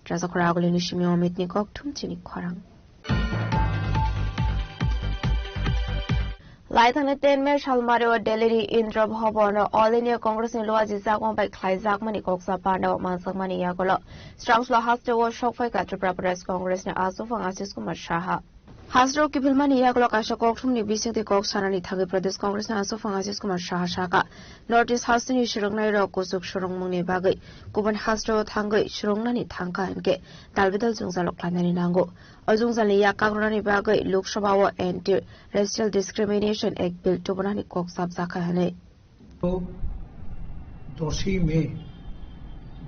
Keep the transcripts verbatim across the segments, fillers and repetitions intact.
Rajakhor agulini simi Omitni kokthum chini khorang. Laithangni ten May salmario Delhi ni Indra Bhavan o All India Congress ni luaji jakma bai khlai jakmani koksa pandao manjakmani yagulo srangsulo hasteo sokphaikha Tripura Pradesh Congress ni achufang Ashish Kumar Saha. Hasteo kiphilmani yagulo kaisa kokthumni bisingtwi kok sanani thangwi Pradesh Congress ni achufang Ashish Kumar Saha sakha, North East hasteni swrwngnairok kuchuk swrwngmungni bagwi kubun hasteo thangwi swrwngnani thangkha hinkhe dalbidal jwngjalo khlainani nango. O jwngjalni yak kakrwnani bagwi Lok Sabha o Anti-Racial Discrimination Act Bill tubunani kok chapjakha hwnwi. দশই মে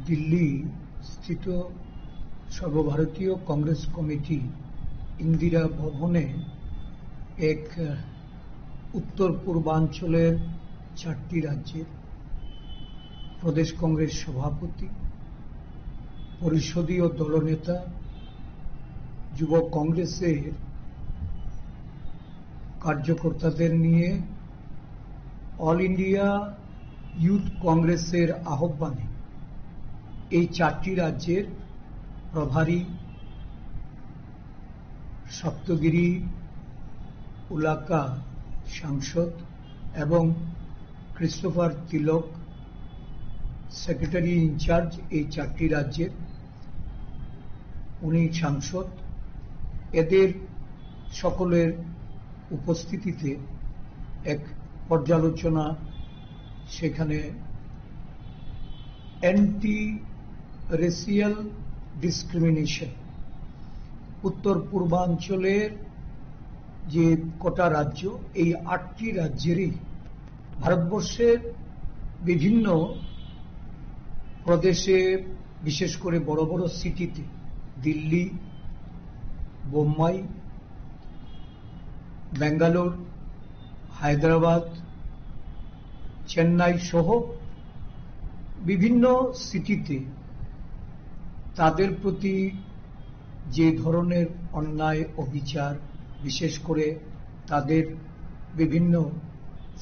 দিল্লি স্থিত সর্বভারতীয় কংগ্রেস কমিটি ইন্দিরা ভবনে এক, আহ, উত্তর পূর্বাঞ্চলের চারটি রাজ্যের প্রদেশ কংগ্রেস সভাপতি, পরিষদীয় দলনেতা, যুব কংগ্রেসের কার্যকর্তাদের নিয়ে অল ইন্ডিয়া ইউথ কংগ্রেসের আহ্বানে এই চারটি রাজ্যের প্রভারী, সপ্তগিরি উলাকা সাংসদ এবং ক্রিস্টোফার তিলক, সেক্রেটারি ইনচার্জ এই চারটি রাজ্যের, উনি সাংসদ, এদের সকলের উপস্থিতিতে এক পর্যালোচনা সেখানে অ্যান্টি রেসিয়াল ডিসক্রিমিনেশন, উত্তর পূর্বাঞ্চলের যে কটা রাজ্য, এই আটটি রাজ্যেরই ভারতবর্ষের বিভিন্ন প্রদেশে, বিশেষ করে বড় বড় সিটিতে, দিল্লি, বোম্বাই, ব্যাঙ্গালোর, হায়দ্রাবাদ, চেন্নাই সহ বিভিন্ন সিটিতে তাদের প্রতি যে ধরনের অন্যায় অবিচার, বিশেষ করে তাদের বিভিন্ন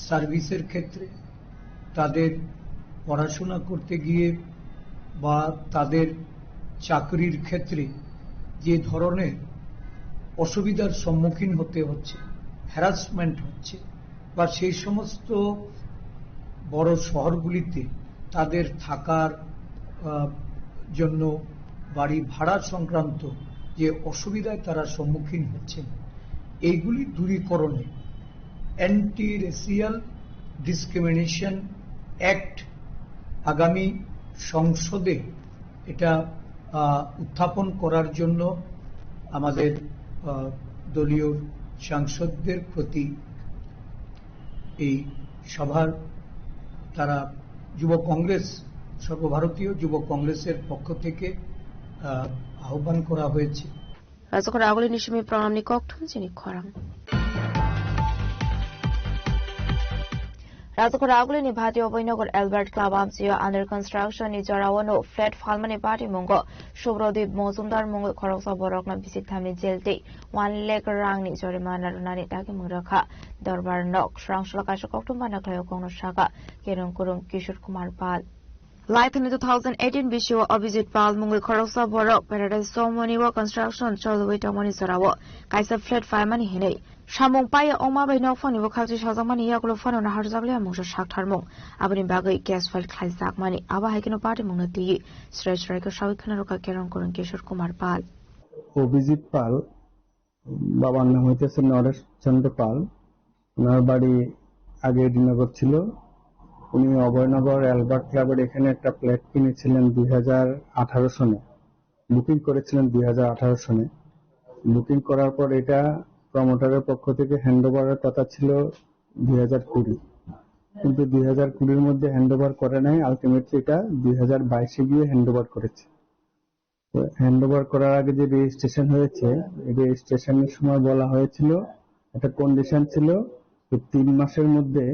সার্ভিসের ক্ষেত্রে, তাদের পড়াশোনা করতে গিয়ে বা তাদের চাকরির ক্ষেত্রে যে ধরনের অসুবিধার সম্মুখীন হতে হচ্ছে, হ্যারাসমেন্ট হচ্ছে, বা সেই সমস্ত বড় শহরগুলিতে তাদের থাকার, আহ, জন্য বাড়ি ভাড়া সংক্রান্ত যে অসুবিধায় তারা সম্মুখীন হচ্ছেন, এইগুলি দূরীকরণে অ্যান্টি রেসিয়াল ডিসক্রিমিনেশন অ্যাক্ট আগামী সংসদে এটা, আহ, উত্থাপন করার জন্য আমাদের, আহ, দলীয় সাংসদদের প্রতি এই সভার তারা যুব কংগ্রেস, সর্বভারতীয় যুব কংগ্রেসের পক্ষ থেকে, আহ, আহ্বান করা হয়েছে। Rajakhor agulini simi pranamni kokthum chini khorang. Rajakhor agulini Bhati Obhainagar Albert Club amchio under construction ni jorao no flat phalmani patimungo Subrodip Mojumdar mungwi khoroksa borokno bisik thamni jail tei one lakh rangni jorimana rwnani dagimung rwkha. Dorbar nok srangsulo kaisa kokthum bana khlaio kokno saka Kerong Kurung Kishore Kumar Pal. Laithani two thousand eighteen bisio Abhijit Pal mungwi khoroksa borok Paradise Chowmani o construction cholwi tongmani jorao kaisa flat phaimani hinwi samung paiya ongma bai nokphangni bwkhakchi sajakmani yagulo phano naharjakliya mungsa saktharmung. Aboni bagwi case file khlaijakmani abo hai kheno party mungno twiwi srai srai khe sawi khna rwkha Kerong Kurung Kishore Kumar Pal. Abhijit পাল, বাবার নাম হইতেছে নরেশ চন্দ্র পাল। ওনার বাড়ি আগে এডিনগর ছিল। উনি অভয়নগর অ্যালবার্ট ক্লাবের এখানে একটা ফ্ল্যাট কিনেছিলেন দুই হাজার আঠারো সনে, বুকিং করেছিলেন দুই হাজার আঠারো সনে। বুকিং করার পর এটা প্রমোটারের পক্ষ থেকে হ্যান্ড ওভারের কথা ছিল দুই হাজার কুড়ি, কিন্তু দুই হাজার কুড়ির মধ্যে হ্যান্ড ওভার করে নাই। আলটিমেটলি এটা দুই হাজার বাইশে গিয়ে হ্যান্ড ওভার করেছে। তো হ্যান্ড ওভার করার আগে যে রেজিস্ট্রেশন হয়েছে, এই রেজিস্ট্রেশনের সময় বলা হয়েছিল, একটা কন্ডিশন ছিল যে তিন মাসের মধ্যে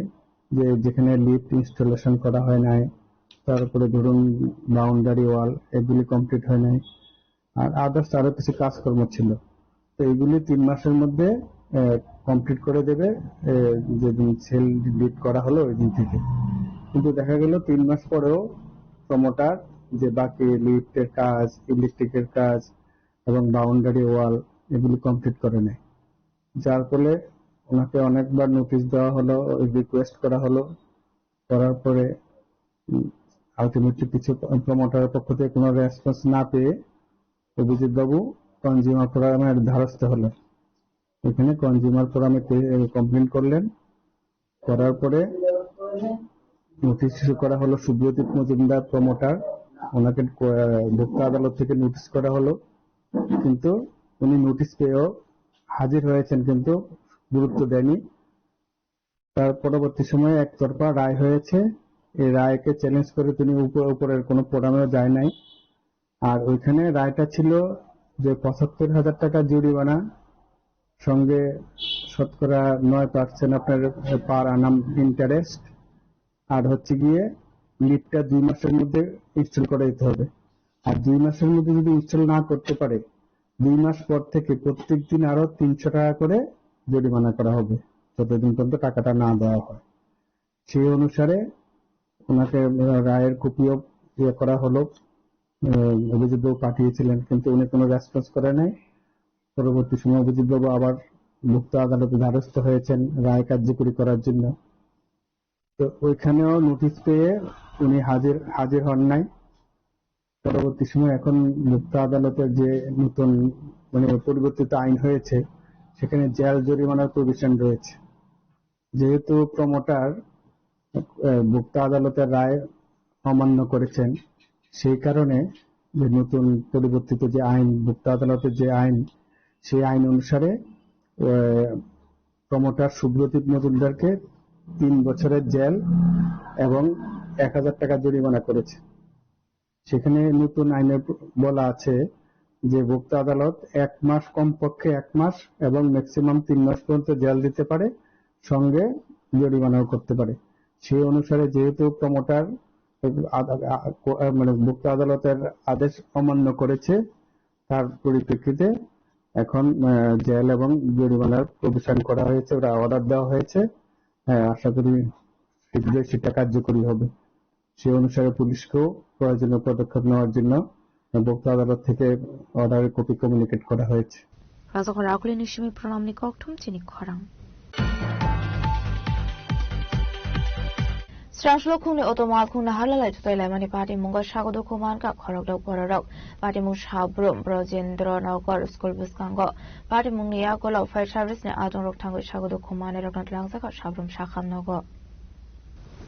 যে যেখানে লিফট ইনস্টলেশন করা হয় নাই, তারপরে ধরুন বাউন্ডারি ওয়াল, এগুলি কমপ্লিট হয় নাই, আর আদার্স আরো কিছু কাজকর্ম ছিল। তো এইগুলি তিন মাসের মধ্যে, আহ, কমপ্লিট করে দেবে, আহ, যেদিন সেল ডিড করা হলো ওই দিন থেকে। কিন্তু দেখা গেল তিন মাস পরেও প্রমোটার যে বাকি লিফটের কাজ, ইলেকট্রিকের কাজ এবং বাউন্ডারি ওয়াল এগুলি কমপ্লিট করে নেয়। যার ফলে ওনাকে অনেকবার নোটিশ দেওয়া হলো, রিকোয়েস্ট করা হলো, করার পরে আলটিমেটলি কিছু প্রমোটারের পক্ষ থেকে কোনো রেসপন্স না পেয়ে অভিজিৎ বাবু কনজিউমার ফোরামের দ্বারস্থ হলেন। এখানে কনজিউমার ফোরামে কমপ্লেন করলেন, করার পরে নোটিশ ইস্যু করা হলো সুব্রজিৎ মজুমদার প্রমোটার, ওনাকে ক-, ভোক্তা আদালত থেকে নোটিশ করা হলো, কিন্তু উনি নোটিশ পেয়েও হাজির হয়েছেন, কিন্তু গুরুত্ব দেয়নি। তার পরবর্তী সময়ে একতরফা রায় হয়েছে। এই রায়কে চ্যালেঞ্জ করে তিনি উপর-, উপরের কোনো ফোরামেও যায় নাই। আর ওইখানে রায়টা ছিল যে পঁচাত্তর হাজার টাকা জরিমানা, সঙ্গে শতকরা নয় পার্সেন্ট আপনার পার আনাম ইন্টারেস্ট, আর হচ্ছে গিয়ে লিফটটা দুই মাসের মধ্যে ইনস্টল করে দিতে হবে। আর দুই মাসের মধ্যে যদি ইনস্টল না করতে পারে, দুই মাস পর থেকে প্রত্যেক দিন আরো তিনশো টাকা করে জরিমানা করা হবে, যতদিন পর্যন্ত টাকাটা না দেওয়া হয়। সেই অনুসারে ওনাকে, আহ, রায়ের কপিও ইয়ে করা হলো, আহ, অভিযোগ পাঠিয়েছিলেন, কিন্তু উনি কোনো রেসপন্স করে নাই। পরবর্তী সময় অভিজিৎ বাবু আবার ভোক্তা আদালতে দ্বারস্থ হয়েছেন রায় কার্যকরী করার জন্য। তো ওইখানেও নোটিশ পেয়ে উনি হাজির, হাজির হন নাই। পরবর্তী সময় এখন ভোক্তা আদালতের যে নতুন, মানে, পরিবর্তিত আইন হয়েছে, সেখানে জেল জরিমানার প্রভিশন রয়েছে। যেহেতু প্রমোটার, আহ, ভোক্তা আদালতের রায় অমান্য করেছেন, সেই কারণে যে নতুন পরিবর্তিত যে আইন, ভোক্তা আদালতের যে আইন, সেই আইন অনুসারে, আহ, প্রমোটার সুব্রজিৎ মজুমদারকে তিন বছরের জেল এবং এক হাজার টাকা জরিমানা করেছে। সেখানে নতুন আইনে বলা আছে যে ভোক্তা আদালত এক মাস, কমপক্ষে এক মাস এবং ম্যাক্সিমাম তিন মাস পর্যন্ত জেল দিতে পারে, সঙ্গে জরিমানাও করতে পারে। সেই অনুসারে যেহেতু প্রমোটার আদ-, আ-, আ-, কো-, আ, মানে ভোক্তা আদালতের আদেশ অমান্য করেছে, তার পরিপ্রেক্ষিতে এখন, আহ, জেল এবং জরিমানার প্রভিশন করা হয়েছে, ওরা অর্ডার দেওয়া হয়েছে। হ্যাঁ, আশা করি শীঘ্রই সেটা কার্যকরী হবে। সেই অনুসারে পুলিশকেও প্রয়োজনীয় পদক্ষেপ নেওয়ার জন্য ভোক্তা আদালত থেকে অর্ডারের কপি কমিউনিকেট করা হয়েছে। Rajakhor Akulini simi pranamni kokthum chini khorang. Srangsulo khungni auto malkhungno halalai thutai laimani patimung sago dukhu mankha khorokdok bororok. Patimung Sabrum Brojendra Nagar school bwskango. Patimungni yagulo fire service ni adongrok thangwi sago dukhu manwirokno twlangjakha Sabrum Sakham nogo.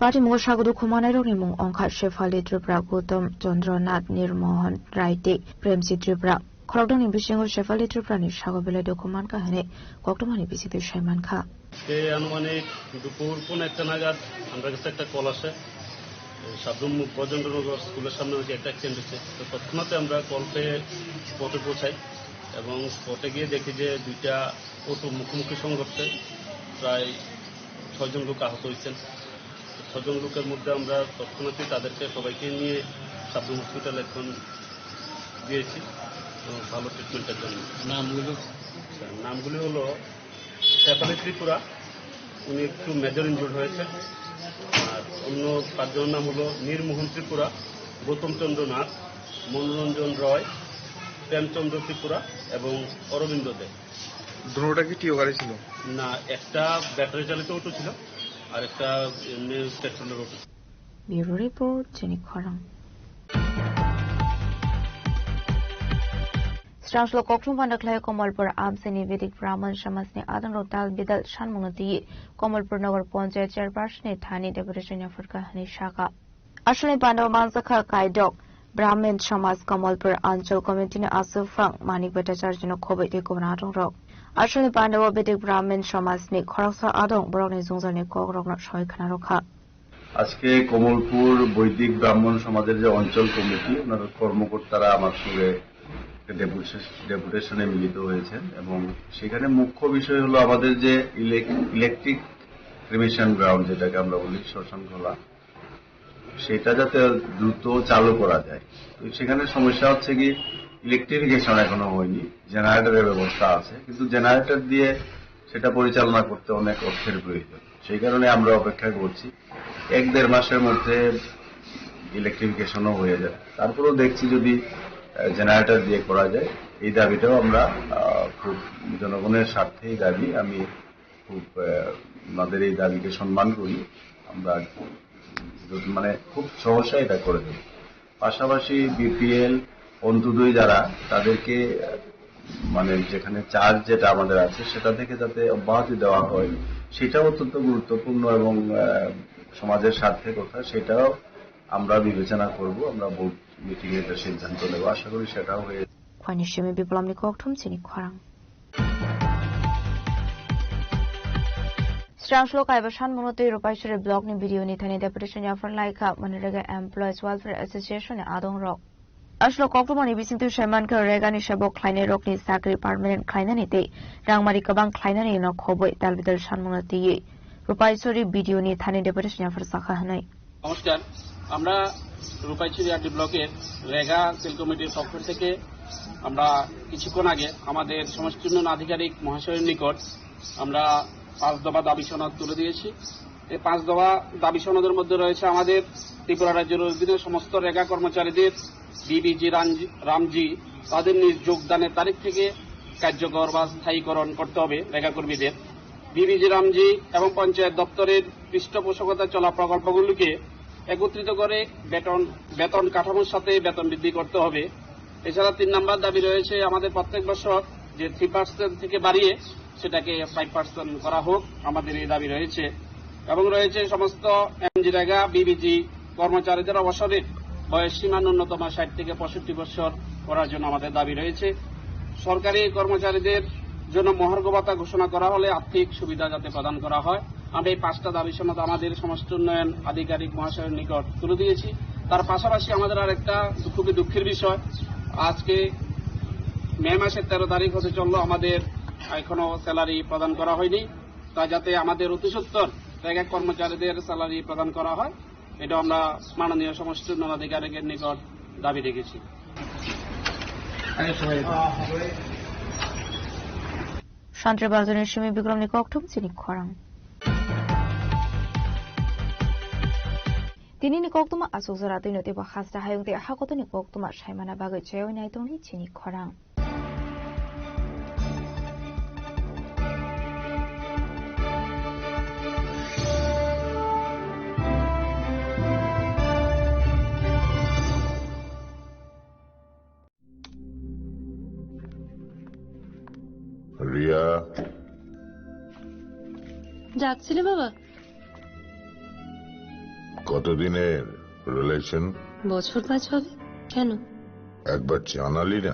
Patimungo sago dukhu manwirokni mung wngkha Shefali Tripura, Gautam Chandra Nath, Nirmohan Rai tei Premji Tripura. Khorokdokni bisingo Shefali Tripurani sago belai dukhu mankha hwnwi koktwmani bisingtwi sai mankha. Tei anumanik dupur pone ekta nagat amra kache ekta call ashe, Sabrum Brojendra Nagar school er samne hoite ekta accident hoyche. To totkhonatte amra call peye spot e pouchai ebong spot e giye dekhi je duita auto mukhomukhi songhorshoi, prai ছয় জন লোক আহত হয়েছেন। ছয় জন লোকের মধ্যে আমরা তৎক্ষণাৎই তাদেরকে সবাইকে নিয়ে সাবরুম হসপিটাল এখন দিয়েছি, এবং ভালো ট্রিটমেন্টের জন্য। নামগুলো? আচ্ছা, নামগুলি হলো শেফালি ত্রিপুরা, উনি একটু মেজর ইনজুর্ড হয়েছে। আর অন্য পাঁচজনের নাম হলো নীরমোহন ত্রিপুরা, গৌতম চন্দ্র নাথ, মনোরঞ্জন রয়, প্রেমচন্দ্র ত্রিপুরা এবং অরবিন্দ দে। দুটোটা কি টিও গাড়ি ছিল? না, একটা ব্যাটারি চালিত অটো ছিল, আর একটা এমনি পেট্রোলের অটো ছিল। Bureau report, Chini Khorang. Srangsulo kokthum panda khlai Komolpur amsini Vedic Brahman Samajni adongrok dal bidal sanmungno twi Komolpur Nagar Panchayat Chairperson ni thani deputation yaphurkha hwnwi sakha. Aswkni pandao manjakha Kaidok Brahmin Samaj Komolpur Anchal Committee ni aswk phang Manik Bhattacharya no khobwi tei kubun adongrok. Aswkni pandao Vedic Brahmin Samaj ni khoroksa adong borokni jwngjal ni kok rokno soi khna rwkha. আজকে কমলপুর বৈদিক ব্রাহ্মণ সমাজের যে অঞ্চল কমিটি, ওনার কর্মকর্তারা আমার সঙ্গে একটা ডেপুটেশন, ডেপুটেশনে মিলিত হয়েছেন এবং সেখানে মুখ্য বিষয় হলো আমাদের যে ইলেক-, ইলেকট্রিক ক্রিমেশন গ্রাউন্ড, যেটাকে আমরা বলি শ্মশান খোলা, সেটা যাতে দ্রুত চালু করা যায়। তো সেখানে সমস্যা হচ্ছে কি, ইলেকট্রিফিকেশন এখনো হয়নি, জেনারেটরের ব্যবস্থা আছে, কিন্তু জেনারেটর দিয়ে সেটা পরিচালনা করতে অনেক অর্থের প্রয়োজন। সেই কারণে আমরা অপেক্ষা করছি, এক দেড় মাসের মধ্যে ইলেকট্রিফিকেশনও হয়ে যায়। তারপরেও দেখছি যদি, আহ, জেনারেটর দিয়ে করা যায়, এই দাবিটাও আমরা, আহ, খুব জনগণের স্বার্থে এই দাবি আমি খুব, আহ, ওনাদের এই দাবিকে সম্মান করি। আমরা যত, মানে, খুব সহসায় এটা করে দেব। পাশাপাশি বিপিএল, অন্ত্যোদয় যারা, তাদেরকে, আহ, মানে, যেখানে চার্জ যেটা আমাদের আছে, সেটা থেকে যাতে অব্যাহতি দেওয়া হয়, সেটাও অত্যন্ত গুরুত্বপূর্ণ এবং, আহ, সমাজের স্বার্থে কথা, সেটাও আমরা বিবেচনা করব। আমরা বোর্ড মিটিং এ এটা সিদ্ধান্ত নেব, আশা করি সেটাও হয়ে Khwani simi Biplamni kokthum chini khorang. Srangshlo kaiba sanmungno twi Rupaisuri block ni B D O ni thani deputation yaphar laikha, mani rega Employees Welfare Association ni adong rok. Aslo koktwmani bisingtwi saimankha, rega ni sabo khlainai rokni chakri permanent khlainani tei rangmari kwbang khlainani no khobwi dalbidal sanmungno twiwi Rupaisuri B D O ni thani deputation yaphar sakha hwnwi. নমস্কার। আমরা রূপাইছড়ি আরডি ব্লকের রেগা সেল কমিটির পক্ষ থেকে আমরা কিছুক্ষণ আগে আমাদের সমষ্টি উন্নয়ন আধিকারিক মহাশয়ের নিকট আমরা পাঁচ দফা দাবি সনদ তুলে দিয়েছি। এই পাঁচ দফা দাবি সনদের মধ্যে রয়েছে আমাদের ত্রিপুরা রাজ্যের অধীনে সমস্ত রেগা কর্মচারীদের বিবিজি রামজি, রামজি তাদের নিজ যোগদানের তারিখ থেকে কার্যকর বা স্থায়ীকরণ করতে হবে রেগা কর্মীদের। বিবিজি রামজি এবং পঞ্চায়েত দপ্তরের পৃষ্ঠপোষকতা চলা প্রকল্পগুলিকে একত্রিত করে বেতন, বেতন কাঠামোর সাথে বেতন বৃদ্ধি করতে হবে। এছাড়া তিন নম্বর দাবি রয়েছে আমাদের প্রত্যেক বছর যে থ্রি পার্সেন্ট থেকে বাড়িয়ে সেটাকে ফাইভ পার্সেন্ট করা হোক, আমাদের এই দাবি রয়েছে। এবং রয়েছে সমস্ত এমজিরেগা, বিবিজি কর্মচারীদের অবসরের বয়স সীমা ন্যূনতম ষাট থেকে পঁয়ষট্টি বছর করার জন্য আমাদের দাবি রয়েছে। সরকারি কর্মচারীদের জন্য মহার্ঘ ভাতা ঘোষণা করা হলে আর্থিক সুবিধা যাতে প্রদান করা হয়। আমরা এই পাঁচটা দাবি সনদ আমাদের সমষ্টি উন্নয়ন আধিকারিক মহাশয়ের নিকট তুলে দিয়েছি। তার পাশাপাশি আমাদের আর একটা খুবই দুঃখের বিষয়, আজকে মে মাসের তেরো তারিখ হতে চললো, আমাদের এখনো স্যালারি প্রদান করা হয়নি। তা যাতে আমাদের অতি সত্বর জায়গা কর্মচারীদের স্যালারি প্রদান করা হয়, এটা আমরা মাননীয় সমষ্টি উন্নয়ন আধিকারিকের নিকট দাবি রেখেছি। Shantre Bazar ni simi Bikram ni kokthum chini khorang. Tini ni koktuma asuk jora twi no teibo hasta hayung tei hakotoni koktuma saimana bagwi chaywi nai tongni chini khorang. Riya. ডাকছিলে বাবা? কতদিনের রিলেশন? বছর পাঁচ হবে। কেন? একবার জানালি না।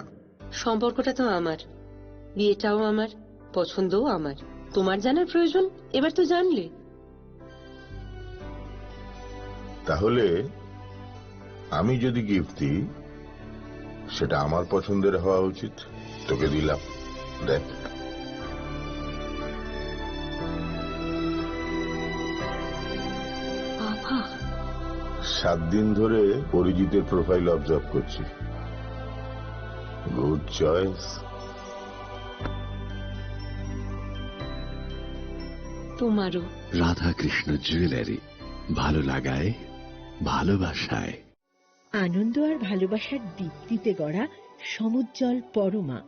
সম্পর্কটা তো আমার, বিয়েটাও আমার, পছন্দও আমার। তোমার জানার প্রয়োজন? এবার তো জানলে। তাহলে আমি যদি গিফট দিই, সেটা আমার পছন্দের হওয়া উচিত। তোকে দিলাম, দেখ। বাবা। সাত দিন ধরে অরিজিতের প্রোফাইল অবজার্ভ করছি। Good choice. তোমারও। রাধাকৃষ্ণ জুয়েলারি, ভালো লাগায়, ভালোবাসায়। আনন্দ আর ভালোবাসার দীপ্তিতে গড়া সমুজ্জ্বল পরমা,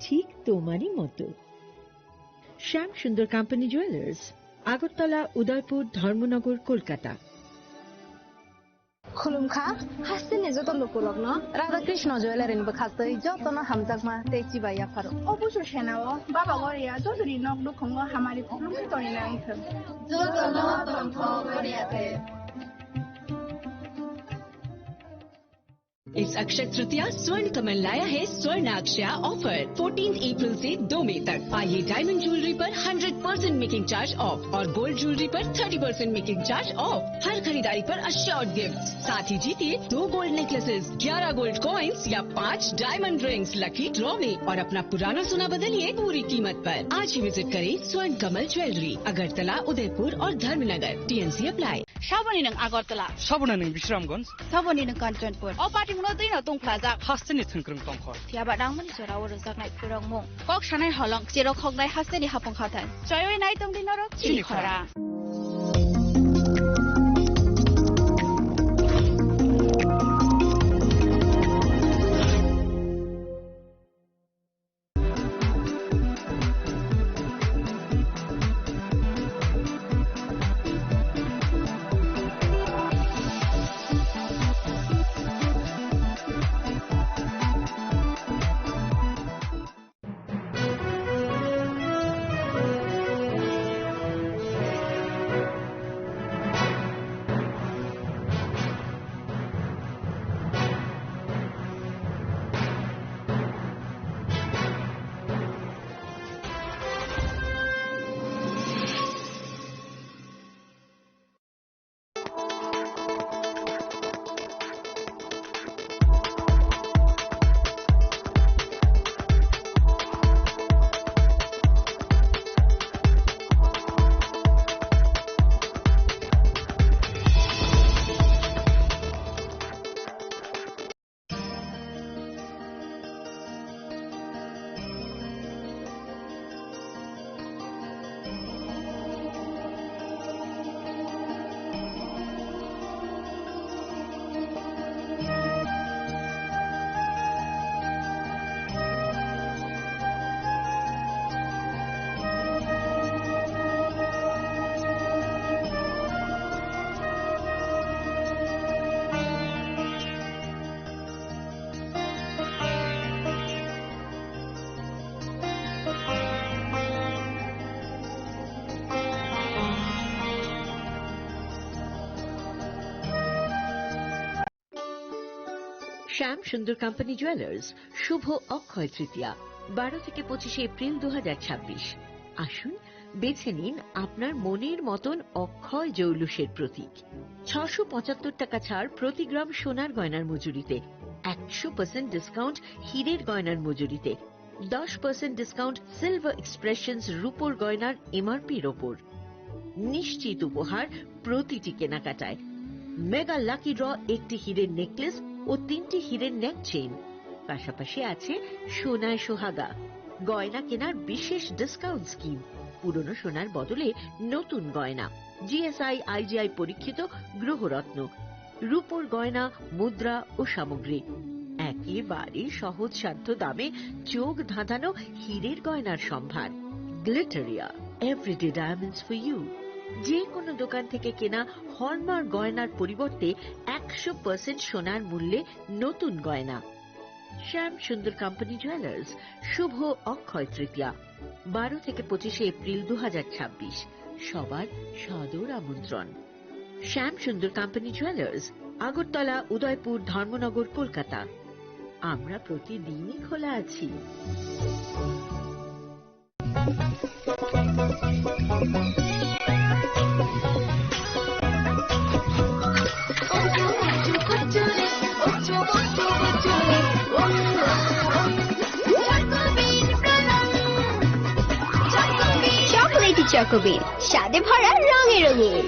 ঠিক তোমারই মতো। শ্যাম সুন্দর কোম্পানি জুয়েলার্স, আগরতলা, উদয়পুর, ধর্মনগর, Kolkata. Khulumkha, hasteni joto lukurokno Radha Krishna Jewellery ni bwkhastwi jotono hamjakma tei chibai yapharo. Obo se senao Baba Goria jotoni nok nukhungo hamari khulumkha tongwi nang thung. Jotono tongthok Goria te. इस अक्षय तृतीया स्वर्ण कमल लाया है स्वर्ण अक्षया offer. Fourteen April से दो मई तक। पाइए डायमंड ज्वेलरी पर hundred percent making charge off और गोल्ड ज्वेलरी पर thirty percent making charge off. हर खरीदारी पर अश्योर्ड गिफ्ट, साथ ही जीतिए दो गोल्ड नेकलेसेस, ग्यारह गोल्ड कॉइंस या पाँच डायमंड रिंग्स लकी ड्रॉ में और अपना पुराना सोना बदलिए पूरी कीमत पर। आज ही विजिट करें स्वर्ण कमल ज्वेलरी, अगरतला, उदयपुर और Dharmanagar. TNC apply. Saboni nwng Agartala. Saboni nwng Bisramganj. Saboni nwng Kanchanpur. O party muno twi no tongphlajak. Hasteni thwngkwrwng tongkhor. Phiyaba nangmani jorao rwjaknai khurokmung. Kok sanai holong, cherok hoknai hasteni hapung khathang. Choiwi nai tongdi norok chini khorang. Chini khorang. শ্যাম সুন্দর company jewellers, শুভ অক্ষয় তৃতীয়া, বারো থেকে পঁচিশে এপ্রিল দু হাজার ছাব্বিশ। আসুন, বেছে নিন আপনার মনের মতন অক্ষয় জৌলুসের প্রতীক। ছশো পঁচাত্তর টাকা ছাড় প্রতি গ্রাম সোনার গয়নার মজুরিতে, একশো পার্সেন্ট ডিসকাউন্ট হীরের গয়নার মজুরিতে, দশ পার্সেন্ট ডিসকাউন্ট সিলভার এক্সপ্রেশনস রূপোর গয়নার এমআরপির ওপর। নিশ্চিত উপহার প্রতিটি কেনাকাটায়। মেগা লাকি ড্র, একটি হীরের নেকলেস ও তিনটি হীরের নেক চেইন। পাশাপাশি আছে সোনায় সোহাগা, গয়না কেনার বিশেষ ডিসকাউন্ট স্কিম, পুরনো সোনার বদলে নতুন গয়না, জিএসআই আইজিআই পরীক্ষিত গ্রহরত্ন, রূপোর গয়না, মুদ্রা ও সামগ্রী। একেবারে সহজ সাধ্য দামে চোখ ধাঁধানো হীরের গয়নার সম্ভার। Glitteria, everyday diamonds for you. যে কোনো দোকান থেকে কেনা হলমার্ক গয়নার পরিবর্তে একশো পার্সেন্ট সোনার মূল্যে নতুন গয়না। শ্যাম সুন্দর কোম্পানি জুয়েলার্স, শুভ অক্ষয় তৃতীয়া, বারো থেকে পঁচিশে এপ্রিল দু হাজার ছাব্বিশ। সবার সাদর আমন্ত্রণ। শ্যাম সুন্দর কোম্পানি জুয়েলার্স, আগরতলা, উদয়পুর, ধর্মনগর, কলকাতা। আমরা প্রতিদিনই খোলা আছি। চকোলেটি চকোবিন, স্বাদে ভরা, রঙে রঙিন।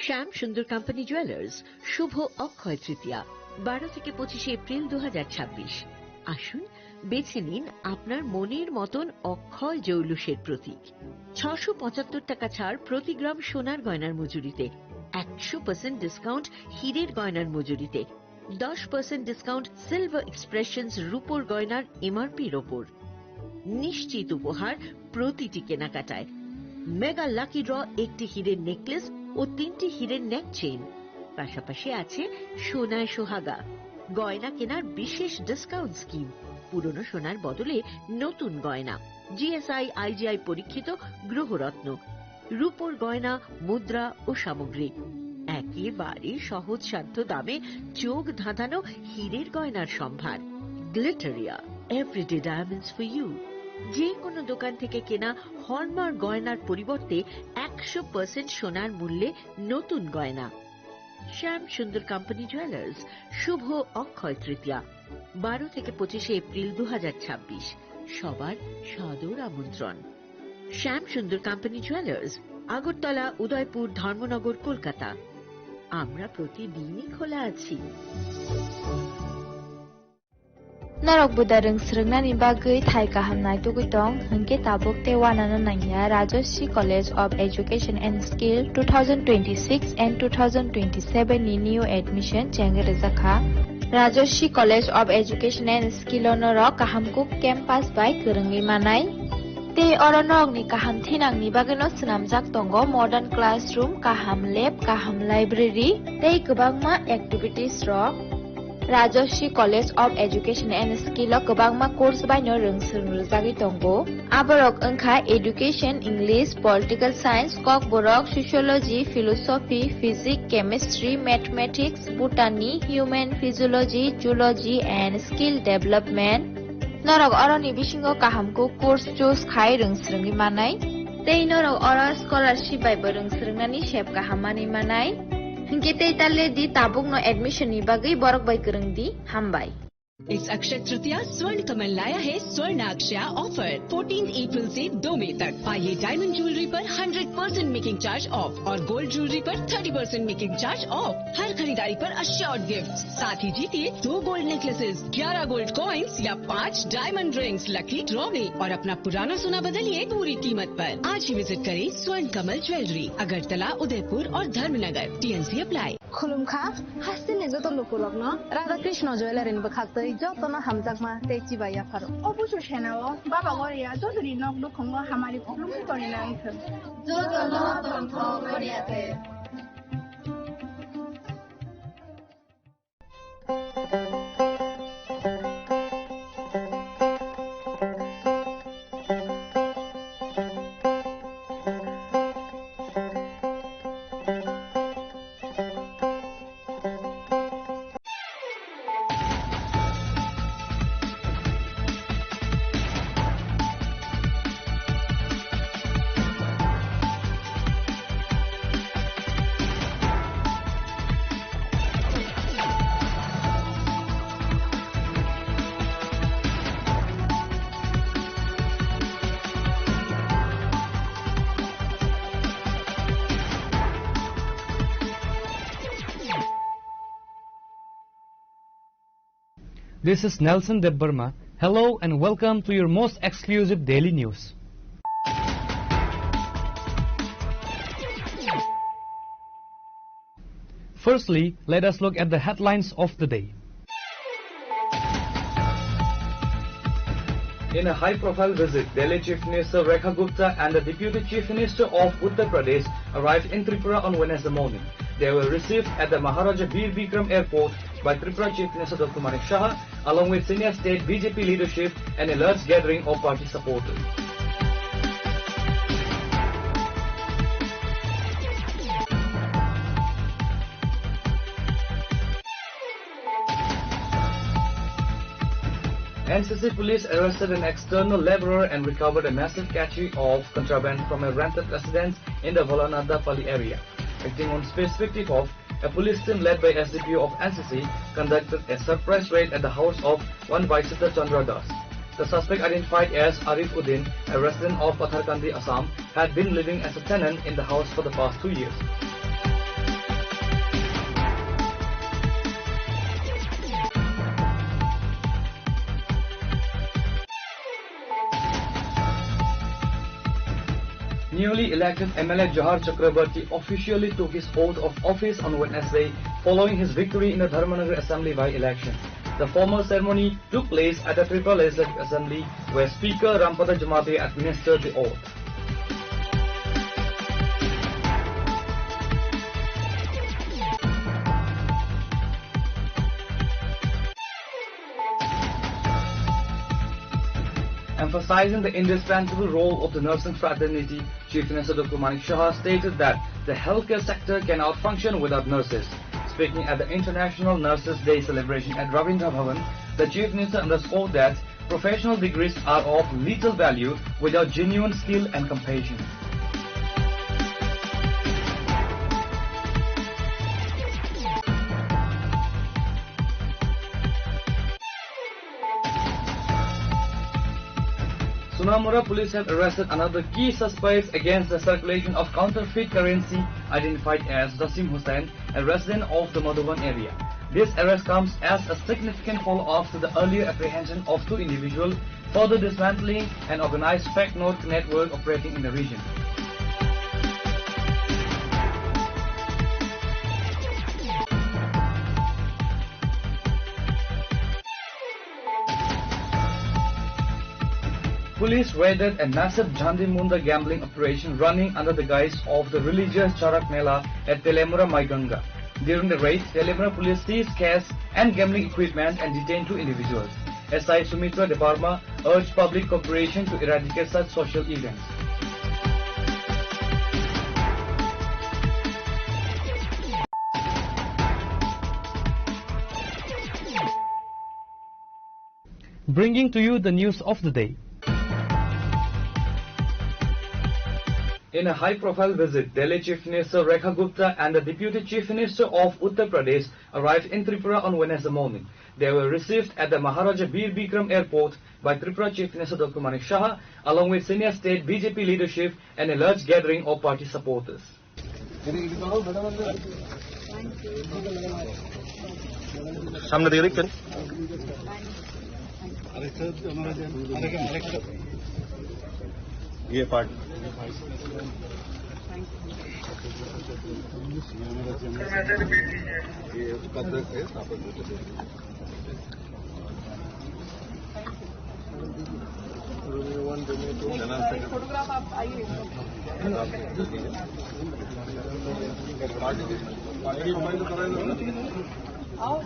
শ্যাম সুন্দর কোম্পানি জুয়েলার্স, শুভ অক্ষয় তৃতীয়া, বারো থেকে পঁচিশে এপ্রিল দু হাজার ছাব্বিশ। আসুন, বেছে নিন আপনার মনের মতন অক্ষয় জৌলুসের প্রতীক। ছশো পঁচাত্তর টাকা ছাড় প্রতি গ্রাম সোনার গয়নার মজুরিতে, একশো পার্সেন্ট ডিসকাউন্ট হীরের গয়নার মজুরিতে, দশ পার্সেন্ট ডিসকাউন্ট সিলভার এক্সপ্রেশনস রূপোর গয়নার এমআরপির ওপর। নিশ্চিত উপহার প্রতিটি কেনাকাটায়। মেগা লাকি ড্র, একটি হীরের নেকলেস ও তিনটি হীরের নেক চেইন। পাশাপাশি আছে সোনায় সোহাগা, গয়না কেনার বিশেষ ডিসকাউন্ট স্কিম, পুরনো সোনার বদলে নতুন গয়না, জিএসআই আইজিআই পরীক্ষিত গ্রহরত্ন, রূপোর গয়না, মুদ্রা ও সামগ্রী। একেবারে সহজসাধ্য দামে চোখ ধাঁধানো হীরের গয়নার সম্ভার। Glitteria, everyday diamonds for you. যে কোনো দোকান থেকে কেনা হলমার্ক গয়নার পরিবর্তে একশো পার্সেন্ট সোনার মূল্যে নতুন গয়না। শ্যাম সুন্দর কোম্পানি জুয়েলার্স, শুভ অক্ষয় তৃতীয়া, বারো থেকে পঁচিশে এপ্রিল দু হাজার ছাব্বিশ। সবার সাদর আমন্ত্রণ। শ্যাম সুন্দর কোম্পানি জুয়েলার্স, আগরতলা, উদয়পুর, ধর্মনগর, কলকাতা। আমরা প্রতিদিনই খোলা আছি। Norok buda rwng swrwngnani bagwi thai kaham naitugwi tong, hwnkhe tabuk tei uanano nangya Rajashree College of Education and Skill two thousand twenty-six and two thousand twenty-seven ni new admission chengwi rwjakha. Rajashree College of Education and Skill o norok kaham kuk campus bai kwrwngwi manai. Tei oro norokni kaham thinangni bagwino swnamjak tongo modern classroom, kaham lab, kaham library tei kwbangma activities rok. Rajashree College of Education and Skill o kwbangma course baino rwng swrwng rwjagwi tongo. Aborok wngkha Education, English, Political Science, Kokborok, Sociology, Philosophy, Physics, Chemistry, Mathematics, Botany, Human Physiology, Zoology and Skill Development. Norok oroni bisingo kaham kuk course choose khai rwng swrwngwi manai. Tei norok oro scholarship bai bo rwng swrwngnani sep kaham manwi manai. Hinkhe tei ta le di tabukno admission ni bagwi borok bai kwrwng di. Hambai. इस अक्षय तृतीया स्वर्ण कमल लाया है स्वर्ण अक्षया ऑफर चौदह अप्रैल से दो मई तक। पाइए डायमंड ज्वेलरी पर hundred percent making charge off और गोल्ड ज्वेलरी पर thirty percent making charge off. हर खरीदारी पर अश्योर्ड गिफ्ट, साथ ही जीतिए दो गोल्ड नेकलेसेस, ग्यारह गोल्ड कॉइन्स या पाँच डायमंड रिंग्स। लकी ड्रॉ में और अपना पुराना सोना बदलिए पूरी कीमत पर। आज ही विजिट करें स्वर्ण कमल ज्वेलरी, अगरतला, उदयपुर और Dharmanagar. TNC apply. Khulumkha, hasteni joto lukurokno Radha Krishna Jewellery ni bwkhaktwi jotono hamjakma tei chibai yapharo. O busu senao Baba Goria jotoni nok nukhungo hamari khulumkha toni nang thung. Jotono tongthok Goria te. This is Nelson Debbarma. Hello and welcome to your most exclusive daily news. Firstly, let us look at the headlines of the day. In a high-profile visit, Delhi Chief Minister Rekha Gupta and the Deputy Chief Minister of Uttar Pradesh arrived in Tripura on Wednesday morning. They were received at the Maharaja Bir Bikram Airport by Tripura Chief Minister Doctor Manik Saha, along with senior state B J P leadership and a large gathering of party supporters. N C C police arrested an external laborer and recovered a massive cache of contraband from a rented residence in the Valanadapalli area. Acting on specific tip-off, a police team led by S D P O of N C C conducted a surprise raid at the house of one Vaisita Chandra Das. The suspect, identified as Arif Uddin, a resident of Patharkandi, Assam, had been living as a tenant in the house for the past two years. Newly elected M L A Johar Chakrabarti officially took his oath of office on Wednesday following his victory in the Dharmanagar Assembly by-election. The formal ceremony took place at the Tripura Legislative Assembly, where Speaker Rampada Jamatia administered the oath. Emphasizing the indispensable role of the nursing fraternity, Chief Minister Doctor Manik Saha stated that the healthcare sector cannot function without nurses. Speaking at the International Nurses Day celebration at Rabindra Bhavan, the Chief Minister underscored that professional degrees are of little value without genuine skill and compassion. Sonamura police have arrested another key suspect against the circulation of counterfeit currency, identified as Jasim Hussain, a resident of the Madhuban area. This arrest comes as a significant follow-up to the earlier apprehension of two individuals, further dismantling an organized fake note network operating in the region. Police raided a massive Jhandi Munda gambling operation running under the guise of the religious Charak Mela at Telemura Maiganga. During the raid, Telemura police seized cash and gambling equipment and detained two individuals. S I Sumitra Debbarma urged public cooperation to eradicate such social events. Bringing to you the news of the day. In a high-profile visit, Delhi Chief Minister Rekha Gupta and the Deputy Chief Minister of Uttar Pradesh arrived in Tripura on Wednesday morning. They were received at the Maharaja Bir Bikram Airport by Tripura Chief Minister Doctor Manik Saha, along with senior state B J P leadership and a large gathering of party supporters. সামনে দিকে দেখবেন। ये part. Photograph आप आइए। आओ।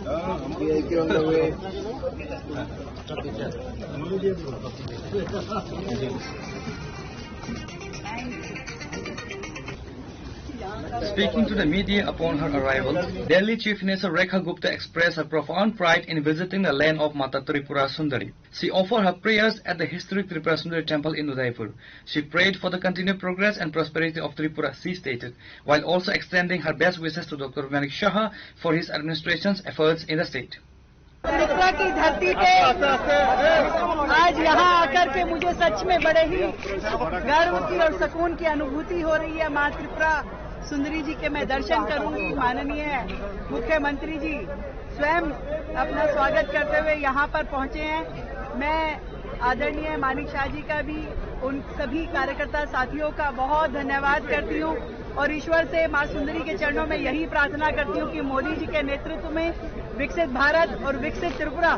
Speaking to the media upon her arrival, Delhi Chief Minister Rekha Gupta expressed her profound pride in visiting the land of Mata Tripura Sundari. She offered her prayers at the historic Tripura Sundari temple in Udaipur. She prayed for the continued progress and prosperity of Tripura, she stated, while also extending her best wishes to Doctor Manik Saha for his administration's efforts in the state. Tripura की धरती पे आज यहाँ आकर के मुझे सच में बड़े ही गर्व की और सुकून की अनुभूति हो रही है। माँ त्रिपुरा सुंदरी जी के मैं दर्शन करूंगी। माननीय मुख्यमंत्री जी स्वयं अपना स्वागत करते हुए यहाँ पर पहुँचे हैं। मैं आदरणीय मानिक शाह जी का भी, उन सभी कार्यकर्ता साथियों का बहुत धन्यवाद करती हूँ और ईश्वर से, माँ सुंदरी के चरणों में यही प्रार्थना करती हूँ कि मोदी जी के नेतृत्व में विकसित भारत और विकसित त्रिपुरा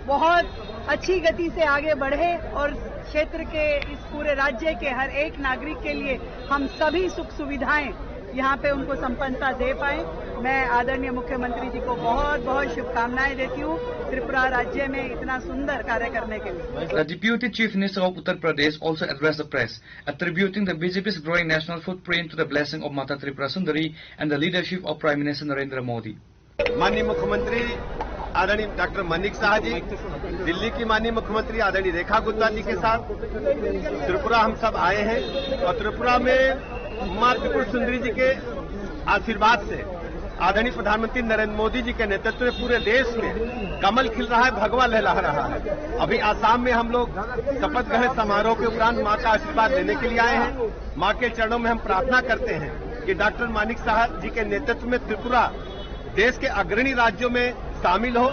बहुत अच्छी गति से आगे बढ़े और क्षेत्र के, इस पूरे राज्य के हर एक नागरिक के लिए हम सभी सुख सुविधाएं यहाँ पे उनको संपन्नता दे पाए। मैं आदरणीय मुख्यमंत्री जी को बहुत बहुत शुभकामनाएं देती हूँ त्रिपुरा राज्य में इतना सुंदर कार्य करने के लिए। The Deputy Chief Minister of Uttar Pradesh also addressed the press, attributing the B J P's growing national footprint to the blessing of Mata Tripura Sundari and the leadership of Prime Minister Narendra Modi. माननीय मुख्यमंत्री आदरणीय डॉक्टर मानिक साहा जी, दिल्ली की माननीय मुख्यमंत्री आदरणीय रेखा गुप्ता जी के साथ त्रिपुरा हम सब आए हैं और त्रिपुरा में माँ त्रिपुर सुंदरी जी के आशीर्वाद से आदरणीय प्रधानमंत्री नरेंद्र मोदी जी के नेतृत्व में पूरे देश में कमल खिल रहा है, भगवा लहरा रहा है। अभी आसाम में हम लोग शपथ ग्रहण समारोह के उपरांत माँ का आशीर्वाद लेने के लिए आए हैं। माँ के चरणों में हम प्रार्थना करते हैं कि डॉक्टर मानिक साहा जी के नेतृत्व में त्रिपुरा देश के अग्रणी राज्यों में शामिल हो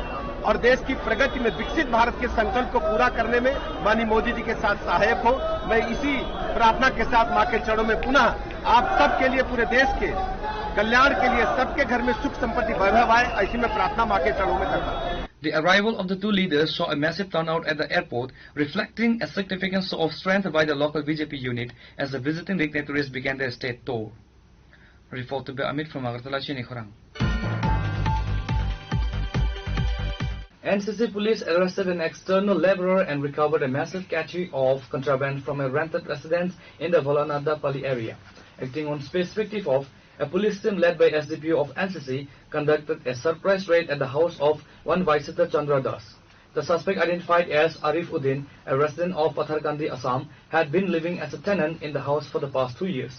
और देश की प्रगति में विकसित भारत के संकल्प को पूरा करने में माननीय मोदी जी के साथ सहायक हो। मैं इसी प्रार्थना के साथ माँ के चरणों में पुनः आप सबके लिए, पूरे देश के कल्याण के लिए, सबके घर में सुख संपत्ति वैभव आए, ऐसी मैं प्रार्थना माँ के चरणों में करता हूँ। The arrival of the two leaders saw a massive turnout at the airport, reflecting a significant show of strength by the local B J P unit as the visiting dignitaries began their state tour. Reported by Amit from Agartala, Chini Khorang. N C C police arrested an external laborer and recovered a massive cache of contraband from a rented residence in the Bholanadapalli area. Acting on specific tip of, a police team led by S D P O of N C C conducted a surprise raid at the house of one Vaisita Chandra Das. The suspect, identified as Arif Uddin, a resident of Patharkandi, Assam, had been living as a tenant in the house for the past two years.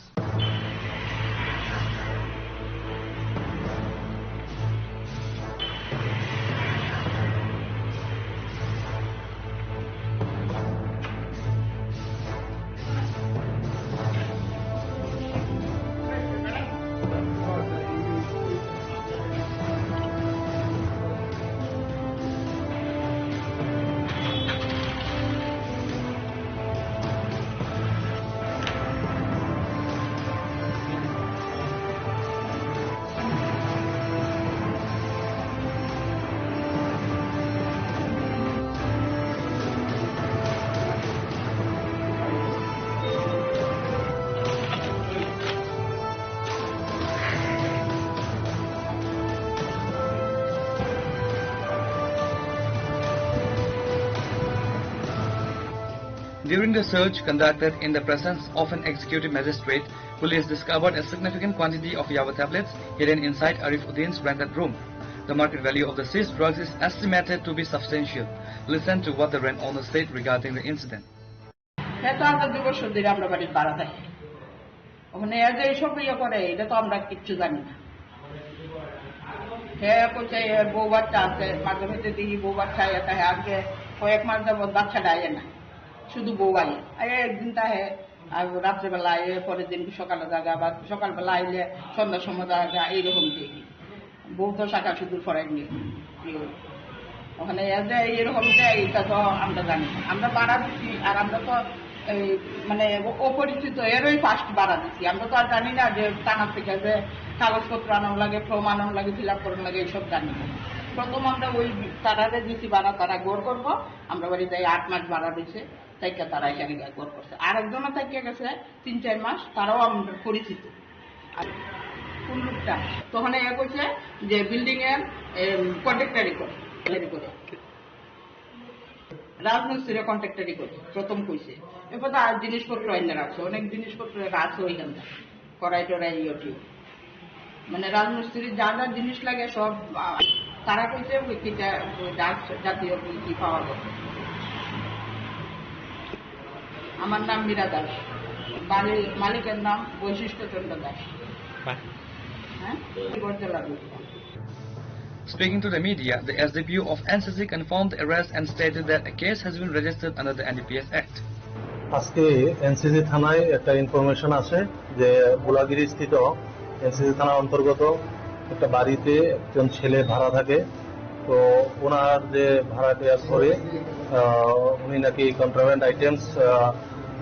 During the search conducted in the presence of an executive magistrate, police discovered a significant quantity of Yaba tablets hidden inside Arif Uddin's rented room. The market value of the seized drugs is estimated to be substantial. Listen to what the rent owner said regarding the incident. সে তো আমরা দুই বছর ধরে আমরা বাড়ির ভাড়া থাকি। ওখানে এ যে এইসব ইয়ে করে, এটা তো আমরা কিচ্ছু জানি না। সে কইছে এর বউ বাচ্চা আছে, মাঝে মধ্যে দেখি বউ বাচ্চা আইয়া থাকে। আজকে কয়েক মাস যাবত বাচ্চাটা আইয়ে না, শুধু বউ আইয়ে। আইয়া একদিন তাহে আর রাত্রেবেলা আইয়ে, পরের দিন সকালে জাগা, আবার সকালবেলা আইলে সন্ধ্যার সময় জাগা, এইরকম দেখি। বউ তো শাখা সিঁদুর পরায়নি। ওখানে এ যে এরকম যে এটা তো আমরা জানি না। আমরা ভাড়া দিছি, আর আমরা তো এই মানে অ-, অপরিচিত, এরই ফার্স্ট ভাড়া দিছি। আমরা তো আর জানি না যে থানা থেকে যে কাগজপত্র আনানো লাগে, ফর্ম আনানো লাগে, ফিল আপ করানো লাগে, এইসব জানি না। প্রথম আমরা ওই তারারে দিছি ভাড়া, তারা ঘর করবো। আমরা বাড়ি যাই, আট মাস ভাড়া দিছে। তাইকা তারা এখানে গিয়ে ঘর করছে। আর একজনও তাইকা গেছে তিন চার মাস, তারাও আমরা পরিচিত। আর কোন লোকটা? তখন এ কইছে যে বিল্ডিং এর, এম, কন্ট্রাক্টরি করে, কন্ট্রাক্টরি করে। রাজমিস্ত্রিরে কন্ট্রাক্টরি করে, প্রথম কইছে। এরপর তো আর জিনিসপত্র এনে রাখছে, অনেক জিনিসপত্র রাখছে ওইখানটা। কড়াই টড়াই, ইয়ে টিয়ে। মানে রাজমিস্ত্রির যা যা জিনিস লাগে সব, আ, তারা কইছে ওই কিটা, ওই ডাক জাতীয় কি কি পাওয়া যাবে। আমার নাম মীরা দাস, বাড়ি মালিকের নাম বৈশিষ্ট্য চন্দ্র দাস। বাহ। হ্যাঁ, Bartala. Speaking to the media, the S D P O of N C C confirmed the arrest and stated that a case has been registered under the N D P S Act. আজকে এনসিসি থানায় একটা ইনফরমেশন আসে যে ভোলাগিরি স্থিত এনসিসি থানার অন্তর্গত একটা বাড়িতে একজন ছেলে ভাড়া থাকে। তো ওনার যে ভাড়াটিয়ার ঘরে, আহ, উনি নাকি কন্ট্রাব্যান্ড আইটেমস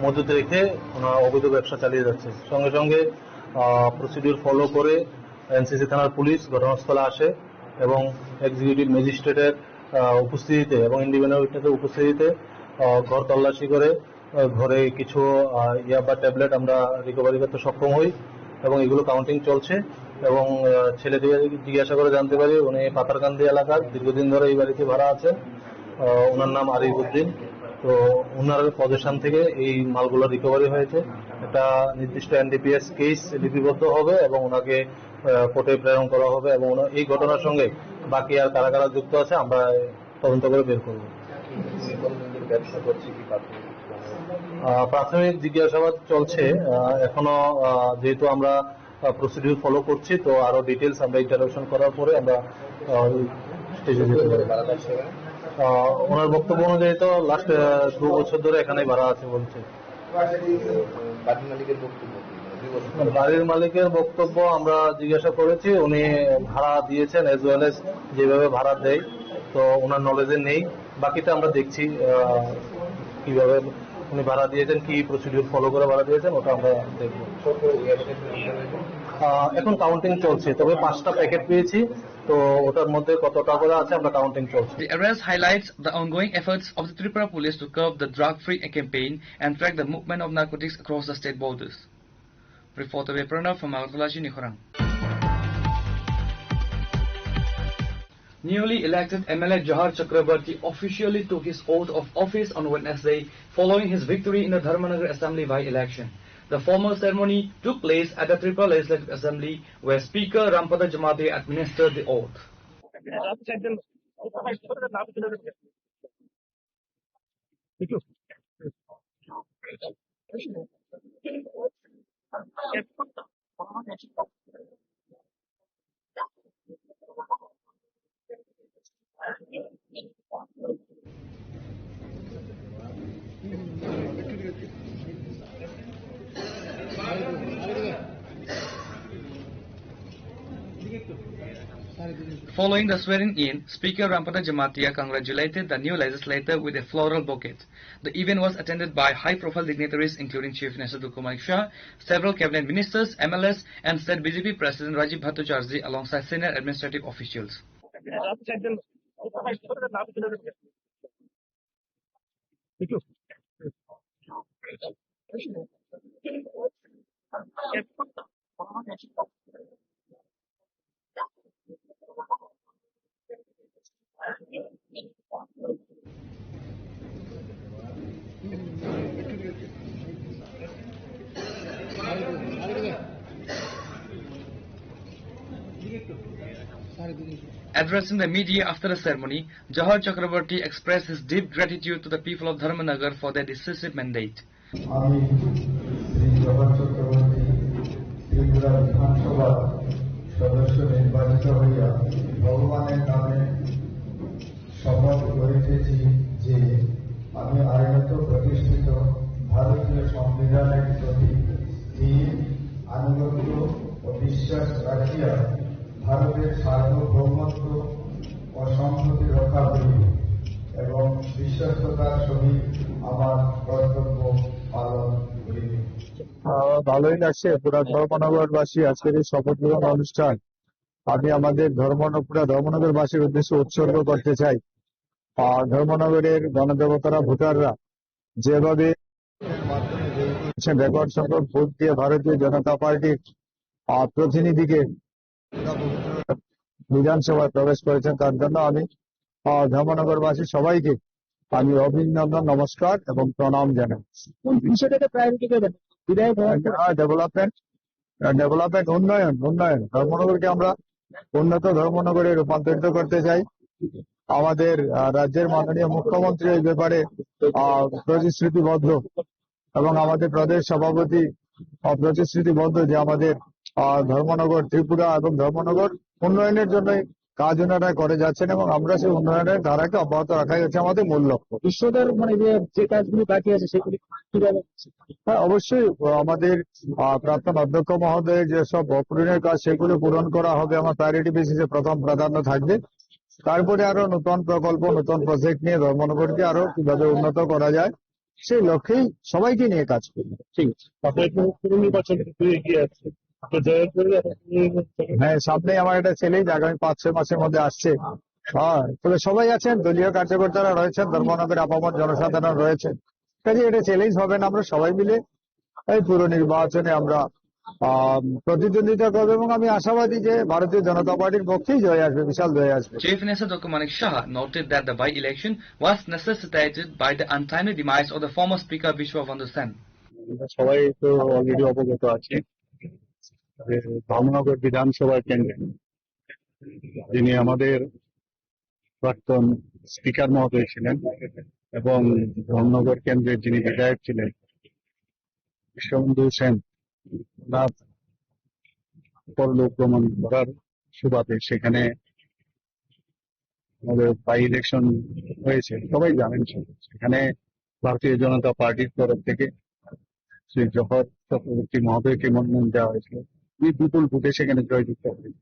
মজুত রেখে ওনার অবৈধ ব্যবসা চালিয়ে যাচ্ছে। সঙ্গে সঙ্গে প্রসিডিউর ফলো করে এনসিসি থানার পুলিশ ঘটনাস্থলে আসে এবং এক্সিকিউটিভ ম্যাজিস্ট্রেটের আহ, উপস্থিতিতে এবং ইন্ডিপেন্ডেন্ট উইটনেসের উপস্থিতিতে আহ, ঘর তল্লাশি করে আহ, ঘরে কিছু আহ, ইয়াবা ট্যাবলেট আমরা রিকভারি করতে সক্ষম হই এবং এগুলো কাউন্টিং চলছে। এবং আহ, ছেলেটিকে জিজ্ঞাসা করে জানতে পারি উনি পাথারকান্দি এলাকার, দীর্ঘদিন ধরে এই বাড়িতে ভাড়া আছেন। আহ, ওনার নাম আরিফ উদ্দিন। তো ওনার পজিশন থেকে এই মালগুলো রিকভারি হয়েছে। একটা নির্দিষ্ট এনডিপিএস কেস লিপিবদ্ধ হবে এবং ওনাকে আহ, কোর্টে প্রেরণ করা হবে এবং ওনার এই ঘটনার সঙ্গে বাকি আর কারা কারা যুক্ত আছে আমরা তদন্ত করে বের করব। আহ, প্রাথমিক জিজ্ঞাসাবাদ চলছে। আহ, এখনো আহ, যেহেতু আমরা প্রসিডিউর ফলো করছি, তো আরো ডিটেলস আমরা ইন্টারোগেশন করার পরে আমরা স্টেজে যেতে পারি। আহ, ওনার বক্তব্য অনুযায়ী তো লাস্ট দু বছর ধরে এখানে ভাড়া আছে বলছে। বাড়ির মালিকের বক্তব্য কি? মানে, দুই বছর ধরে? বাড়ির মালিকের বক্তব্য আমরা জিজ্ঞাসা করেছি, উনি ভাড়া দিয়েছেন, অ্যাজ ওয়েল এজ যেভাবে ভাড়া দেয়, তো ওনার নলেজে নেই। বাকিটা আমরা দেখছি, আহ, কিভাবে উনি ভাড়া দিয়েছেন, কি প্রসিডিউর ফলো করে ভাড়া দিয়েছেন, ওটা আমরা দেখব। কত ওই একসাথে নিয়ে যাবে? আহ, এখন কাউন্টিং চলছে, তবে পাঁচটা প্যাকেট পেয়েছি, তো ওটার মধ্যে কতটা করে আছে আমরা কাউন্টিং চলছে। The arrest highlights the ongoing efforts of the Tripura Police to curb the drug-free campaign and track the movement of narcotics across the state borders. Reporter Pranav from Agartala, Jini Khorang. Newly elected M L A Johar Chakrabarti officially took his oath of office on Wednesday following his victory in the Dharmanagar Assembly by-election. The formal ceremony took place at the Tripura Legislative Assembly, where Speaker Rampada Jamatia administered the oath. Following the swearing-in, Speaker Rampada Jamatia congratulated the new legislator with a floral bouquet. The event was attended by high-profile dignitaries including Chief Minister Tuku Manik Shah, several cabinet ministers, M L As, and State B J P President Rajiv Bhattacharjee alongside senior administrative officials. Addressing the media after the ceremony, Johar Chakraborty expressed his deep gratitude to the people of Dharmanagar for their decisive mandate. আমি শ্রী জগৎ চক্রবর্তী ত্রিপুরা বিধানসভার সদস্য নির্বাচিত হইয়া ভগবানের নামে শপথ করিতেছি যে আমি আইনত প্রতিষ্ঠিত ভারতীয় সংবিধানের প্রতি স্থির আনুগত্য ও বিশ্বাস রাখিয়া ভারতের সার্বভৌমত্ব ও সংহতি রক্ষা করিব এবং বিশ্বস্ততার সহিত আমার কর্তব্য পালন করিব। আহ, ভালোই লাগছে পুরা ধর্মনগরবাসী আজকের এই শপথ গ্রহণ অনুষ্ঠান। আমি আমাদের ধর্মন-, পুরা ধর্মনগরবাসীর উদ্দেশ্যে উৎসর্গ করতে চাই। আহ, ধর্মনগরের গণদেবতারা, ভোটাররা যেভাবে রেকর্ড সংখ্যক ভোট দিয়ে ভারতীয় জনতা পার্টির, আহ, প্রতিনিধিকে বিধানসভায় প্রবেশ করেছেন, তার জন্য আমি, আহ, ধর্মনগরবাসী সবাইকে আমি অভিনন্দন, নমস্কার এবং প্রণাম জানাই। কোন বিষয়টাকে প্রায়োরিটি দেবেন? বিধায়ক হওয়ার পর? আহ, ডেভেলপমেন্ট, আহ, ডেভেলপমেন্ট, উন্নয়ন, উন্নয়ন। ধর্মনগরকে আমরা উন্নত ধর্মনগরে রূপান্তরিত করতে চাই। আমাদের, আহ, রাজ্যের মাননীয় মুখ্যমন্ত্রী এই ব্যাপারে, আহ, প্রতিশ্রুতিবদ্ধ এবং আমাদের প্রদেশ সভাপতি, আহ, প্রতিশ্রুতিবদ্ধ যে আমাদের, আহ, ধর্মনগর, ত্রিপুরা এবং ধর্মনগর উন্নয়নের জন্য কাজ ওনারা করে যাচ্ছেন এবং আমরা সেই উন্নয়নের ধারাকে অব্যাহত রাখাই হচ্ছে আমাদের মূল লক্ষ্য। বিশ্বদের মানে যে, যে কাজগুলি বাকি আছে সেগুলি কিভাবে হচ্ছে? হ্যাঁ, অবশ্যই, আহ, আমাদের, আহ, প্রাক্তন অধ্যক্ষ মহোদয় যেসব অপূরণের কাজ সেগুলো পূরণ করা হবে, আমার প্রায়োরিটি বেসিসে প্রথম প্রাধান্য থাকবে। তারপরে আরো নতুন প্রকল্প, নতুন প্রজেক্ট নিয়ে ধর্মনগরকে আরো কিভাবে উন্নত করা যায়, সেই লক্ষ্যেই সবাইকে নিয়ে কাজ করব। ঠিক আছে। আপনার তো পুরো নির্বাচন কিন্তু এগিয়ে আছে। তো জয়ের পরে আপনার পুরো নির্বাচন হ্যাঁ, সামনেই আমার একটা চ্যালেঞ্জ আগামী পাঁচ ছয় মাসের মধ্যে আসছে। হ্যাঁ, তবে সবাই আছেন, দলীয় কার্যকর্তারা রয়েছেন, ধর্মনগরের আপামর জনসাধারণ রয়েছেন। কাজে এটা চ্যালেঞ্জ হবে না, আমরা সবাই মিলে এই পুরো নির্বাচনে আমরা আহ, প্রতিদ্বন্দ্বিতা করবো এবং আমি আশাবাদী যে ভারতীয় জনতা পার্টির পক্ষেই জয় আসবে, বিশাল জয় আসবে। Chief Minister Doctor Manik Saha noted that the by-election was necessitated by the untimely demise of the former Speaker Bishwa Bandhu Sen. আমরা সবাই তো অলরেডি অবগত আছি যে ধর্মনগর বিধানসভা কেন্দ্রে যিনি আমাদের প্রাক্তন স্পিকার মহোদয় ছিলেন এবং ধর্মনগর কেন্দ্রের যিনি বিধায়ক ছিলেন বিশ্ববন্ধু সেন, তার পরলোক গমন করার সুবাদে সেখানে আমাদের বাই ইলেকশন হয়েছে, সবাই জানেন সেটা। সেখানে ভারতীয় জনতা পার্টির তরফ থেকে শ্রী জহর চক্রবর্তী মহোদয়কে মনোনয়ন দেওয়া হয়েছিল। উনি বিপুল ভোটে সেখানে জয়যুক্ত হয়েছেন।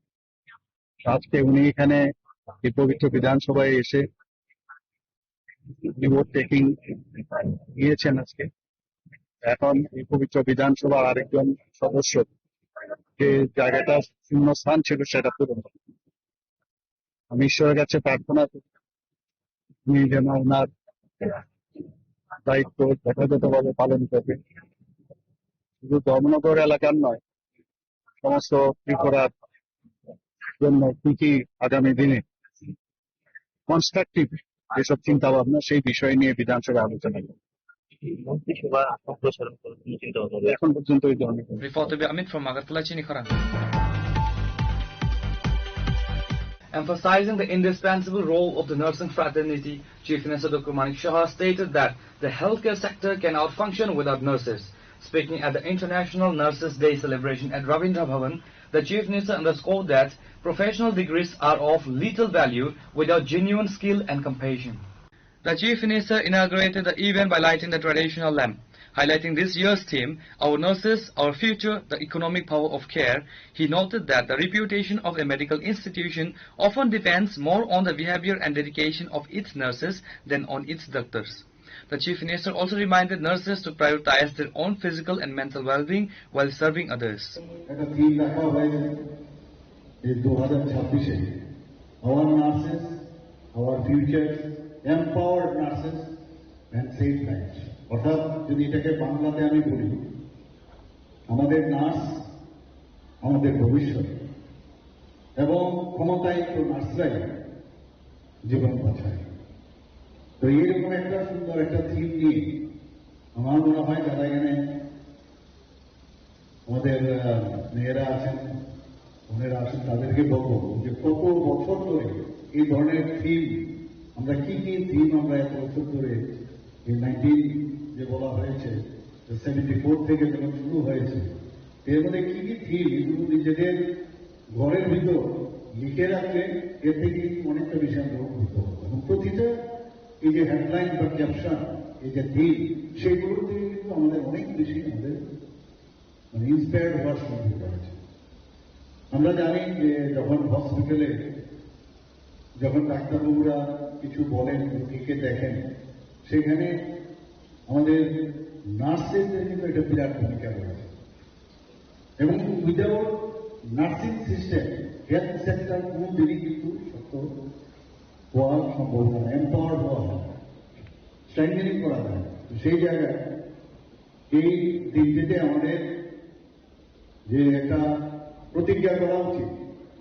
আজকে উনি এখানে এই পবিত্র বিধানসভায় এসে রিপোর্ট টেকিং গিয়েছেন আজকে। এখন এই পবিত্র বিধানসভার আরেকজন সদস্য যে জায়গাটা শূন্য স্থান ছিল সেটা পূরণ হবে। আমি ঈশ্বরের কাছে প্রার্থনা করি উনি যেন ওনার দায়িত্ব যথাযথভাবে পালন করবেন। শুধু ধর্মনগর এলাকার নয়, সমস্ত ত্রিপুরার জন্য কি কি আগামী দিনে কনস্ট্রাকটিভ যেসব চিন্তা ভাবনা, সেই বিষয় নিয়ে বিধানসভায় আলোচনা করব। মন্ত্রিসভা সম্প্রসারণ করার কোনো চিন্তা ভাবনা রয়েছে? এখন পর্যন্ত এই ধরনের কোনো Report by Amit from Agartala, Chini Khorang. Emphasizing the indispensable role of the nursing fraternity, Chief Minister Doctor Manik Saha stated that the healthcare sector cannot function without nurses. Speaking at the International Nurses Day celebration at Ravindra Bhavan, the Chief Minister underscored that professional degrees are of little value without genuine skill and compassion. The Chief Minister inaugurated the event by lighting the traditional lamp. Highlighting this year's theme, Our Nurses, Our Future, the Economic Power of Care, he noted that the reputation of a medical institution often depends more on the behavior and dedication of its nurses than on its doctors. The Chief Minister also reminded nurses to prioritize their own physical and mental well-being while serving others. একটা theme রাখা হয়েছে এই দু হাজার ছাব্বিশে, our nurses, our future, empowered nurses and save life. অর্থাৎ যদি এটাকে বাংলাতে আমি বলি, আমাদের নার্স আমাদের ভবিষ্যৎ এবং ক্ষমতায়িত নার্সরাই জীবন বাঁচায়। তো এইরকম একটা সুন্দর একটা থিম নিয়ে আমার মনে হয় যারা এখানে আমাদের, আহ, মেয়েরা আছেন, বোনেরা আছেন, তাদেরকে বলবো যে কত বছর ধরে এই ধরনের থিম, আমরা কি কি থিম আমরা এত বছর ধরে এই নাইনটিন যে বলা হয়েছে, সেভেন্টি ফোর থেকে যখন শুরু হয়েছে, এর মধ্যে কি কি থিম এগুলো নিজেদের ঘরের ভিতর লিখে রাখলে এর থেকে কিন্তু অনেকটা বেশি আমরা উপকৃত হবো। এবং প্রতিটা এই যে হেডলাইন বা ক্যাপশন, এই যে থিম, সেগুলোর থেকে কিন্তু আমাদের অনেক বেশি আমাদের মানে ইন্সপায়ার্ড হওয়ার সুযোগ রয়েছে। আমরা জানি যে যখন হসপিটালে যখন ডাক্তারবাবুরা কিছু বলেন, রোগীকে দেখেন, সেখানে আমাদের নার্সেসদের কিন্তু একটা বিরাট ভূমিকা রয়েছে। এবং without nursing system, health sector কোনো দিনই কিন্তু শক্ত হওয়া সম্ভব হয় না, এম্পাওয়ার্ড হওয়া হয় না, স্ট্রেংথেনিং করা যায় না। তো সেই জায়গায় এই দিনটিতে আমাদের যে একটা প্রতিজ্ঞা করা উচিত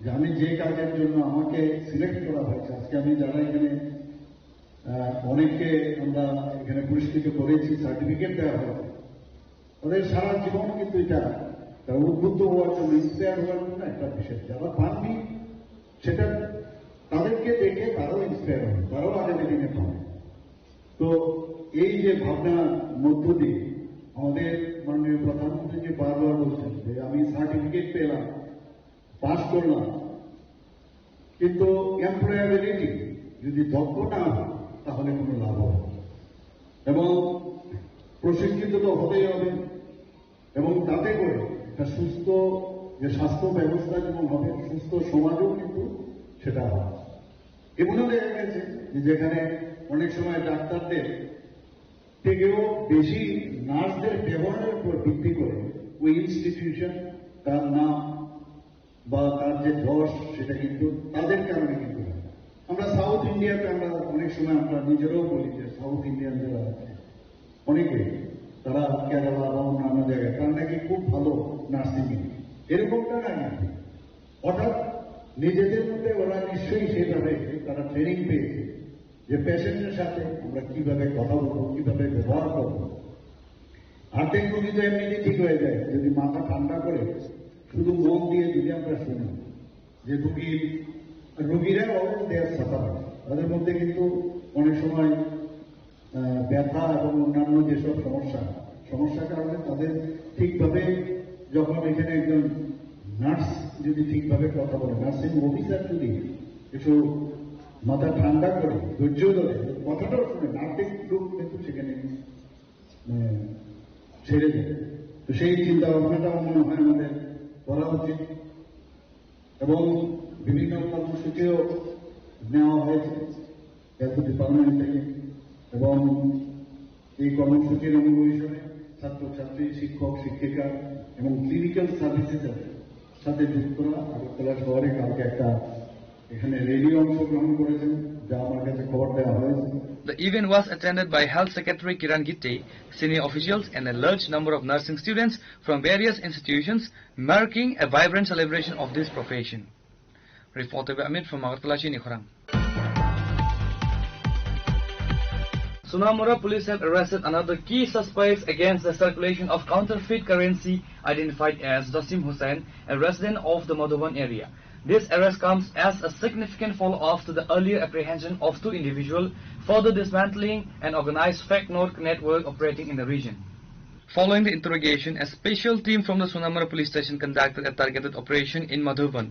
যে আমি যে কাজের জন্য আমাকে সিলেক্ট করা হয়েছে, আজকে আমি যারা এখানে, আহ, অনেককে আমরা এখানে পুরস্কৃত করেছি, সার্টিফিকেট দেওয়া হয়েছে, তাদের সারা জীবন কিন্তু এটা তারা উদ্বুদ্ধ হওয়ার জন্য, ইন্সপায়ার হওয়ার জন্য একটা বিষয়। যারা পাননি, সেটা তাদেরকে দেখে তারাও ইন্সপায়ার হবে, তারাও আগামী দিনে পাবে। তো এই যে ভাবনার মধ্য দিয়ে আমাদের মাননীয় প্রধানমন্ত্রী যে বারবার বলছেন যে আমি সার্টিফিকেট পেলাম, পাস করলাম, কিন্তু এমপ্লয়াবিলিটি যদি দক্ষ না হয়, তাহলে কোনো লাভ হবে না। এবং প্রশিক্ষিত তো হতেই হবে, এবং তাতে করে একটা সুস্থ যে স্বাস্থ্য ব্যবস্থা যেমন হবে, সুস্থ সমাজও কিন্তু সেটা হবে। এমনও দেখা গেছে যে যেখানে অনেক সময় ডাক্তারদের থেকেও বেশি নার্সদের ব্যবহারের উপর ভিত্তি করে ওই ইনস্টিটিউশন, তার নাম বা তার যে যশ, সেটা কিন্তু তাদের কারণে কিন্তু হয়। আমরা সাউথ ইন্ডিয়াতে আমরা অনেক সময় আমরা নিজেরাও বলি যে সাউথ ইন্ডিয়ান যারা আছে, অনেকে তারা কেরালা বা অন্যান্য জায়গায় তারা নাকি খুব ভালো নার্সিং। এরকমটা না কিন্তু, হঠাৎ নিজেদের মধ্যে ওরা নিশ্চয়ই সেভাবে তারা ট্রেনিং পেয়েছে যে পেশেন্টের সাথে আমরা কিভাবে কথা বলবো, কিভাবে ব্যবহার করবো। হার্টের রোগী তো এমনিতেই ঠিক হয়ে যায় যদি মাথা ঠান্ডা করে শুধু মন দিয়ে যদি আমরা শুনি। যে রুগীর, রুগীরা always they are sufferer। তাদের মধ্যে কিন্তু অনেক সময়, আহ, ব্যথা এবং অন্যান্য যেসব সমস্যা, সমস্যার কারণে তাদের ঠিকভাবে যখন এখানে একজন নার্স যদি ঠিকভাবে কথা বলে, নার্সিং অফিসার যদি একটু মাথা ঠান্ডা করে, ধৈর্য ধরে, কথাটাও শুনে, নার্সিং রূপ কিন্তু সেখানে, আহ, ছেড়ে দেয়। তো সেই চিন্তা ভাবনাটা আমার মনে হয় আমাদের করা উচিত। এবং বিভিন্ন কর্মসূচিও নেওয়া হয়েছে হেলথ ডিপার্টমেন্ট থেকে। এবং এই কর্মসূচির অঙ্গ হিসেবে ছাত্রছাত্রী, শিক্ষক, শিক্ষিকা এবং ক্লিনিক্যাল সার্ভিসেসের সাথে যুক্তরা আগরতলা শহরে কালকে একটা এখানে র্যালি অংশগ্রহণ করেছেন, যা আমার কাছে খবর দেওয়া হয়েছে। The event was attended by Health Secretary Kiran Gitte, senior officials, and a large number of nursing students from various institutions, marking a vibrant celebration of this profession. Reported by Amit from Agartala, Chini Khorang. Sonamura police have arrested another key suspects against the circulation of counterfeit currency identified as Jasim Hussain, a resident of the Madhuban area. This arrest comes as a significant follow-up to the earlier apprehension of two individuals, further dismantling an organized fake note network operating in the region. Following the interrogation, a special team from the Sonamura police station conducted a targeted operation in Madhuban.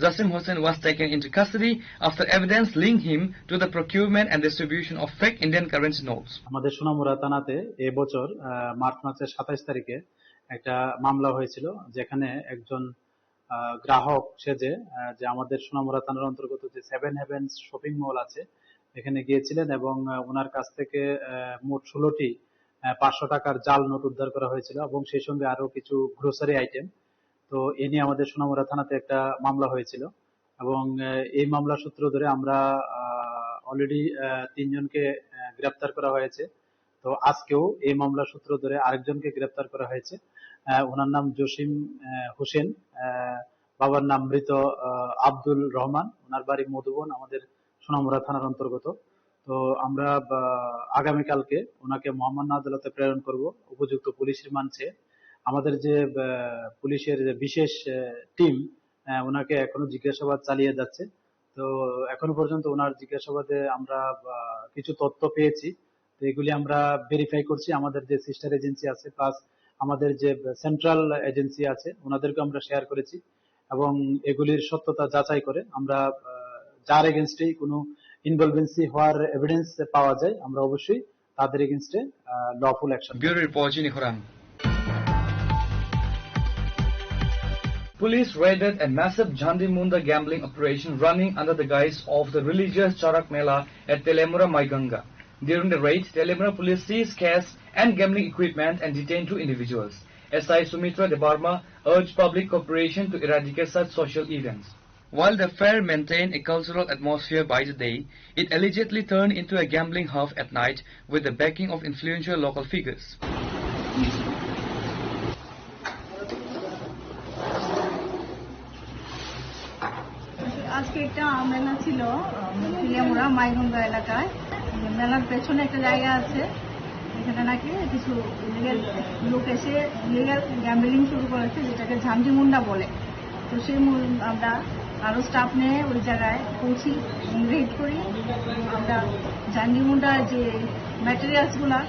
Jasim Hussain was taken into custody after evidence linked him to the procurement and distribution of fake Indian currency notes. আমাদের সোনামুড়া থানাতে এবছর, আহ, মার্চ মাসের সাতাইশ তারিখে একটা মামলা হয়েছিল, যেখানে একজন, আহ, গ্রাহক সেজে, আহ, যে আমাদের সোনামুড়া থানার অন্তর্গত যে সেভেন হেভেন্স শপিং মল আছে, এখানে গিয়েছিলেন এবং, আহ, ওনার কাছ থেকে, আহ, মোট ষোলোটি, আহ, পাঁচশো টাকার জাল নোট উদ্ধার করা হয়েছিল এবং সেই সঙ্গে আরো কিছু গ্রোসারি আইটেম। তো এ নিয়ে আমাদের সোনামুড়া থানাতে একটা মামলা হয়েছিল এবং, আহ, এই মামলা সূত্র ধরে আমরা, আহ, অলরেডি, আহ, তিনজনকে, আহ, গ্রেপ্তার করা হয়েছে। তো আজকেও এই মামলা সূত্র ধরে আরেকজনকে গ্রেপ্তার করা হয়েছে। আহ, ওনার নাম জসিম, আহ, হোসেন, আহ, বাবার নাম মৃত, আহ, আব্দুল রহমান, ওনার বাড়ি মধুবন, আমাদের সোনামুড়া থানার অন্তর্গত। তো আমরা, আহ, আগামীকালকে ওনাকে মহামান্য আদালতে প্রেরণ করব উপযুক্ত পুলিশ রিমান্ড চেয়ে। আমাদের যে, আহ, পুলিশের যে বিশেষ, আহ, টিম, আহ, ওনাকে এখনো জিজ্ঞাসাবাদ চালিয়ে যাচ্ছে। তো এখনো পর্যন্ত ওনার জিজ্ঞাসাবাদে আমরা, আহ, কিছু তথ্য পেয়েছি। তো এগুলি আমরা ভেরিফাই করছি, আমাদের যে সিস্টার এজেন্সি আছে প্লাস আমাদের যে সেন্ট্রাল এজেন্সি আছে ওনাদেরকে আমরা শেয়ার করেছি এবং এগুলির সত্যতা যাচাই করে আমরা, আহ, যার এগেনস্টেই কোনো ইনভলভেন্সি হওয়ার এভিডেন্স পাওয়া যায় আমরা অবশ্যই তাদের এগেনস্টে, ah, lawful action. Bureau report, Chini Khorang. Police raided a massive Jhandi Munda gambling operation running under the guise of the religious Charak Mela at Telemura Maiganga. During the raid, Telemura police seized cash and gambling equipment and detained two individuals. S I Sumitra Debbarma urged public cooperation to eradicate such social events. While the fair maintained a cultural atmosphere by the day, it allegedly turned into a gambling hub at night with the backing of influential local figures. আজকে একটা মেলা ছিল, উম, তেলিয়ামুড়া মাইগঙ্গা এলাকায়। মেলার পেছনে একটা জায়গা আছে, এখানে নাকি কিছু ইলিগাল লোক এসে ইলিগাল গ্যাম্বলিং শুরু করেছে, যেটাকে ঝান্ডি মুন্ডা বলে। তো সেই মূল আমরা আরো স্টাফ নিয়ে ওই জায়গায় পৌঁছি এবং রেড করি। আমরা ঝান্ডি মুন্ডা যে ম্যাটেরিয়ালস গুলা,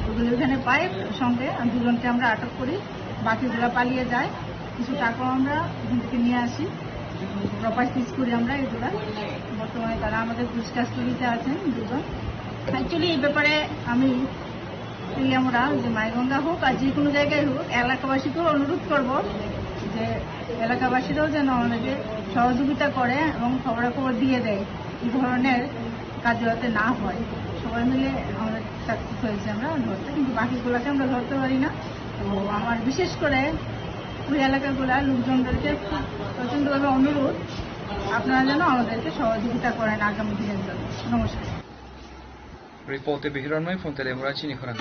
ওগুলো এখানে পাই, সঙ্গে দুজনকে আমরা আটক করি, বাকিগুলা পালিয়ে যায়। কিছু টাকাও আমরা এখান থেকে নিয়ে আসি, প্রপার সিজ করি আমরা এগুলা। বর্তমানে তারা আমাদের পুলিশ কাস্টডিতে আছেন দুজন। অ্যাকচুয়ালি এই ব্যাপারে আমি তেলিয়ামুড়া, যে মাইগঙ্গা হোক আর যে কোনো জায়গায় হোক, এলাকাবাসীকেও অনুরোধ করব যে এলাকাবাসীরাও যেন আমাদেরকে সহযোগিতা করে এবং খবরাখবর দিয়ে দেয়। এই ধরনের কাজ যাতে না হয়, সবাই মিলে আমরা সাকসেস হয়েছি আমরা ধরতে, কিন্তু বাকিগুলোকে আমরা ধরতে পারি না। তো আমার বিশেষ করে ওই এলাকাগুলোর লোকজনদেরকে খুব প্রচণ্ডভাবে অনুরোধ, আপনারা যেন আমাদেরকে সহযোগিতা করেন আগামী দিনের জন্য। নমস্কার। Reporter Bihiranmai from Telemura Chinikhorang.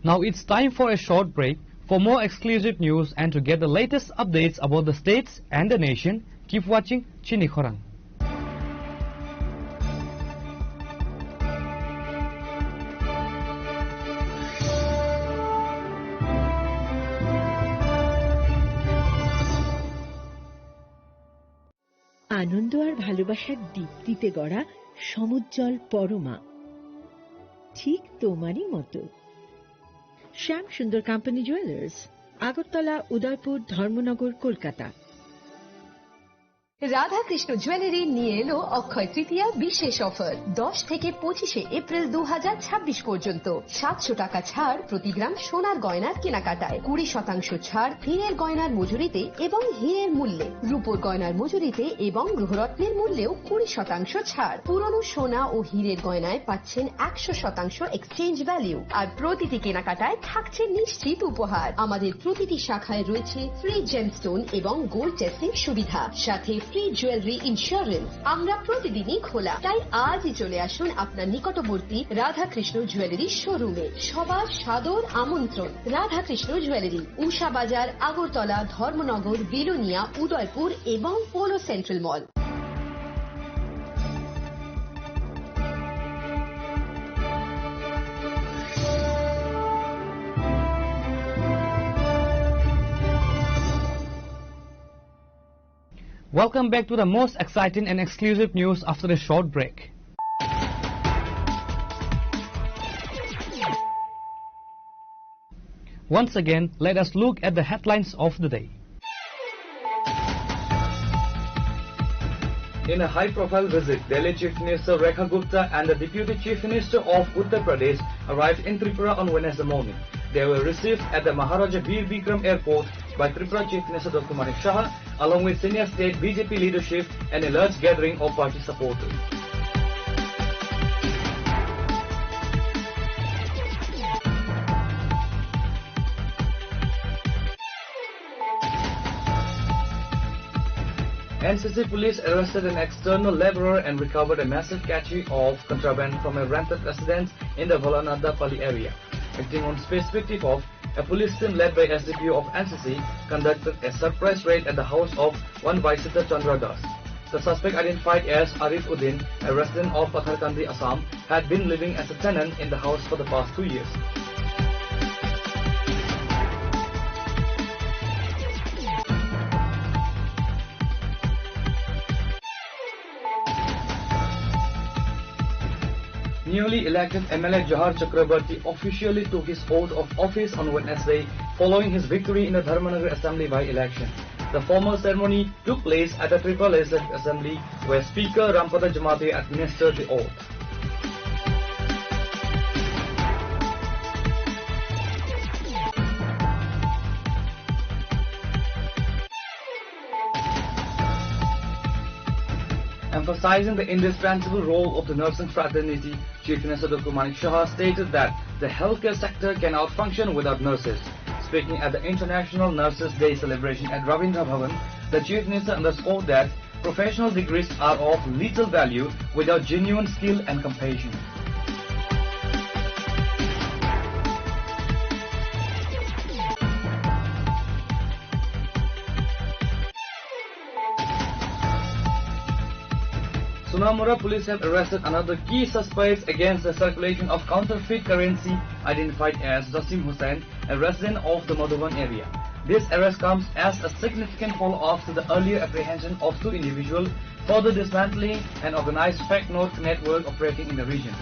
Now it's time for a short break. For more exclusive news and to get the latest updates about the states and the nation, keep watching Chinikhorang. আনন্দ আর ভালোবাসার দীপ্তিতে গড়া সমুজ্জ্বল পরমা, ঠিক তোমারই মতো। শ্যাম সুন্দর company jewellers, Agartala, উদয়পুর, ধর্মনগর, কলকাতা। রাধাকৃষ্ণ জুয়েলারি নিয়ে এলো অক্ষয় তৃতীয়া বিশেষ অফার। দশ থেকে পঁচিশে এপ্রিল দু হাজার ছাব্বিশ পর্যন্ত সাতশো টাকা ছাড় প্রতি গ্রাম সোনার গয়নার কেনাকাটায়, কুড়ি শতাংশ ছাড় হীরের গয়নার মজুরিতে এবং হীরের মূল্যে, রূপোর গয়নার মজুরিতে এবং গ্রহরত্নের মূল্যেও কুড়ি শতাংশ ছাড়। পুরনো সোনা ও হীরের গয়নায় পাচ্ছেন একশো শতাংশ এক্সচেঞ্জ ভ্যালু, আর প্রতিটি কেনাকাটায় থাকছে নিশ্চিত উপহার। আমাদের প্রতিটি শাখায় রয়েছে ফ্রি জেমস্টোন এবং গোল্ড টেস্টিং সুবিধা, সাথে ফ্রি জুয়েলারি ইন্স্যুরেন্স। আমরা প্রতিদিনই খোলা, তাই আজই চলে আসুন আপনার নিকটবর্তী রাধাকৃষ্ণ জুয়েলারি শোরুমে। সবার সাদর আমন্ত্রণ। রাধাকৃষ্ণ জুয়েলারি, উষা বাজার, আগরতলা, ধর্মনগর, বিলোনিয়া, উদয়পুর এবং polo central mall. Welcome back to the most exciting and exclusive news after a short break. Once again, let us look at the headlines of the day. In a high-profile visit, Delhi Chief Minister Rekha Gupta and the Deputy Chief Minister of Uttar Pradesh arrived in Tripura on Wednesday morning. They were received at the Maharaja Bir Bikram Airport by Tripura Chief Minister Doctor Manik Saha, along with senior state B J P leadership and a large gathering of party supporters. N C C police arrested an external laborer and recovered a massive cache of contraband from a rented residence in the Bholanadapalli area. Acting on specific tip-off, a police team led by S D P O of N C C conducted a surprise raid at the house of one Vaisita Chandra Das. The suspect, identified as Arif Uddin, a resident of Patharkandi, Assam, had been living as a tenant in the house for the past two years. Newly elected M L A Johar Chakrabarti officially took his oath of office on Wednesday following his victory in the Dharmanagar Assembly by-election. The formal ceremony took place at the Tripura Legislative Assembly, where Speaker Rampada Jamatia administered the oath. Emphasizing the indispensable role of the nursing fraternity, Chief Minister Doctor Manik Saha stated that the healthcare sector cannot function without nurses. Speaking at the International Nurses Day celebration at Rabindra Bhavan, the Chief Minister underscored that professional degrees are of little value without genuine skill and compassion. Sonamura police have arrested another key suspect against the circulation of counterfeit currency, identified as Jasim Hussain, a resident of the Madhuban area. This arrest comes as a significant follow-up to the earlier apprehension of two individuals, further dismantling an organized fake note network operating in the region.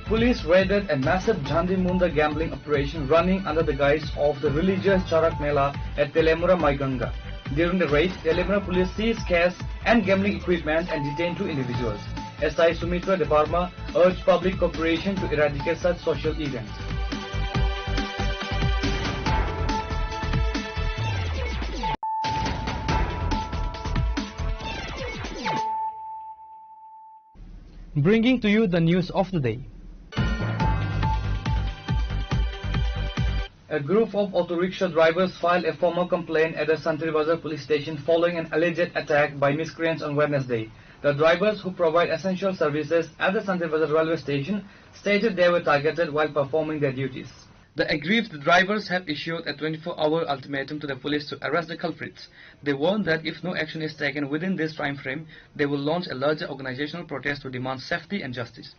Police raided a massive Jhandi Munda gambling operation running under the guise of the religious Charak Mela at Telemura Maiganga. During the raid, Telemura police seized cash and gambling equipment and detained two individuals. S I Sumitra Debbarma urged public cooperation to eradicate such social events. Bringing to you the news of the day. A group of auto rickshaw drivers filed a formal complaint at the Santri Bazar police station following an alleged attack by miscreants on Wednesday. The drivers, who provide essential services at the Santri Bazar railway station, stated they were targeted while performing their duties. The aggrieved drivers have issued a twenty-four hour ultimatum to the police to arrest the culprits. They warn that if no action is taken within this time frame, they will launch a larger organizational protest to demand safety and justice.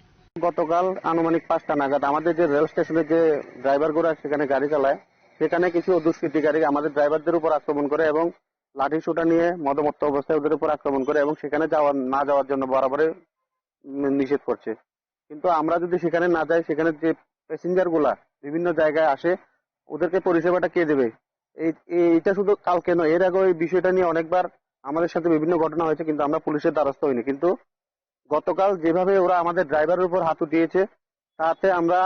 গতকাল আনুমানিক পাঁচটা নাগাদ আমাদের যে রেল স্টেশনের যে ড্রাইভারগুলো সেখানে গাড়ি চালায়, সেখানে কিছু দুষ্কৃতিকারী আমাদের ড্রাইভারদের উপর আক্রমণ করে এবং লাঠি সোটা নিয়ে মদমত্ত অবস্থায় ওদের উপর আক্রমণ করে এবং সেখানে যাওয়ার, না যাওয়ার জন্য বরাবরই উম, নিষেধ করছে। কিন্তু আমরা যদি সেখানে না যাই, সেখানে যে প্যাসেঞ্জার গুলা বিভিন্ন জায়গায় আসে, ওদেরকে পরিষেবাটা কে দেবে? এই, এই, এটা শুধু কালকে নয়, এর আগেও এই বিষয়টা নিয়ে অনেকবার আমাদের সাথে বিভিন্ন ঘটনা হয়েছে, কিন্তু আমরা পুলিশের দ্বারস্থ হইনি। কিন্তু গতকাল যেভাবে ওরা আমাদের ড্রাইভারের উপর হাত উঠিয়েছে, তাতে আমরা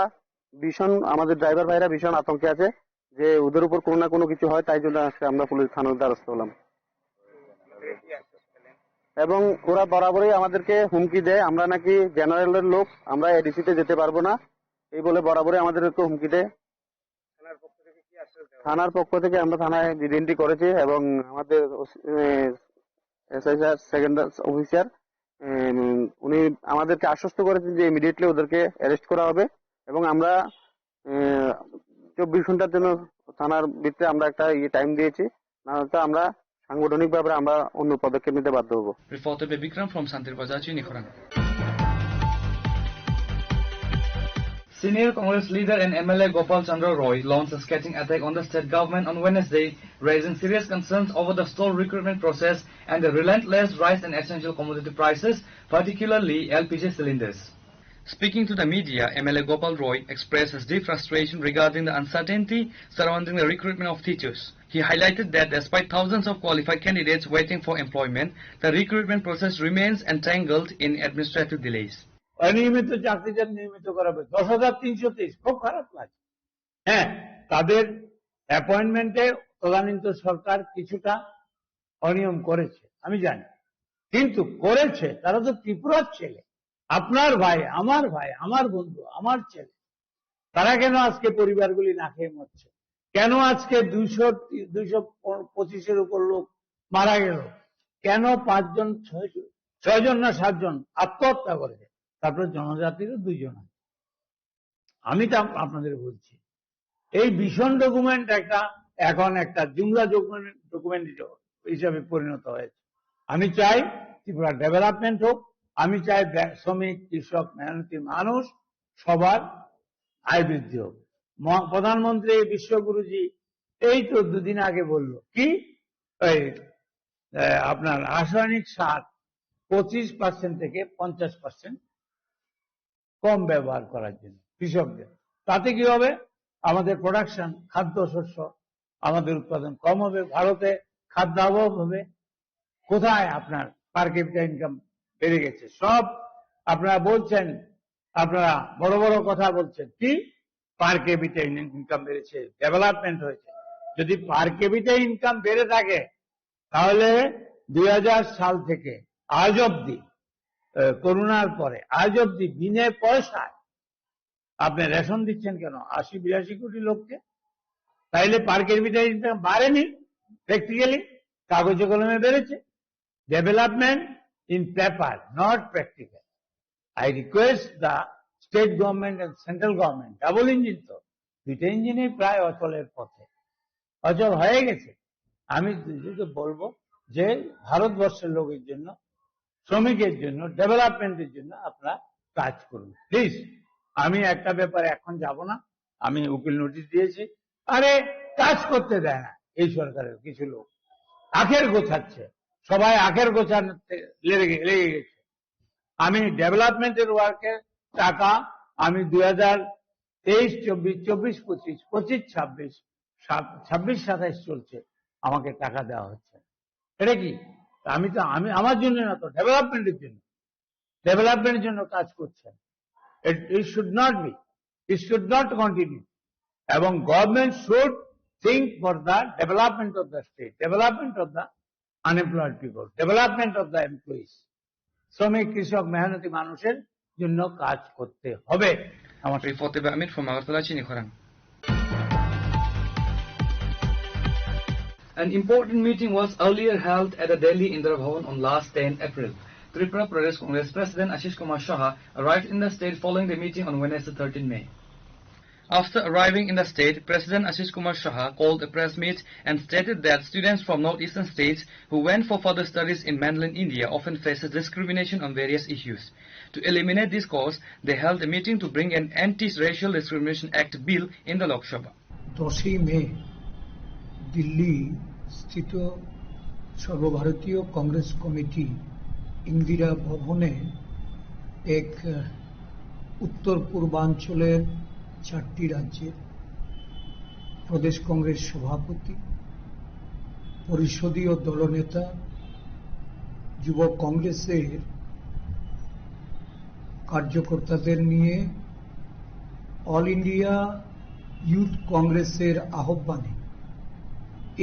ভীষণ, আমাদের ড্রাইভার ভাইরা ভীষণ আতঙ্কে আছে যে ওদের উপর কোনো না কোনো কিছু হয়, তাই জন্য আজকে আমরা পুলিশ থানার দ্বারস্থ হলাম। এবং ওরা বরাবরই আমাদেরকে হুমকি দেয়, আমরা নাকি জেনারেলের লোক, আমরা এডিসিতে যেতে পারবো না, এই বলে বরাবরই আমাদেরকে হুমকি দেয়। থানার পক্ষ থেকে আমরা থানায় জিডিএনটি করেছি এবং আমাদের এসআই স্যার, সেকেন্ড অফিসার, উনি আমাদেরকে আশ্বস্ত করেছেন যে ইমিডিয়েটলি ওদেরকে অ্যারেস্ট করা হবে এবং আমরা চব্বিশ ঘন্টার জন্য থানার ভিতরে আমরা একটা ইয়ে টাইম দিয়েছি, না হলে তো আমরা সাংগঠনিকভাবে আমরা অন্য পদক্ষেপ নিতে বাধ্য হব। Reported by Bikram from Santir Bazar, Chinikhorang. Senior Congress leader and M L A Gopal Chandra Roy launched a scathing attack on the state government on Wednesday, raising serious concerns over the stalled recruitment process and the relentless rise in essential commodity prices, particularly L P G cylinders. Speaking to the media, M L A Gopal Roy expressed his deep frustration regarding the uncertainty surrounding the recruitment of teachers. He highlighted that despite thousands of qualified candidates waiting for employment, the recruitment process remains entangled in administrative delays. অনিয়মিত চাকরিতে নিয়মিত করা হবে, দশ হাজার তিনশো তেইশ, খুব খারাপ লাগে। হ্যাঁ, তাদের অ্যাপয়েন্টমেন্টে তদানীন্ত সরকার কিছুটা অনিয়ম করেছে, আমি জানি, কিন্তু করেছে, তারা তো ত্রিপুরার ছেলে, আপনার ভাই, আমার ভাই, আমার বন্ধু, আমার ছেলে, তারা কেন আজকে পরিবারগুলি না খেয়ে মরছে? কেন আজকে দুইশো, দুইশো পঁচিশের উপর লোক মারা গেল? কেন পাঁচজন, ছয়জন, ছয়জন না সাতজন আত্মহত্যা করেছে? তারপরে জনজাতিরও দুইজন আছে। আমি তা আপনাদের বলছি, এই ভিশন ডকুমেন্ট একটা, এখন একটা জুমলা ডকুমেন্ট, ডকুমেন্ট হিসেবে পরিণত হয়েছে। আমি চাই ত্রিপুরা ডেভেলপমেন্ট হোক, আমি চাই ব্য-, শ্রমিক, কৃষক, মেহনতি মানুষ সবার আয় বৃদ্ধি হোক। ম-, প্রধানমন্ত্রী বিশ্বগুরুজি এই তো দুদিন আগে বলল কি, এই, আহ, আপনার রাসায়নিক সার পঁচিশ পার্সেন্ট থেকে পঞ্চাশ পার্সেন্ট কম ব্যবহার করার জন্য কৃষকদের। তাতে কি হবে? আমাদের প্রোডাকশন, খাদ্যশস্য, আমাদের উৎপাদন কম হবে, ভারতে খাদ্যাভাব হবে। কোথায় আপনার পার ক্যাপিটা ইনকাম বেড়ে গেছে? সব আপনারা বলছেন, আপনারা বড় বড় কথা বলছেন, কি পার ক্যাপিটা ইনকাম বেড়েছে, ডেভেলপমেন্ট হয়েছে। যদি পার ক্যাপিটা ইনকাম বেড়ে থাকে, তাহলে দুই হাজার সাল থেকে আজ অবধি, আহ, করোনার পরে আজ অবধি বিনা পয়সায় আপনি রেশন দিচ্ছেন কেন আশি বিরাশি কোটি লোককে? তাইলে পার ক্যাপিটা ইনকাম বাড়েনি, প্র্যাকটিক্যালি কাগজে কলমে বেড়েছে। Development in paper, not practical. I request the state government and central government, double engine তো, দুইটা ইঞ্জিনই প্রায় অচলের পথে, অচল হয়ে গেছে। আমি যদি বলবো যে ভারতবর্ষের লোকের জন্য, শ্রমিকের জন্য, ডেভেলপমেন্টের জন্য আপনারা কাজ করুন প্লিজ। আমি একটা ব্যাপারে এখন যাব না, আমি উকিল নোটিশ দিয়েছি। আরে, কাজ করতে দেয় না এই সরকারের কিছু লোক, আখের গোছাচ্ছে, সবাই আখের গোছাতে লেগে লেগে গেছে। আমি ডেভেলপমেন্টের ওয়ার্কের টাকা আমি দুই হাজার তেইশ চব্বিশ, চব্বিশ পঁচিশ, পঁচিশ ছাব্বিশ, সাত-, ছাব্বিশ সাতাইশ চলছে, আমাকে টাকা দেওয়া হচ্ছে না। এটা কি? আমি তো, আমি আমার জন্য না তো, ডেভেলপমেন্টের জন্য। ডেভেলপমেন্টের জন্য কাজ করছেন। It, it should not be, it should not continue. এবং government should think for the development of the state, development of the unemployed people, development of the employees. শ্রমিক, কৃষক, মেহনতি মানুষের জন্য কাজ করতে হবে। আমার Reported by Amit from Agartala, Chini Khorang. An important meeting was earlier held at the Delhi Indira Bhawan on last ten April. Tripura Pradesh Congress President Ashish Kumar Saha arrived in the state following the meeting on Wednesday, thirteenth May. After arriving in the state, President Ashish Kumar Saha called a press meet and stated that students from northeastern states who went for further studies in mainland India often faces discrimination on various issues. To eliminate this cause, they held a meeting to bring an Anti-Racial Discrimination Act bill in the Lok Sabha. দশই মে দিল্লি স্থিত সর্বভারতীয় কংগ্রেস কমিটি ইন্দিরা ভবনে এক, আহ, উত্তর পূর্বাঞ্চলের চারটি রাজ্যের প্রদেশ কংগ্রেস সভাপতি, পরিষদীয় দলনেতা, যুব কংগ্রেসের কার্যকর্তাদের নিয়ে অল ইন্ডিয়া ইউথ কংগ্রেসের আহ্বানে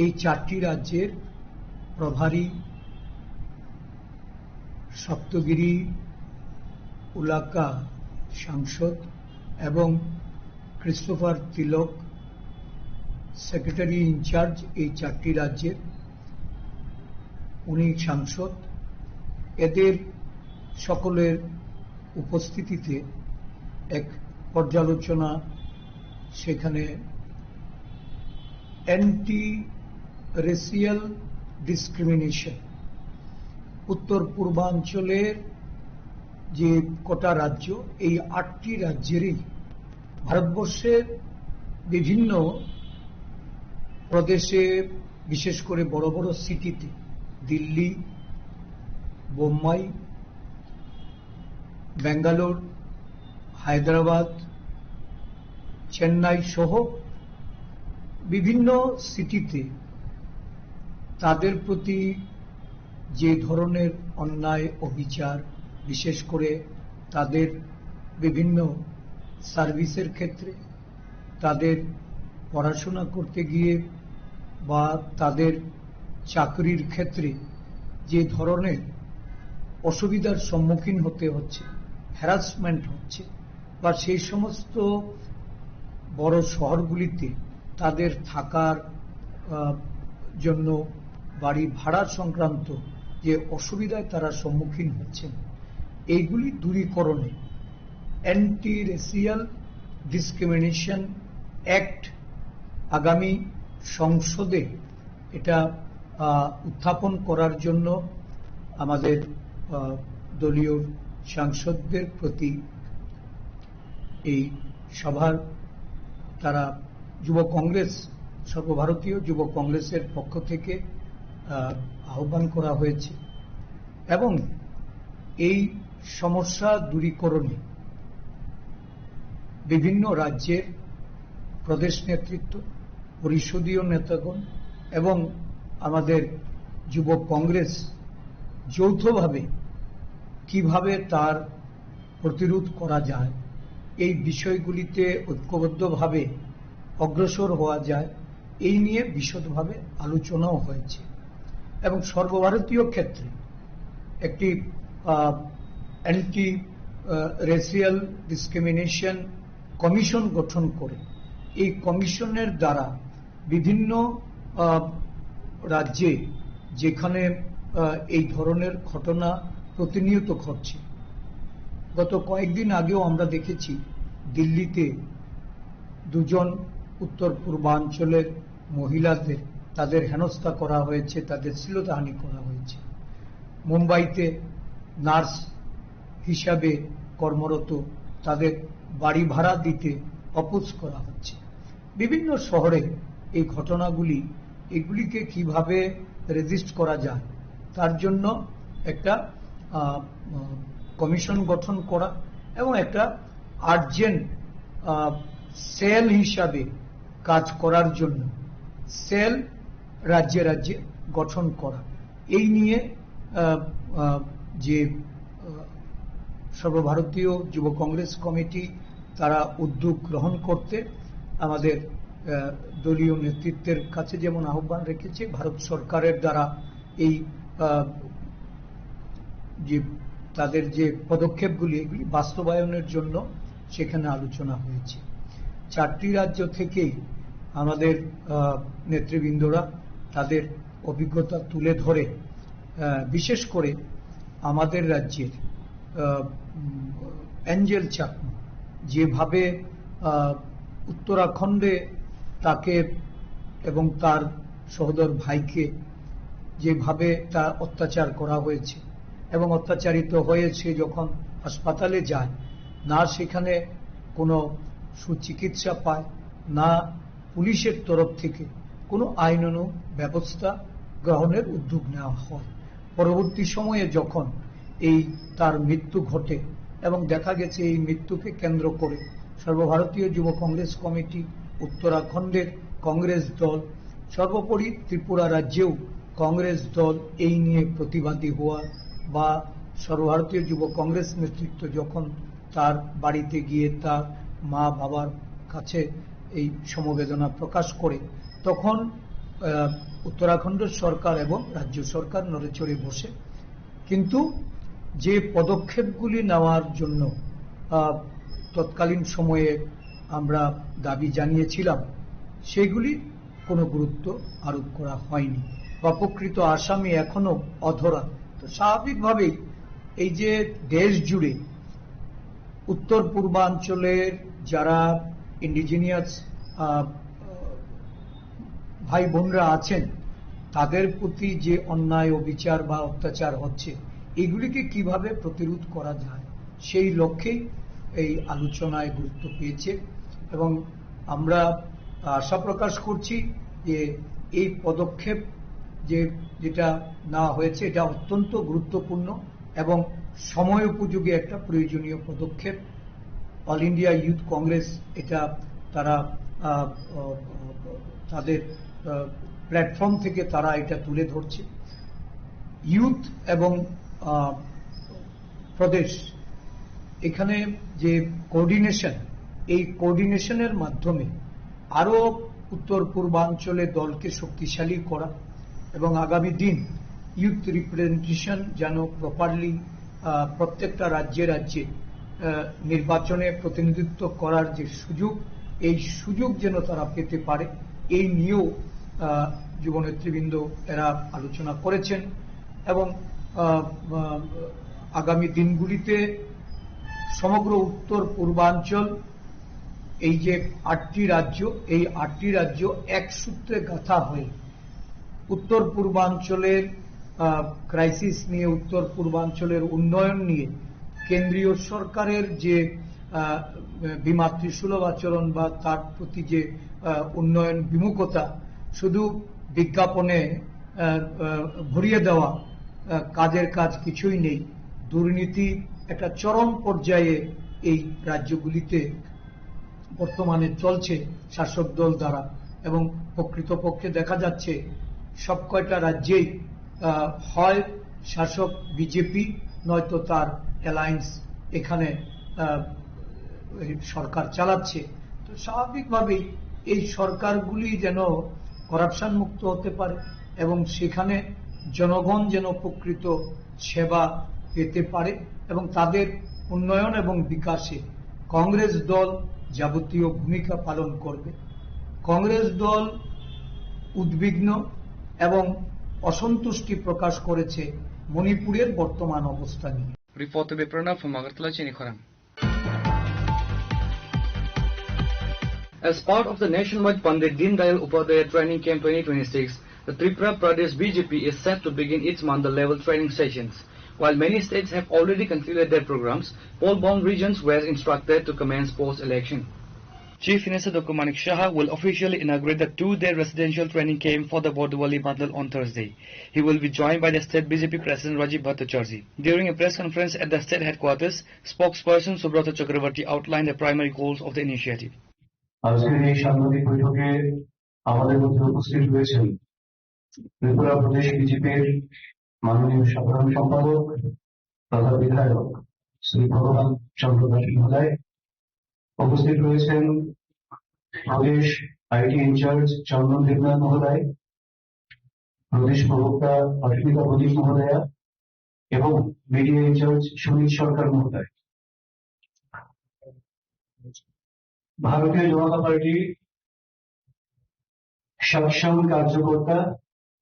এই চারটি রাজ্যের প্রভারী, সপ্তগিরি উলাকা সাংসদ এবং ক্রিস্টোফার তিলক, সেক্রেটারি ইনচার্জ এই চারটি রাজ্যের, উনি সাংসদ, এদের সকলের উপস্থিতিতে এক পর্যালোচনা সেখানে অ্যান্টি রেসিয়াল ডিসক্রিমিনেশন, উত্তর পূর্বাঞ্চলের যে কটা রাজ্য, এই আটটি রাজ্যেরই ভারতবর্ষের বিভিন্ন প্রদেশে, বিশেষ করে বড় বড় সিটিতে, দিল্লি, বোম্বাই, ব্যাঙ্গালোর, হায়দ্রাবাদ, চেন্নাই সহ বিভিন্ন সিটিতে তাদের প্রতি যে ধরনের অন্যায় অবিচার, বিশেষ করে তাদের বিভিন্ন সার্ভিসের ক্ষেত্রে, তাদের পড়াশোনা করতে গিয়ে বা তাদের চাকরির ক্ষেত্রে যে ধরনের অসুবিধার সম্মুখীন হতে হচ্ছে, হ্যারাসমেন্ট হচ্ছে, বা সেই সমস্ত বড় শহরগুলিতে তাদের থাকার, আহ, জন্য বাড়ি ভাড়া সংক্রান্ত যে অসুবিধায় তারা সম্মুখীন হচ্ছেন, এইগুলি দূরীকরণে অ্যান্টি রেসিয়াল ডিসক্রিমিনেশন অ্যাক্ট আগামী সংসদে এটা, আহ, উত্থাপন করার জন্য আমাদের, আহ, দলীয় সাংসদদের প্রতি এই সভার তারা যুব কংগ্রেস, সর্বভারতীয় যুব কংগ্রেসের পক্ষ থেকে, আহ, আহ্বান করা হয়েছে এবং এই সমস্যা দূরীকরণে বিভিন্ন রাজ্যের প্রদেশ নেতৃত্ব, পরিষদীয় নেতাগণ এবং আমাদের যুব কংগ্রেস যৌথভাবে কিভাবে তার প্রতিরোধ করা যায়, এই বিষয়গুলিতে ঐক্যবদ্ধভাবে অগ্রসর হওয়া যায়, এই নিয়ে বিশদভাবে আলোচনাও হয়েছে। এবং সর্বভারতীয় ক্ষেত্রে একটি, আহ, অ্যান্টি, আহ, রেসিয়াল ডিসক্রিমিনেশন কমিশন গঠন করে এই কমিশনের দ্বারা বিভিন্ন, আহ, রাজ্যে যেখানে, আহ, এই ধরনের ঘটনা প্রতিনিয়ত ঘটছে, গত কয়েকদিন আগেও আমরা দেখেছি দিল্লিতে দুজন উত্তর পূর্বাঞ্চলের মহিলাদের, তাদের হেনস্থা করা হয়েছে, তাদের শ্লীলতাহানি করা হয়েছে। মুম্বাইতে নার্স হিসাবে কর্মরত, তাদের বাড়ি ভাড়া দিতে অপোজ করা হচ্ছে। বিভিন্ন শহরে এই ঘটনাগুলি, এগুলিকে কিভাবে রেজিস্ট করা যায়, তার জন্য একটা, আহ, আহ, কমিশন গঠন করা এবং একটা আর্জেন্ট, আহ, সেল হিসাবে কাজ করার জন্য সেল রাজ্যে রাজ্যে গঠন করা। এই নিয়ে, আহ, আহ, যে, আহ, সর্বভারতীয় যুব কংগ্রেস কমিটি তারা উদ্যোগ গ্রহণ করতে আমাদের, আহ, দলীয় নেতৃত্বের কাছে যেমন আহ্বান রেখেছে, ভারত সরকারের দ্বারা এই, আহ, যে তাদের যে পদক্ষেপগুলি, এগুলি বাস্তবায়নের জন্য সেখানে আলোচনা হয়েছে। চারটি রাজ্য থেকেই আমাদের, আহ, নেতৃবৃন্দরা তাদের অভিজ্ঞতা তুলে ধরে, আহ, বিশেষ করে আমাদের রাজ্যের, আহ, উম, অ্যাঞ্জেল চাকমা যেভাবে, আহ, উত্তরাখণ্ডে তাকে এবং তার সহোদর ভাইকে যেভাবে তা অত্যাচার করা হয়েছে এবং অত্যাচারিত হয়ে সে যখন হাসপাতালে যায়, না সেখানে কোনো সুচিকিৎসা পায়, না পুলিশের তরফ থেকে কোনো আইনানুগ ব্যবস্থা গ্রহণের উদ্যোগ নেওয়া হয়। পরবর্তী সময়ে যখন এই তার মৃত্যু ঘটে এবং দেখা গেছে এই মৃত্যুকে কেন্দ্র করে সর্বভারতীয় যুব কংগ্রেস কমিটি, উত্তরাখণ্ডের কংগ্রেস দল, সর্বোপরি ত্রিপুরা রাজ্যেও কংগ্রেস দল এই নিয়ে প্রতিবাদী হওয়া বা সর্বভারতীয় যুব কংগ্রেস নেতৃত্ব যখন তার বাড়িতে গিয়ে তার মা বাবার কাছে এই সমবেদনা প্রকাশ করে, তখন, আহ, উত্তরাখণ্ড সরকার এবং রাজ্য সরকার নড়েচড়ে বসে। কিন্তু যে পদক্ষেপগুলি নেওয়ার জন্য, আহ, তৎকালীন সময়ে আমরা দাবি জানিয়েছিলাম, সেগুলি কোনো গুরুত্ব আরোপ করা হয়নি বা প্রকৃত আসামি এখনো অধরা। তো স্বাভাবিকভাবেই এই যে দেশ জুড়ে উত্তর পূর্বাঞ্চলের যারা ইন্ডিজিনিয়াস, আহ, ভাই বোনরা আছেন, তাদের প্রতি যে অন্যায় অবিচার বা অত্যাচার হচ্ছে, এগুলিকে কিভাবে প্রতিরোধ করা যায়, সেই লক্ষ্যেই এই আলোচনায় গুরুত্ব পেয়েছে। এবং আমরা আশা প্রকাশ করছি যে এই পদক্ষেপ যে, যেটা নেওয়া হয়েছে, এটা অত্যন্ত গুরুত্বপূর্ণ এবং সময় উপযোগী একটা প্রয়োজনীয় পদক্ষেপ। অল ইন্ডিয়া ইউথ কংগ্রেস এটা তারা, আহ, আহ, তাদের, আহ, প্ল্যাটফর্ম থেকে তারা এটা তুলে ধরছে। ইউথ এবং, আহ, প্রদেশ, এখানে যে কোঅর্ডিনেশন, এই কোঅর্ডিনেশনের মাধ্যমে আরো উত্তর পূর্বাঞ্চলে দলকে শক্তিশালী করা এবং আগামী দিন ইউথ রিপ্রেজেন্টেশন যেন প্রপারলি, আহ, প্রত্যেকটা রাজ্যে রাজ্যে, আহ, নির্বাচনে প্রতিনিধিত্ব করার যে সুযোগ, এই সুযোগ যেন তারা পেতে পারে, এই নিয়েও, আহ, যুব নেতৃবৃন্দ এরা আলোচনা করেছেন। এবং, আহ, আহ, আগামী দিনগুলিতে সমগ্র উত্তর পূর্বাঞ্চল, এই যে আটটি রাজ্য, এই আটটি রাজ্য এক সূত্রে গাঁথা হয়ে উত্তর পূর্বাঞ্চলের, আহ, ক্রাইসিস নিয়ে, উত্তর পূর্বাঞ্চলের উন্নয়ন নিয়ে কেন্দ্রীয় সরকারের যে, আহ, বিমাতৃসুলভ আচরণ বা তার প্রতি যে, আহ, উন্নয়ন বিমুখতা, শুধু বিজ্ঞাপনে, আহ, আহ, ভরিয়ে দেওয়া, আহ, কাজের কাজ কিছুই নেই। দুর্নীতি একটা চরম পর্যায়ে এই রাজ্যগুলিতে বর্তমানে চলছে শাসক দল দ্বারা, এবং প্রকৃতপক্ষে দেখা যাচ্ছে সব কয়টা রাজ্যেই, আহ, হয় শাসক বিজেপি, নয়তো তার অ্যালায়েন্স এখানে, আহ, এই সরকার চালাচ্ছে। তো স্বাভাবিকভাবেই এই সরকারগুলি যেন করাপশন মুক্ত হতে পারে এবং সেখানে জনগণ যেন প্রকৃত সেবা পেতে পারে এবং তাদের উন্নয়ন এবং বিকাশে কংগ্রেস দল যাবতীয় ভূমিকা পালন করবে। কংগ্রেস দল উদ্বিগ্ন এবং অসন্তুষ্টি প্রকাশ করেছে মণিপুরের বর্তমান অবস্থা নিয়ে। Report to be Pranab from Agartala, Chini Khorang. As part of the nationwide Pandit Deen Dayal Upadhyaya Training Camp twenty twenty-six, the Tripura Pradesh B J P is set to begin its mandal level training sessions. While many states have already concluded their programs, poll-bound regions were instructed to commence post-election. Chief Minister Doctor Manik Saha will officially inaugurate the two-day residential training camp for the Bordwali Mandal on Thursday. He will be joined by the state B J P president Rajiv Bhattacharjee. During a press conference at the state headquarters, spokesperson Subrata Chakraborty outlined the primary goals of the initiative. আজকের এই সাংবাদিক বৈঠকে আমাদের মধ্যে উপস্থিত রয়েছেন ত্রিপুরা প্রদেশ বিজেপির মাননীয় সাধারণ সম্পাদক তথা বিধায়ক শ্রী ভগবান চন্দ্র দাস মহোদয়, উপস্থিত রয়েছেন প্রদেশ আইটি ইনচার্জ চন্দন দেবনাথ মহোদয়, প্রদেশ প্রবক্তা অস্মিতা প্রদীপ মহোদয়া এবং মিডিয়া ইনচার্জ সুনীল সরকার মহোদয়। ভারতীয় জনতা পার্টি সৎসাহস কার্যকর্তা,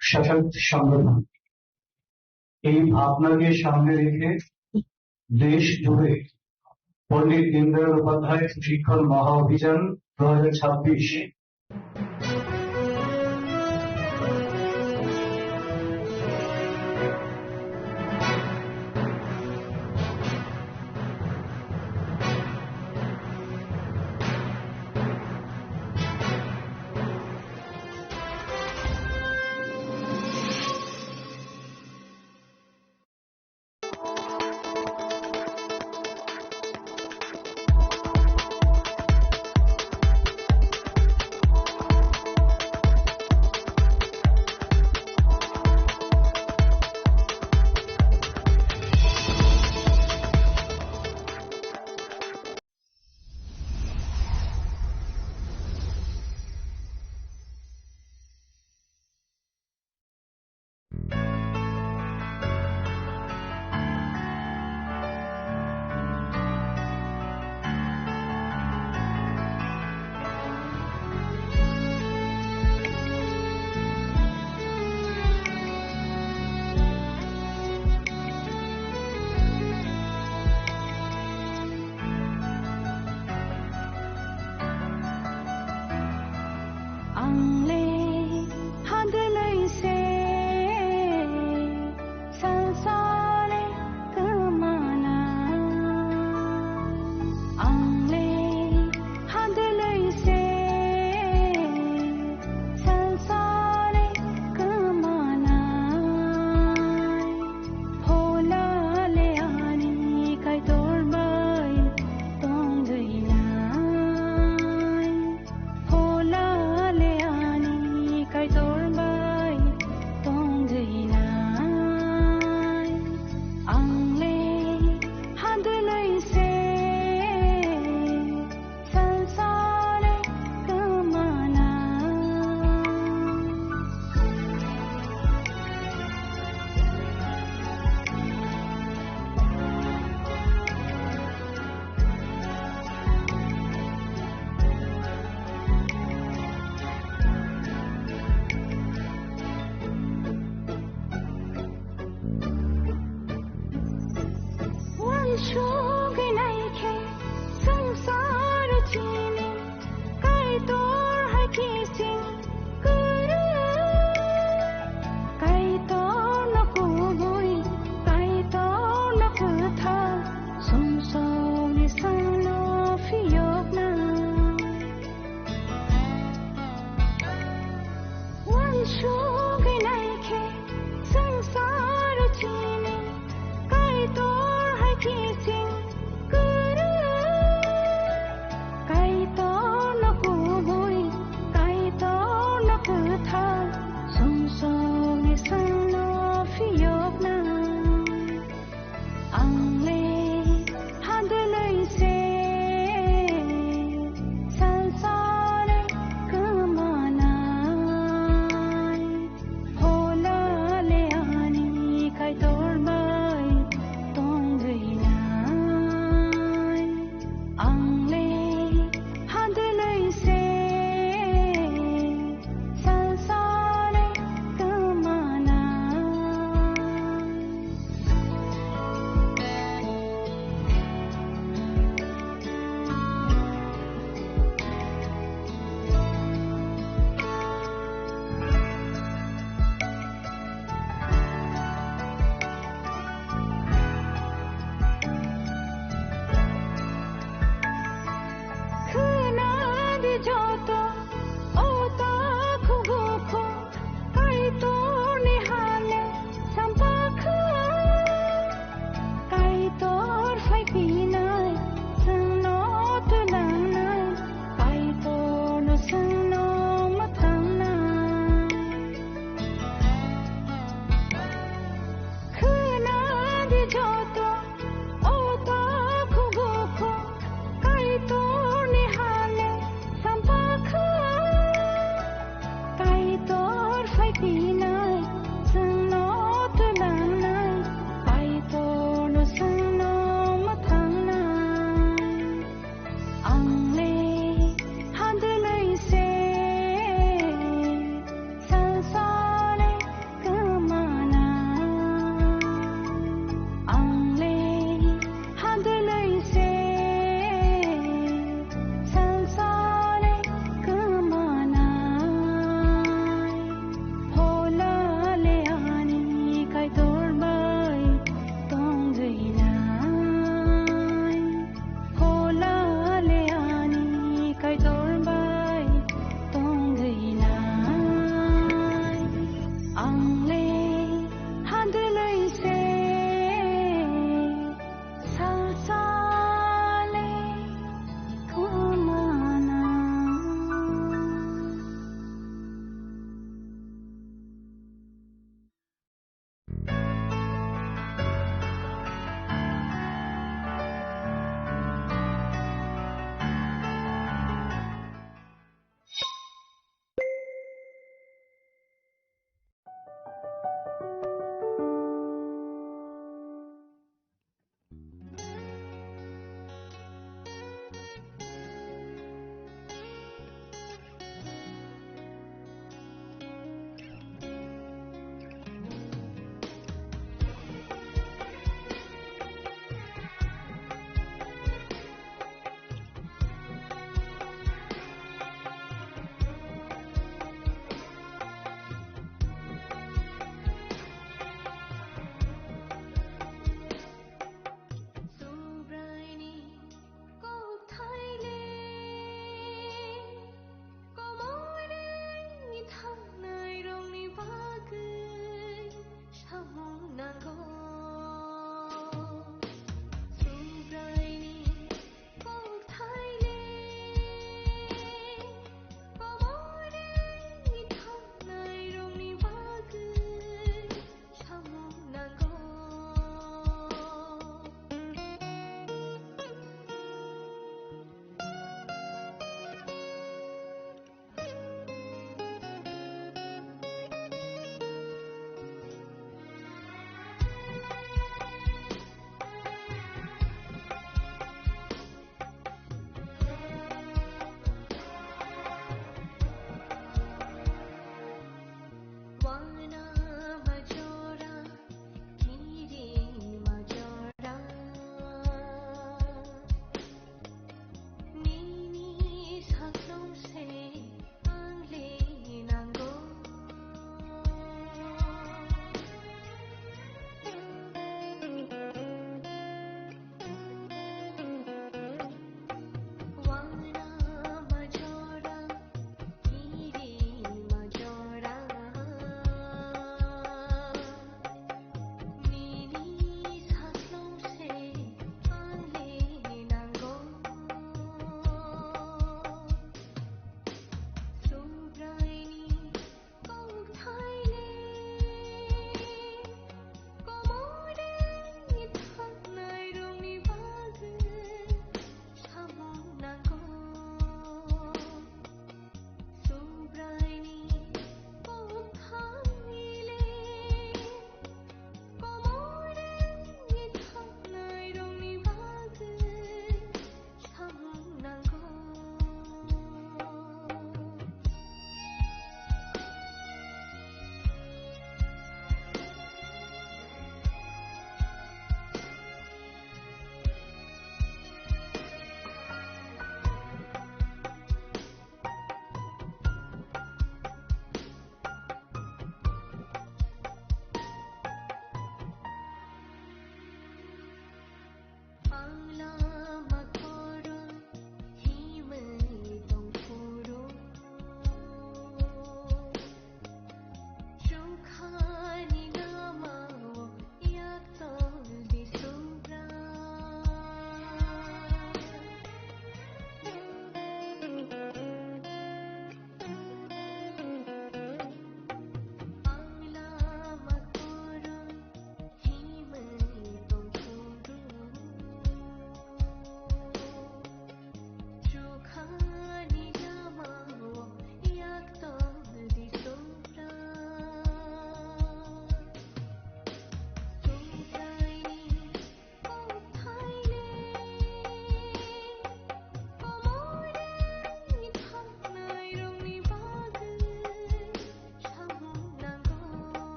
সশক্ত সংগঠন, এই ভাবনাকে সামনে রেখে দেশ জুড়ে পণ্ডিত দীনদয়াল উপাধ্যায় প্রশিক্ষণ মহা অভিযান দু হাজার ছাব্বিশ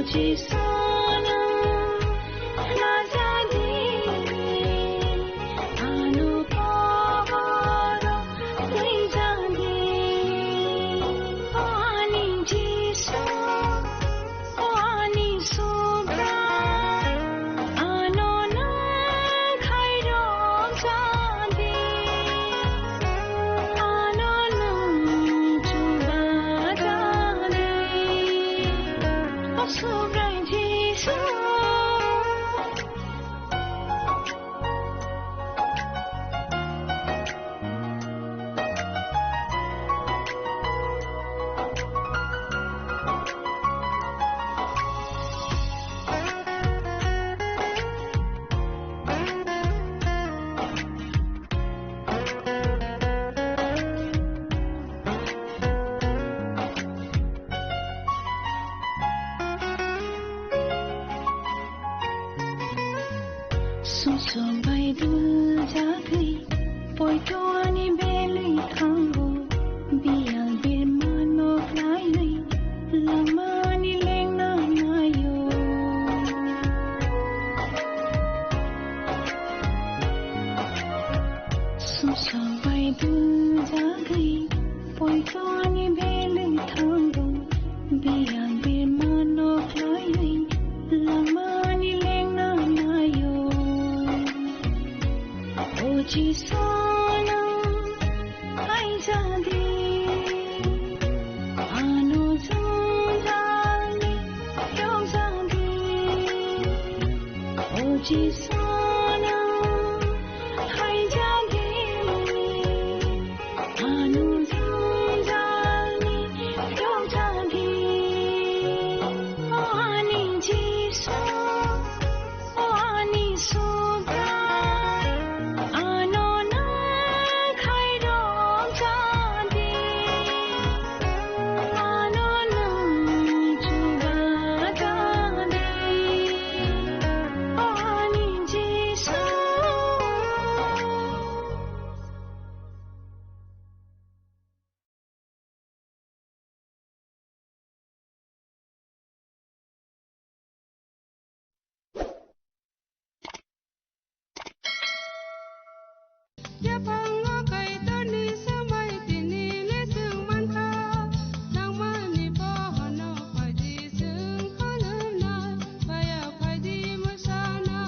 Jisuna najadi, anu koboro tuijadi. O ani Jisu, o ani Subrai, ano nang khairok jadi, ano nang chuba jadi. O Subrai Jisu. Sumsok bai dujagwi poito ani belwi thango. Biyal birmano khlaiwi langmani lengna naio. Sumsok bai dujagwi poito ani belwi thango. Biyal birmano khlaiwi langmani lengna naio. O Jisu nang khaijadi, ano jwngjal ni rwgjadi. O Jisu nang khaijadi, ano jwngjal ni rwgjadi. O ani Jisu, o ani Subrai, ano nang khairok jadi, ano nang chuba jadi. O ani Jisu. Yaphango Kaitorni swmai tini le chwng mankha, nangmani bohono phaidi chwng khulumnai, baya phaidi mwsana.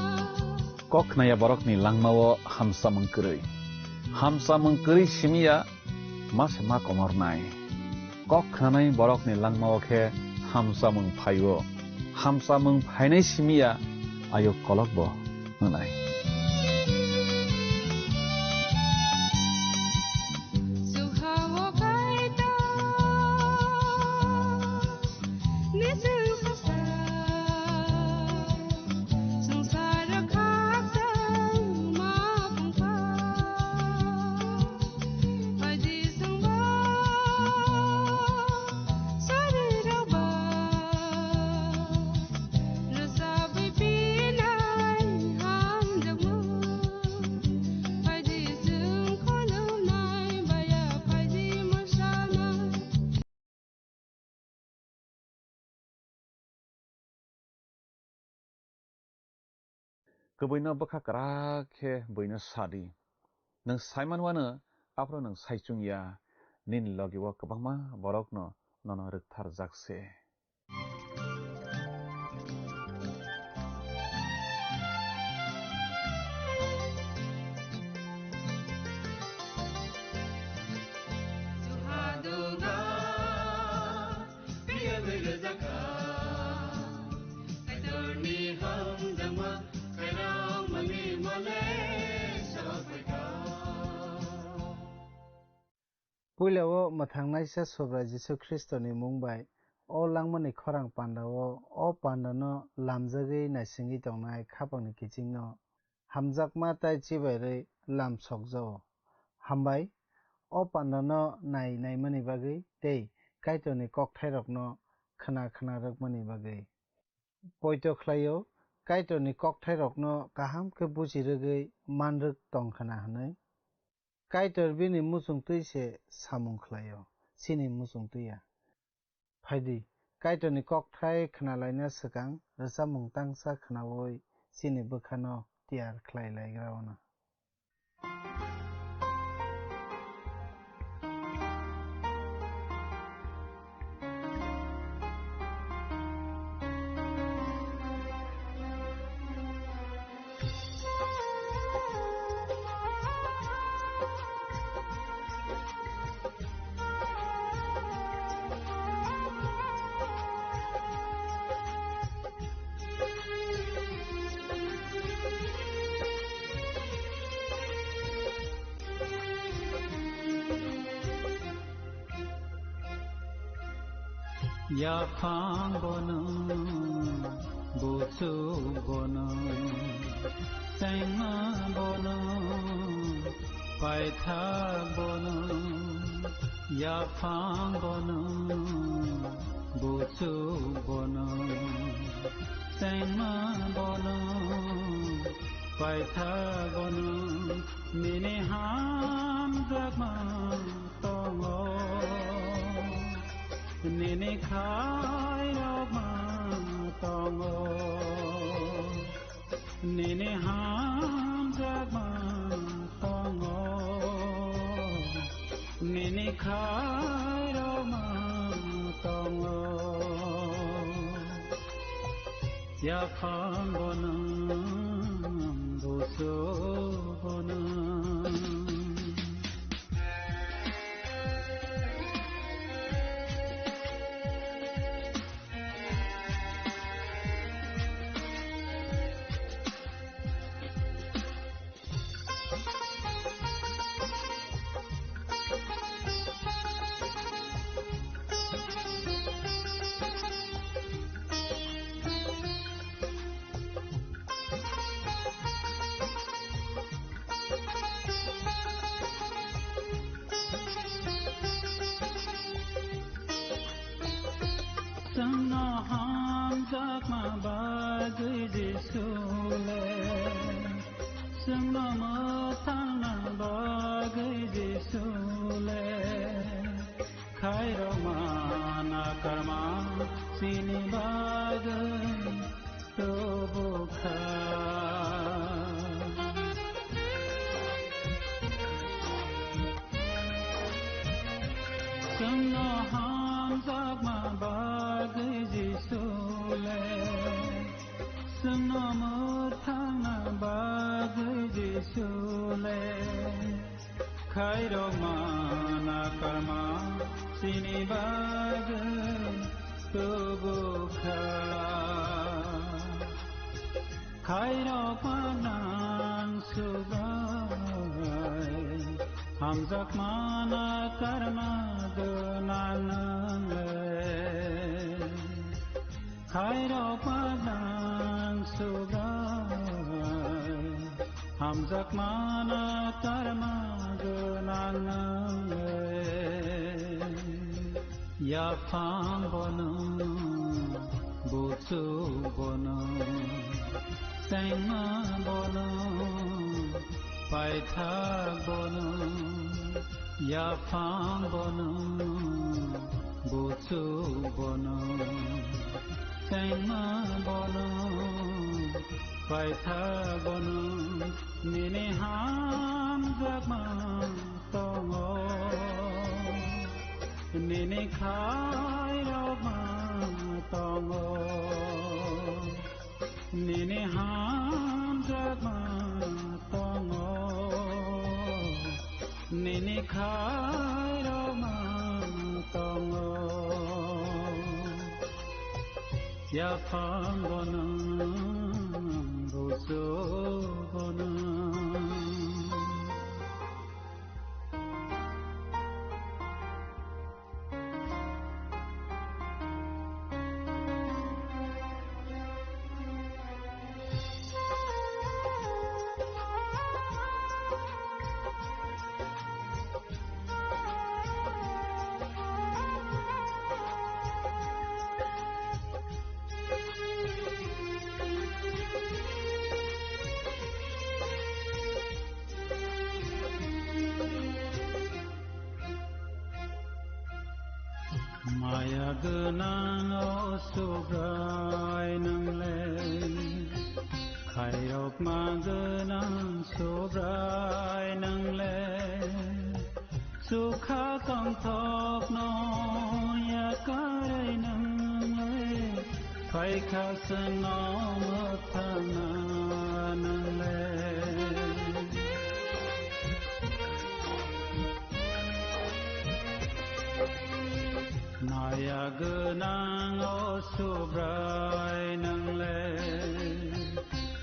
Kok khnaya borokni langmao hamsamung kwrwi. Hamsamung kwrwi simiya ma se ma komornai. Kok khnanai borokni langmao khe hamsamung phaio. Hamsamung phainai simiya ayuk kolokbo hwnai. Kwbwino bwkha kwrak khe buino sadi. Nwng saimanwano aphuru nwng saichung ya, nini logi o kwbangma borokno nono rwktharjak se. Puila o mwthangnaisa Subrai Jisu Khristoni mung bai o langmani khorang panda o, o panda no lamjagwi naisingwi tongnai khapangni kiching no hamjakma tai chibairwi lam sokjao. Hambai, o panda no nai naimani bagwi tei Kaitorni kokthairokno khna khna rwkmani bagwi. Poito khlaio, Kaitorni kokthairokno kaham khe buji rwgwi man rwk tong khna hwnwi. Kaitor bini muchung twi se samung khlaio, chini muchung twi ya. Phaidi, Kaitorni kokthai khna laina swkang rwchapmung tangsa khnaui chini bwkhano tiyar khlai laigra ono. Yaphang bono, buchuk bono, chengma bono, paithak bono, yaphang bono, buchuk bono, chengma bono, paithak bono, nini hamjakma tongo, nini khairokma tongo, nini hamjakma tongo, nini khairokma tongo. Yaphang bono, buchuk bono. Chwngno hamjakma bagwi Jisu le, chwngno mwthangna bagwi Jisu le, khairokma nakarma chini bagwi tubu kha. Chwngno hamjakma bagwi Jisu le, chwngno mwthangna bagwi Jisu le, khairokma nakarma chini bagwi tubu kha. Khairokma nang sugai, hamjakma nakarma gwnang nang le. Khairokma nang sugai, hamjakma nakarma gwnang nang le. Yaphang bono, buchuk bono, chengma bono, paithak bono, yaphang bono, buchuk bono, chengma bono, paithak bono, nini hamjakma tongo, nini khairokma tongo, nini hamjakma tongo, nini khairokma tongo. Yaphang bono, buchuk bono. Gwnang o Subrai nang le, khairokma gwnang Subrai nang le, chukha tongthokno yakarwi nang le, phaikha chwngno mwthangna nang le. Naya gwnang o Subrai nang le,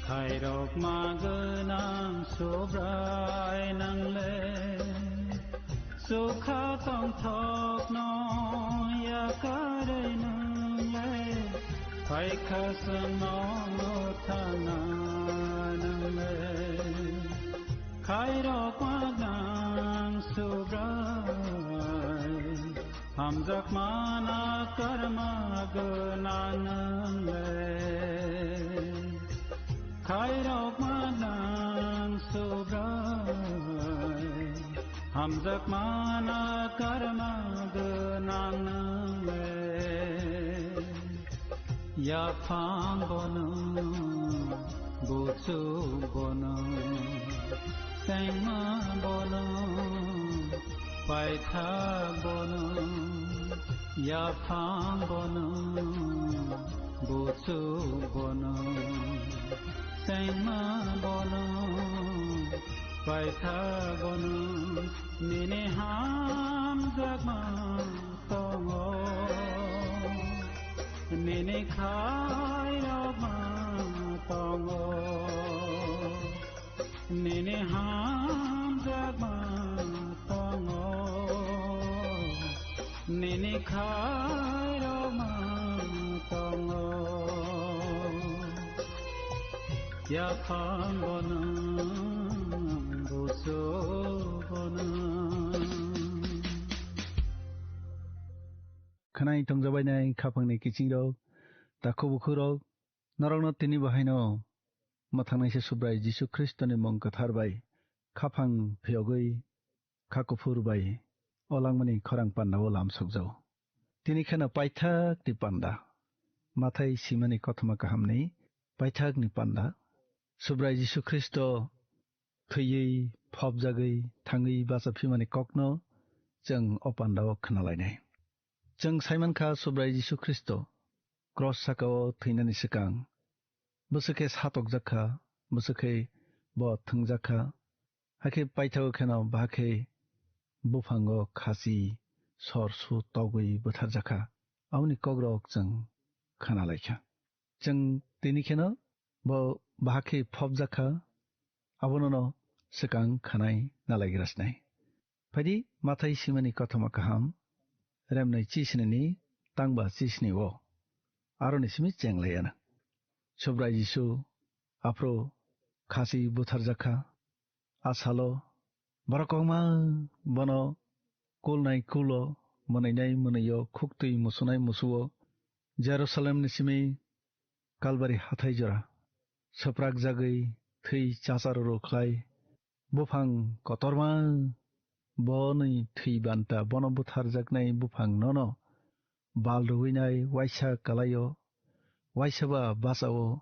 khairokma gwnang Subrai nang le, chukha tongthokno yakarwi nang le, phaikha chwngno mwthangna nang le. Khairokma gwnang Subrai, hamjakmana karma gwnang nang le. Khairokma gwnang Subrai, hamjakmana karma gwnang nang le. Yaphang bono, buchuk bono, sengma bono, paithak bono, yaphang bono, buchuk bono, sengma bono, paithak bono, nini hamjakma tongo, nini khairokma tongo, nini hamjakma tongo, nini khairokma tongo. Yaphang bono, buchuk bono. Khwnai tongjabainai khaphangni kichingrok, takhu bukhurok, norokno tini bahaino mwthangnaisa Subrai Jisu Khristoni mung kwthar bai khaphang phiyogwi kha kuphur bai o langmani khorang pandao lamsokjao. Tini kheno paithakni panda, Mathai simani kothoma kahamni paithakni panda, Subrai Jisu Khristo thwiwi, phobjagwi, thangwi bachaphimani kokno chwng o pandao khwnalainai. Chwng saimankha Subrai Jisu Khristo cross sakao thwinani swkang bwswk khe satokjak kha, bwswk khe bo thwngjak kha, hakhe paithago kheno bahai khe buphango khasi sor su togwi butharjak kha, aboni kokrok chwng khwnalaikha. Chwng tini kheno bo bahai khe phobjak kha, abonono swkang khwnai nalaigrasnai. Phaidi Mathai simani kothoma kaham, remnai chisnini tangba chisni o, aroni simi chenglaiya na. Subrai Jisu aphuru khasi butharjak kha, a salo borok kwbangma bono kulnai kulo, mwnainai mwnaio, khuktwi musunai musuo, Jerusalemni simi Kalbari hathai jora swprakjagwi thwi chacharoro khlai, buphang kotorma boni thwi banta, bono butharjaknai buphang nono bal rwinai waisa kalaio, waisa ba bachao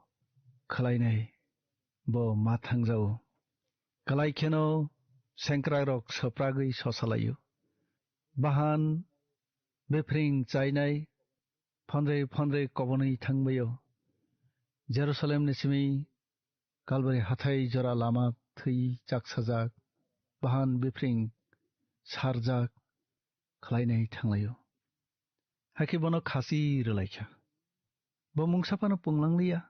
khlainai bo ma thangjao. Kalai kheno sengkrakrok swpragwi sosalaio. Bahan bipring chainai phonrwi phonrwi kobonwi thangbaio. Jerusalemni simi Kalbari hathai jora lama thwi chaksajak, bahan bipring sarjak khlainai thanglaio. Hakhe bono khasi rwlaikha. Bo mungsa phano punglangliya.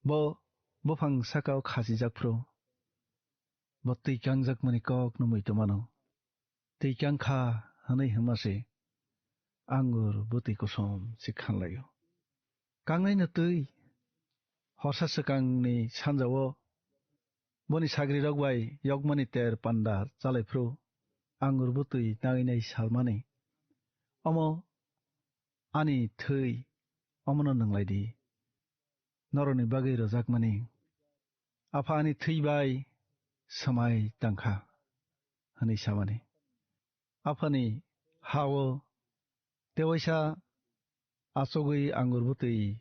Bo buphang sakao khasijak phuru bo twi kangjakmani kokno muitu mano. Twi kang kha hwnwi hwnma se angur bwtwi kosom se khanlaio. Kangnaino twi horsa swkangni sanjao boni sagrirok bai yokmani ter panda chalai phuru angur bwtwi nangwi nai salmani, "Omo ani thwi, omono nwnglai di." Norokni bagwi rwjakmani, "Apha ani thwi bai swmai tangkha," hwnwi samani. Aphani ha-o tewaisa Achugwi angur bwtwi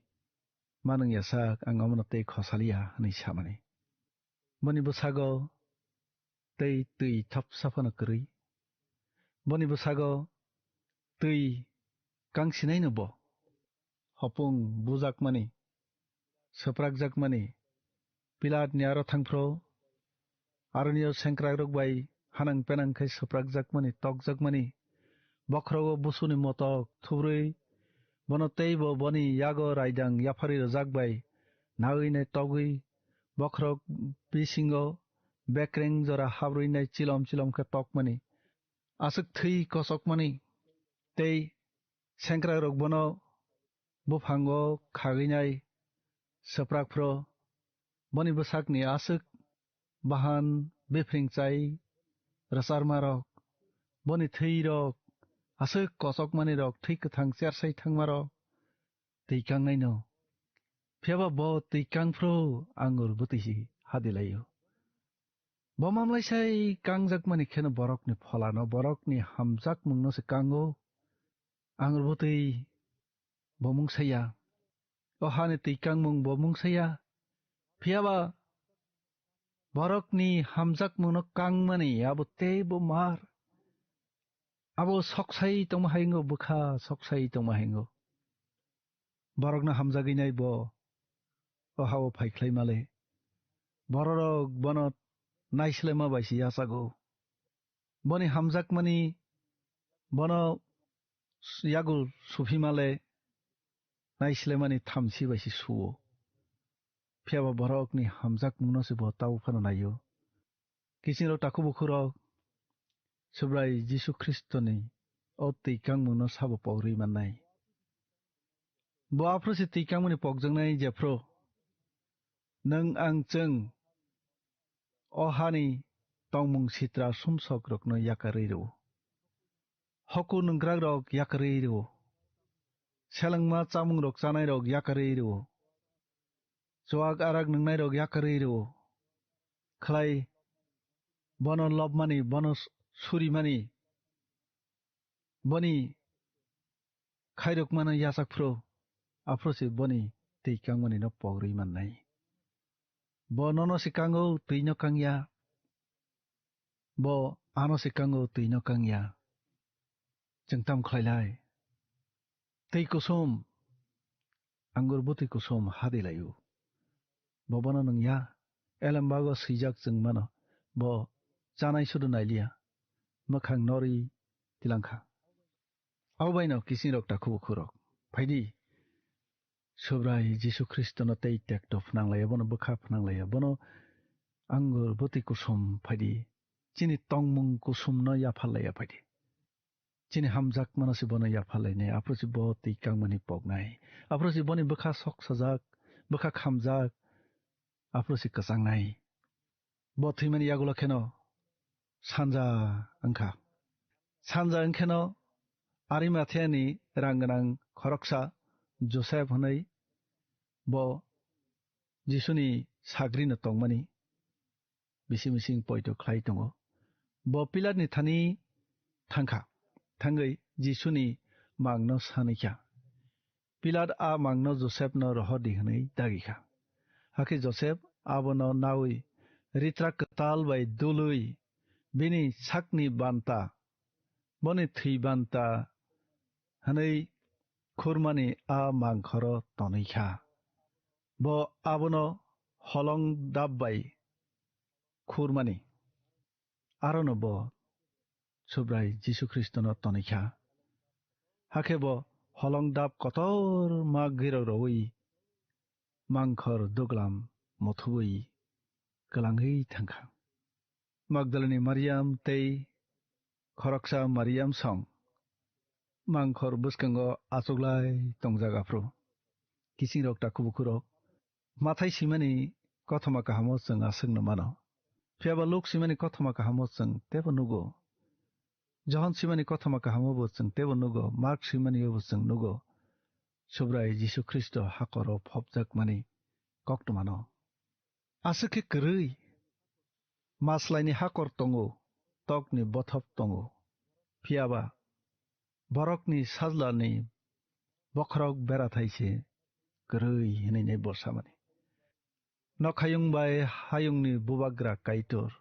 manwng yasak, ang omono tei khosaliya hwnwi samani. Boni bwsago tei twi thopsa phano kwrwi. Boni bwsago twi kang sinaino bo. Hopung bujakmani, swprakjakmani, Pilatni aro thangphro, aroni o sengkrakrok bai hanang penang khe swprakjakmani, tokjakmani, bokhorogo busuni motok thubrwi, bono tei bo boni yago raidang yapharwi rwjak bai nawi nai togwi, bokhorok bisingo bekreng jora habrwi nai chilom chilom khe tokmani, aswk thwi kosokmani, tei sengkrakrok bono buphango khagwinai swprakphro, boni bwsakni aswk bahan bipring chai rwcharmarok, boni thwirok aswk kosokmanirok, thwi kwthang chersai thangmarok twi kangnaino. Phiyaba bo twi kangphro angur bwtwi hadilaio. Bo mamlaisai kangjakmani kheno borokni pholano, borokni hamjakmungno se kango. Angur bwtwi bo mungsaya. O hani twi kangmung bo mungsaya. Phiyaba borokni hamjakmungno kangmani abo teibo mar. Abo soksai tongma haingo, bwkha soksai tongma haingo. Borokno hamjagwi nai bo o ha-o phaikhlai male. Bororok bono naislema bai se yachago. Boni hamjakmani bono yago suphi male naislemani thamsi bai se suo. Phiyaba borokni hamjakmungno se bo tau phano naio. Kisingrok takhuk bukhurok Subrai Jisu Khristoni o twi kangmungno sabo pogri mannai. Bo aphuru se twi kangmani pokjaknai jephru nwng ang chwng o hani tongmung sitra sumsokrokno yakarwi rwo. Hoku nungkrakrok yakarwi rwo. Selengma chamungrok chanairok yakarwi rwo. Chuak arak nungnairok yakarwi rwo. Khlai bono lobmani, bono s-, surimani, boni khairokmano yachak phuru, aphuru se boni twi kangmani no pogri mannai. Bo nono se kango, twi no kangya. Bo ano se kango, twi no kangya. Chwng tam khlai lai? Twi kusom, angur bwtwi kusom hadi laio. Bo bono nungya, elembago swijak chwng mano. Bo chanai sudu nailiya, mwkhang norwi tilangkha. Abo baino kisingrok takhuk bukhurok, phaidi, Subrai Jisu Khristono tei tekto phnang laiya, bono bwkha phnang laiya, bono angur bwtwi kusom phaidi, chini tongmung kusumno yaphar laiya phaidi. Chini hamjakmano se bono yaphar lainai, aphuru se bo twi kangmani poknai, aphuru se boni bwkha sok sajak, bwkha khamjak, aphuru se kwchangnai. Bo thwimani yagulo kheno sanja wngkha. Sanja wngkheno Arimathiani rang gwnang khoroksa Josep hwnwi bo Jisuni sagrino tongmani bising bising poito khlai tongo. Bo Pilatni thani thangkha, thangwi Jisuni mangno sanwi kha. Pilat a mangno Josepno rohordi hwnwi dagi kha. Hakhe Josep abono naui ritrak kwtal bai dului bini sakni banta, boni thwi banta hwnwi khurmani a mangkhoro tonwi kha. Bo abono holong dap bai khurmani. Arono bo Subrai Jisu Khristono tonwi kha. Hakhe bo holong dap kotorma girok rowi mangkhor duglam mothuwi kwlangwi thangkha. Magdalani Mariam tei khoroksa Mariam song mangkhor bwskango achuklai tongjak aphuru. Kisingrok takhuk bukhurok, Mathai simani kothoma kahamo chwng aswkno mano. Phiyaba Luk simani kothoma kahamo chwng teibo nugo. Johon simani kothoma kahamo bo chwng teibo nugo. Mark simani bo chwng nugo. Subrai Jisu Khristo hakoro phobjakmani koktwmano. Aswk khe kwrwi, maslaini hakor tongo, tokni bothop tongo. Phiyaba borokni sajlani bokhorok berathai se kwrwi hwnwi bo samani. Nokhayung bai hayungni bubagra Kaitor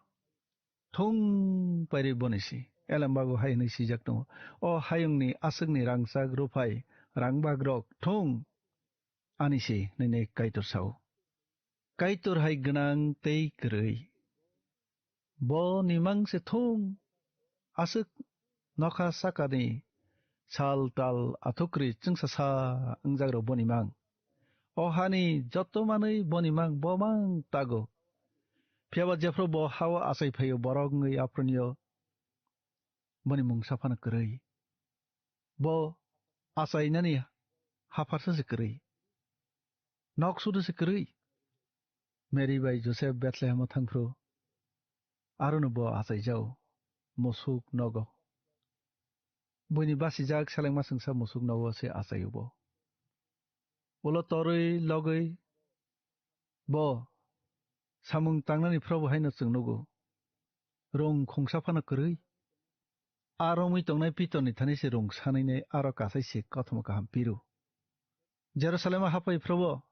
thung pairi boni si. Elembago hai hwnwi swijak tongo, "O hayungni aswkni rangchak ruphai rangbagrok thung ani si," hwnwi Kaitor sao. Kaitor hai gwnang tei kwrwi. Bo ni mang se thung. Aswk nokha sakani sal tal athukri chwngsa sa wngjakrok boni mang. O hani joto manwi boni mang, bo mang tago. Phiyaba jephru bo hao achai phaio borok wngwi aphurunio boni mungsa phano kwrwi. Bo achainani hapharsa se kwrwi. Nok sudu se kwrwi. Mary bai Joseph Bethlehem-o thangphru, arono bo achaijao, musuk nogo. Buini basijak selengma sengsa musuk nogo se achaio bo. Ulo torwi logwi bo samung tangnani phrobo haino chwng nugo. Rung khungsa phano kwrwi. A romwi tongnai Pitorni thani se rung sanwi nai aro kasai se kothoma kaham piru. Jerusalem-o hapai phrobo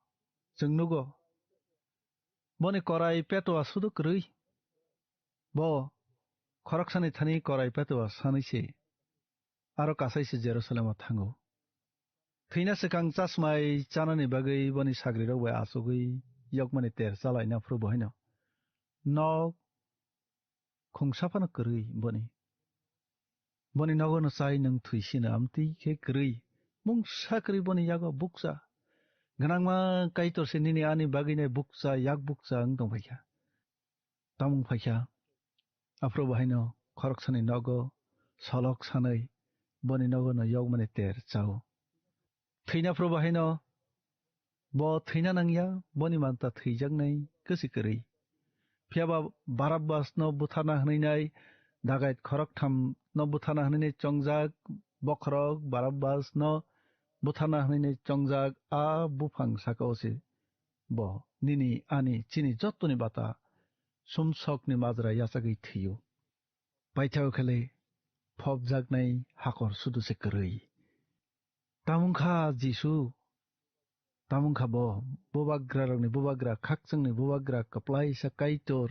chwng nugo. Boni korai petoa sudu kwrwi. Bo khoroksani thani korai petoa sanwi se aro kasai se Jerusalem-o thango. Thwina swkang chasmai chanani bagwi boni sagrirok bai achugwi yokmani ter chalaina phuru bo haino nok khungsa phano kwrwi boni. Boni nogo no chai nwng thwi sino amtwi khe kwrwi. Mungsa kwrwi boni yago bukcha. Gwnangma Kaitor se nini ani bagwi nai bukcha, yak bukcha wng tong phaikha. Tamung phaikha. Aphuru bo haino khoroksani nogo solok sanwi boni nogo no yokmani ter chao. Thwina phuru bo haino bo thwina nangya, boni manta thwijaknai kwsi kwrwi. Phiyaba Barabbas no butharna hwnwi nai dagait khoroktham no butharna hwnwi nai chongjak, bokhorok Barabbas no butharna hwnwi nai chongjak, a buphang saka o se bo nini ani chini jottoni bata sumsokni majra yachagwi thwio. Paithao khe le phobjaknai hakor sudu se kwrwi. Tamung kha Jisu, tamung kha bo, bubagrarokni bubagra, khakchangni bubagra, kwplaisa Kaitor,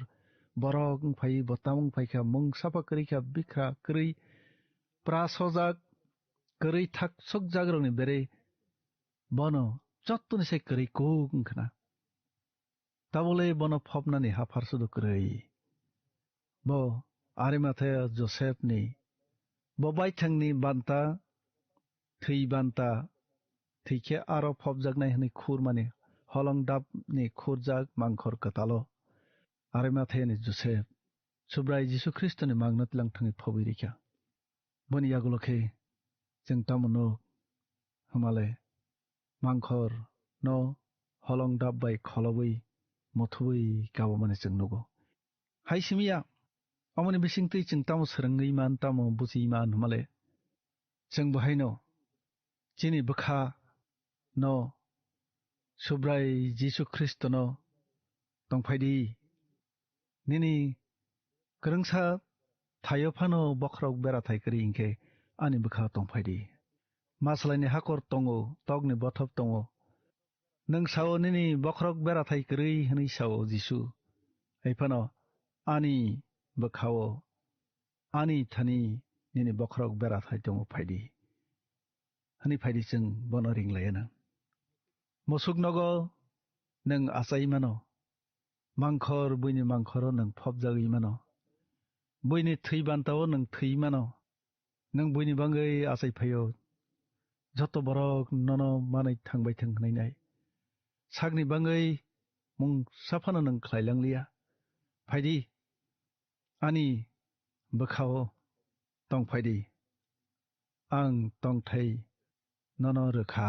borok wng phai bo tamung phaikha, mung sapha kwrwikha, bikha kwrwi, pra sojak, kwrwi thak sokjakrokni bere bono jottoni sai kwrwi kuk wng khna. Tabole bono phobnani haphar sudu kwrwi. Bo Arimathea Joseph ni, bo baithangni banta, thwi banta, thwi khe aro phobjaknai hwnwi khurmani holong dapni khurjak mangkhor kwtalo. Arimathea ni Joseph, Subrai Jisu Khristoni mangno tlang thangwi phobwi rikha. Boni yagulo khe chwng tamo nuk hwnmale mangkhor no holong dap bai kholobwi muthubwi kabamani chwng nugo. Hai simiya, omoni bisingtwi chwng tamo swrwngwi man, tamo buchiwi man hwnmale chwng bo haino chini bwkha no Subrai Jisu Khristo no tongphaidi. Nini kwrwngsa thaio phano bokhorok bera thai kwrwi hinkhe ani bwkha tongphaidi. Maslaini hakor tongo, tokni bothop tongo. Nwng sao nini bokhorok bera thai kwrwi hwnwi sao Jisu. Hai phano ani bwkhao ani thani nini bokhorok bera thai tongo phaidi. Hwnwi phaidi chwng bono ringlaiya nang. Musuk nogo nwng achai mano. Mangkhor, buini mangkhoro nwng phobjagwi mano. Buini thwi bantao nwng thwi mano. Nwng buini bangwi achai phaio. Joto borok nono manwi thangbai thang hwnwi nai. Sakni bangwi mungsa phano nwng khlai langliya. Phaidi, ani bwkhao tong phaidi. Ang tongthai nono rwkha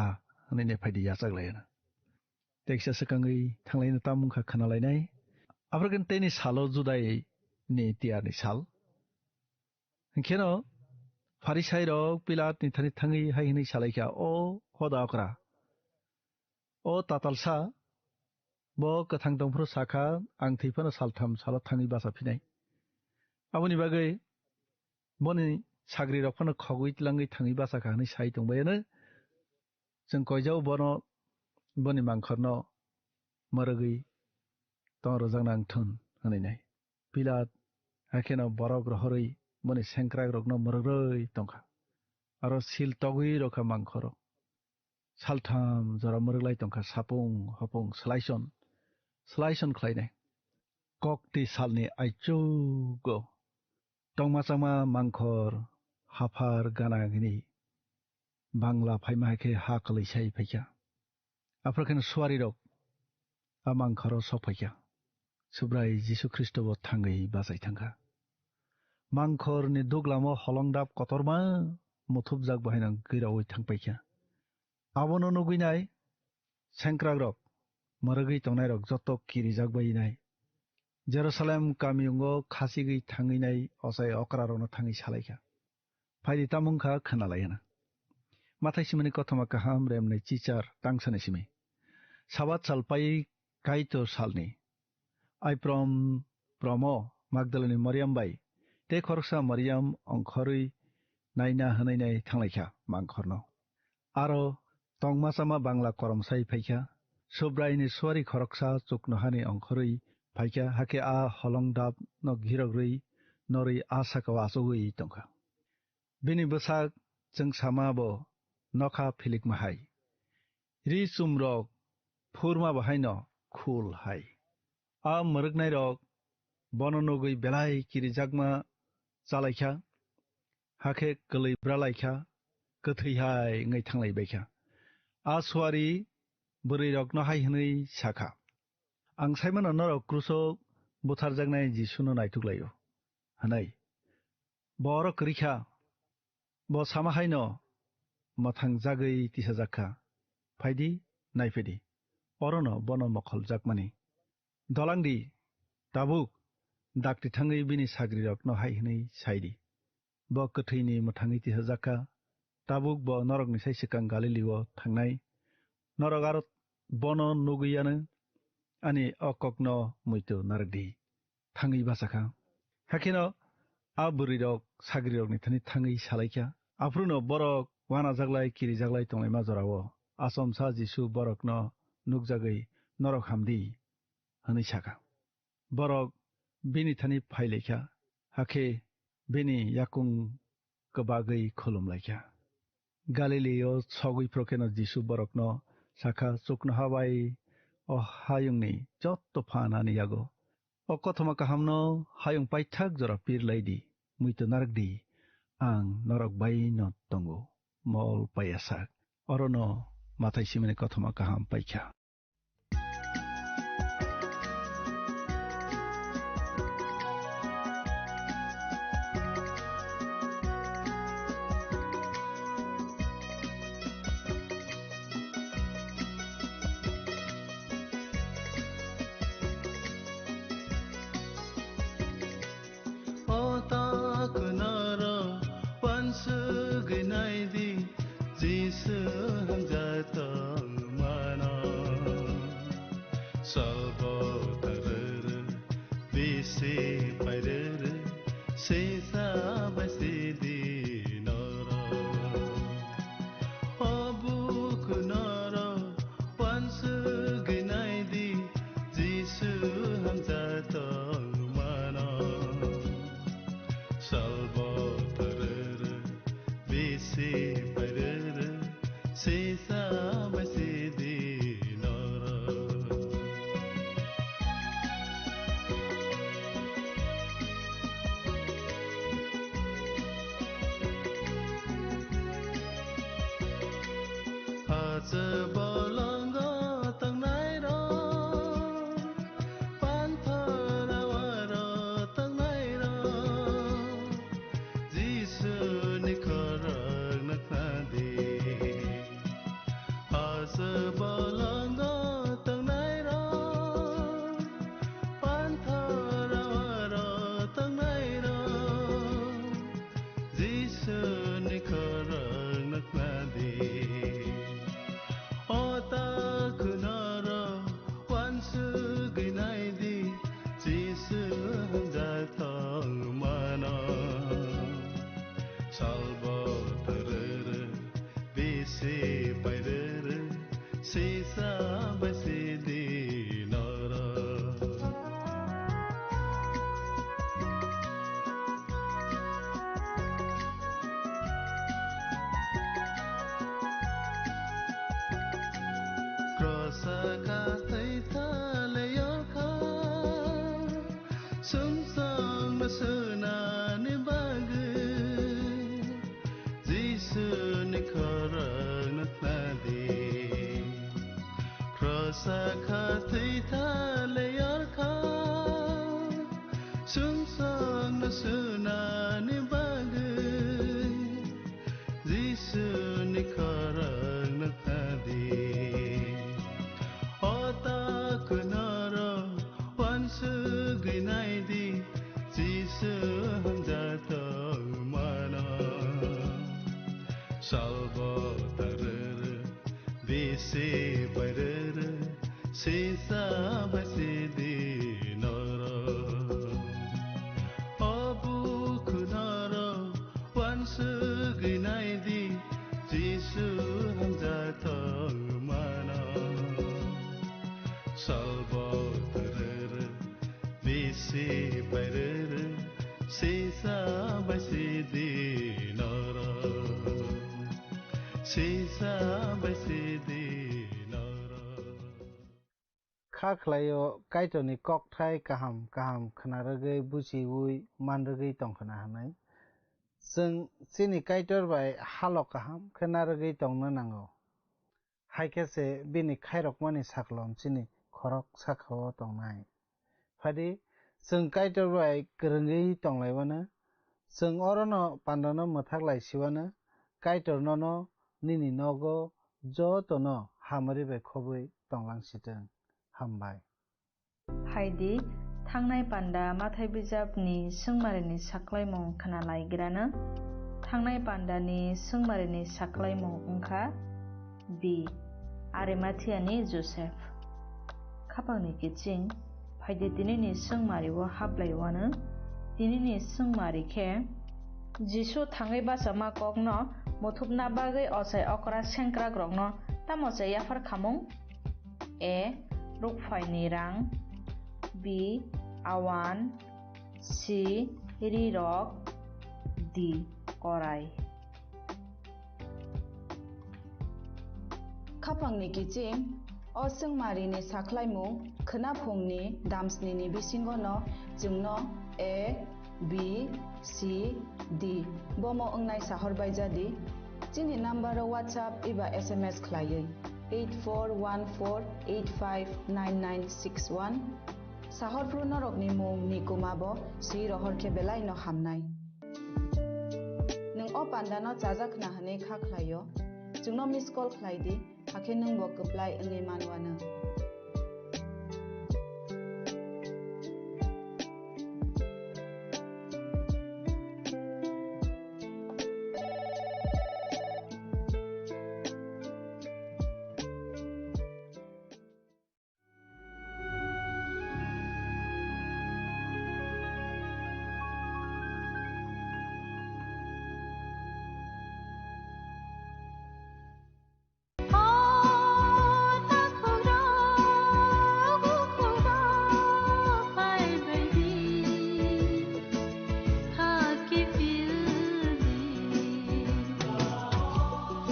hwnwi nephaidi yachak laina. Teksa swkangwi thanglaina tamung kha khna lainai. Aphuru khe tei ni salo Judai ni tiyar ni sal. Hwnkhe no Pharisai rok Pilat ni thani thangwi hai hwnwi salai kha, "O hoda okra, o tatalsa, bo kwthang tong phuru sa kha, ang thwi phano saltham salo thangwi bacha phinai. Aboni bagwi boni sagri rok phano khogwi tlangwi thangwi bacha kha," hwnwi sai tong bai ano. Chwng koijao bono, boni mangkhorno mwrwgwi tong rwjakna wng thun," hwnwi nai. Pilat hakheno borok rohorwi boni sengkrakrokno mwrwgrwi tongkha. Aro sil togwi rokha mangkhoro. Saltham jora mwrwglai tongkha, sapung hopung swlaison swlaison khlainai. Kokti salni aichugo tongma changma mangkhor haphar gana hwnwi bangla phaima hai khe ha kwlwisai phaikha. Aphuru kheno suarirok a mangkhoro sok phaikha. Subrai Jisu Khristo bo thangwi bachai thangkha. Mangkhorni duglamo holongdap kotorma muthupjak bahaino gwiroui thangpaikha. Abono nugwinai sengkrakrok, mwrwgwi tongnairok joto kirijak bainai. Jerusalem kamiyungo khasigwi thangwinai ochai okrarokno thangwi salaikha. Phaidi, tamo wngkha khwnalaiana. Mathai simani kothoma kaham, remni chichar, tangsani simi. Sabat sal pai Kaitor salni. Aiprom promo Magdalani Mariam bai tei khoroksa Mariam ongkhorwi naina hwnwi nai thanglaikha mangkhorno. Aro tongma chama bangla koromsai phaikha. Subraini suari khoroksa chuknohani ongkhorwi phaikha, hakhe a holongdapno girogrwi norwi a sakao achugwi tongkha. Bini bwsak chwngsama bo nokha philikma hai. Ri chumrok phurma bahaino khul hai. A mwrwknairok bono nugwi belai kirijakma chalaikha, hakhe kwlwi bralaikha, kwthwi hai wngwi thanglaibaikha. A suari bwrwirokno hai hwnwi sakha, "Ang saimano norok kruso butharjaknai Jisuno naituklaio," hwnwi. Bo oro kwrwi kha, bo sama haino mwthang jagwi tisajak kha. Phaidi, naiphaidi, orono bono mokholjakmani. Dolangdi, tabuk dakti thangwi bini sagrirokno hai hwnwi saidi, "Bo kwthwini mwthangwi tisajak kha, tabuk bo norokni sai swkang Galilio thangnai. Norok aro bono nugwi yano ani o kokno muitu narwkdi." Thangwi bachakha. Hakheno a bwrwirok sagrirokni thani thangwi salaikha. Aphruno borok wanajaklai kirijaklai tonglaima jorao achomsa Jisu borokno nukjagwi, "Norok hamdi," hwnwi sakha. Borok bini thani phailaikha, hakhe bini yakung kwbagwi khulumlaikha. Galilio sogwi phrukheno Jisu borokno sakha, "Chuknoha bai o hayungni jotto phan ani yago. O kothoma kahamno hayung paithak jora pirlaidi, muitu narwkdi, ang norok baino tongo, mol paiyasak." Orono Mathai simani kothoma kaham paikha. O ta kunaro wansugwi naidi, Jisu hamjak tongmano. Salbo taruru, bisi pairuru, sisa bai sidi noro. O buku noro wansugwi naidi, Jisu hamjak tongmano. Salbo taruru, bisi pairuru, sisa bai sidi noro. Hache bolongo tangnai rok, panthor awaro tangnai rok, Jisu ni khorang nakna di. Hache bolongo tangnai rok, panthor awaro tangnai rok, Jisu ni khorang nakna di. O ta Sisa bai sidi norok. Krosa kha thwi thalai yorkha, sumsokno swnani bagwi. Jisuni khorokno khnadi. Krosa kha thwi thalai yorkha, sumsokno swnani bagwi. Jisuni khorokno khnadi. O takhuk norok uansugwi naidi, Jisu hamjak tongmano. Salbo tarwrwk bisi bairwrwk, sisa bai sidi norok. O bukhu norok uansugwi naidi, Jisu hamjak tongmano. Salbo tarwrwk bisi bairwrwk, sisa bai sidi norok. Sisa bai sidi norok. Kha khlaio Kaitorni kokthai kaham kaham khna rwgwi buchiui man rwgwi tong khna hwnwi. Chwng chini Kaitor bai halo kaham khe narwgwi tongna nango. Hai khe se bini khairokmani saklom chini khorok saka-o tongnai. Phadi, chwng Kaitor bai kwrwngwi tonglaibano, chwng orono pandano mwthak lai siwano, Kaitor nono nini nogo jotono hamari bai khobwi tonglang sitwng. Hambai. Hai di, thangnai panda Mathai bijapni swngmarini saklaimung khna lai grano. Thangnai pandani swngmarini saklaimung wngkha B. Arimathiani Joseph. Khapangni kiching, phai di tinini swngmario haplaiwano. Tinini swngmari khe, Jisu thangwi bachama kokno muthupna bagwi ochai okra sengkrakrokno tamo se yaphar khamung? A. Rukphaini rang. B. Awan. C. Rirok. D. Korai. Khapangni kiching, o swngmarini saklaimung khwnaphungni damsnini bisingono chwngno A, B, C, D bomo wngnai sahor bai jadi. Chini number o WhatsApp eba S M S khlaiwi eight four one four eight five nine nine six one. Sahor phru norokni mung ni kuma bo swi rohor khe belai no hamnai. Nwng o panda no chajak khna hwnwi kha khlaio, chwngno miss call khlai di. Hakhe nwng bo kwplai wngwi manwano.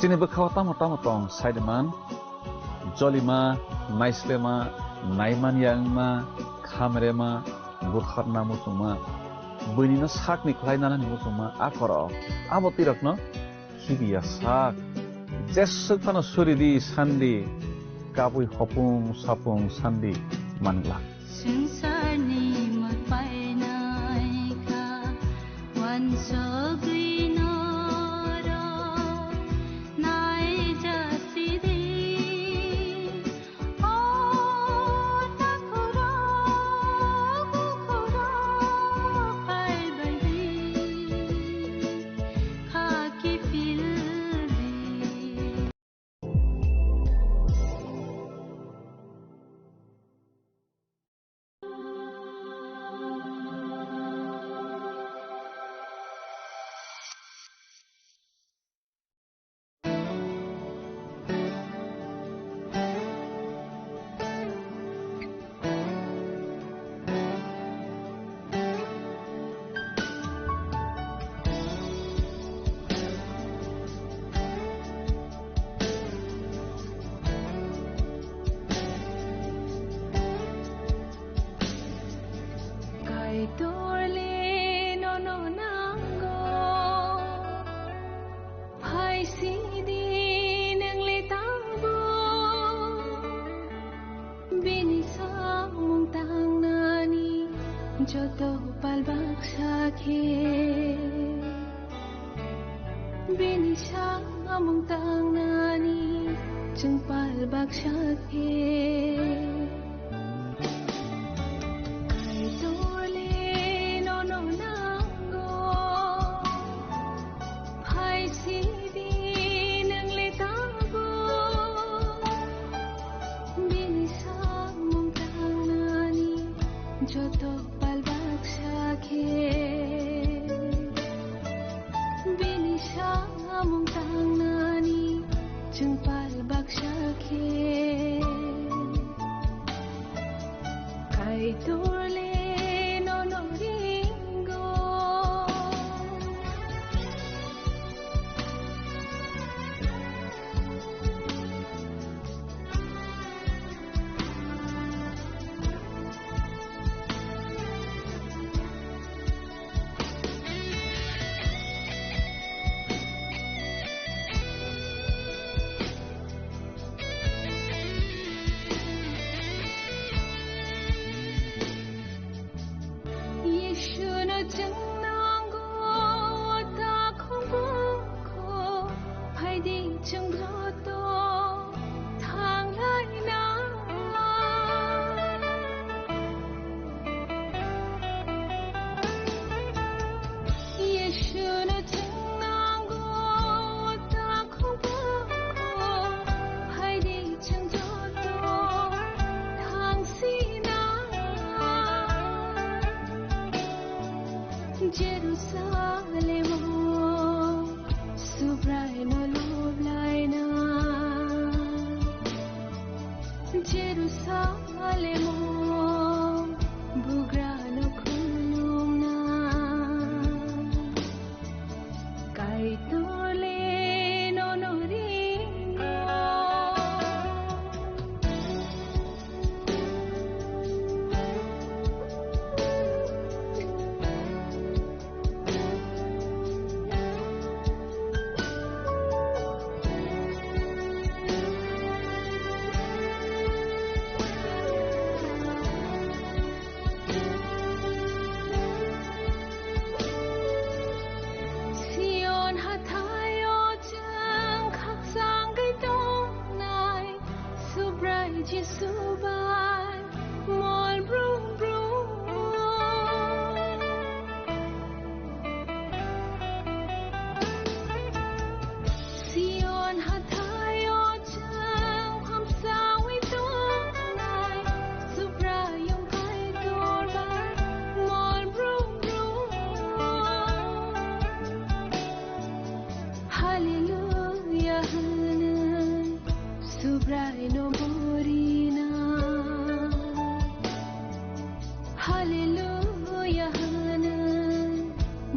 Chini bwkhao tamo tamo tong sai de man, jolima, naislema, naimanya wngma, khamrema, butharna muchungma, buinino sakni khlai nanani muchungma, a korok, abo twirokno khibiya sak. Jeswk phano suri di sandi, kabui hopung sapung sandi manglak. Swngcharni mwtai naikha, wansugwi norok naijasidi. Samung tangnani chwng pal baksa khe. Kaitorle nono nango, phai sidi nwngle tabuk. Bini samung tangnani joto pal baksa khe. Bini samung tangnani chwng pal baksa khe. Kaitorle nono ringo. Yeshuno chwng nango, o takhuk bukhuk, phaidi chwng joto thanglaina. Yeshuno chwng nango, o takhuk bukhuk, phaidi chwng joto thangsina. Jerusalemo Subraino loblaina. Jerusalemo bugrano khulumna. Kaitorle nono ringo. Sion hathaio chwng khakchangwi tongnai, Subrai Jisu bai mol brum brum. Sion hathaio chwng hamsawi tongnai, Subraiyung Kaitor bai mol brum brum. Hallelujah hwnwi Subraino borina. Hallelujah hwnwi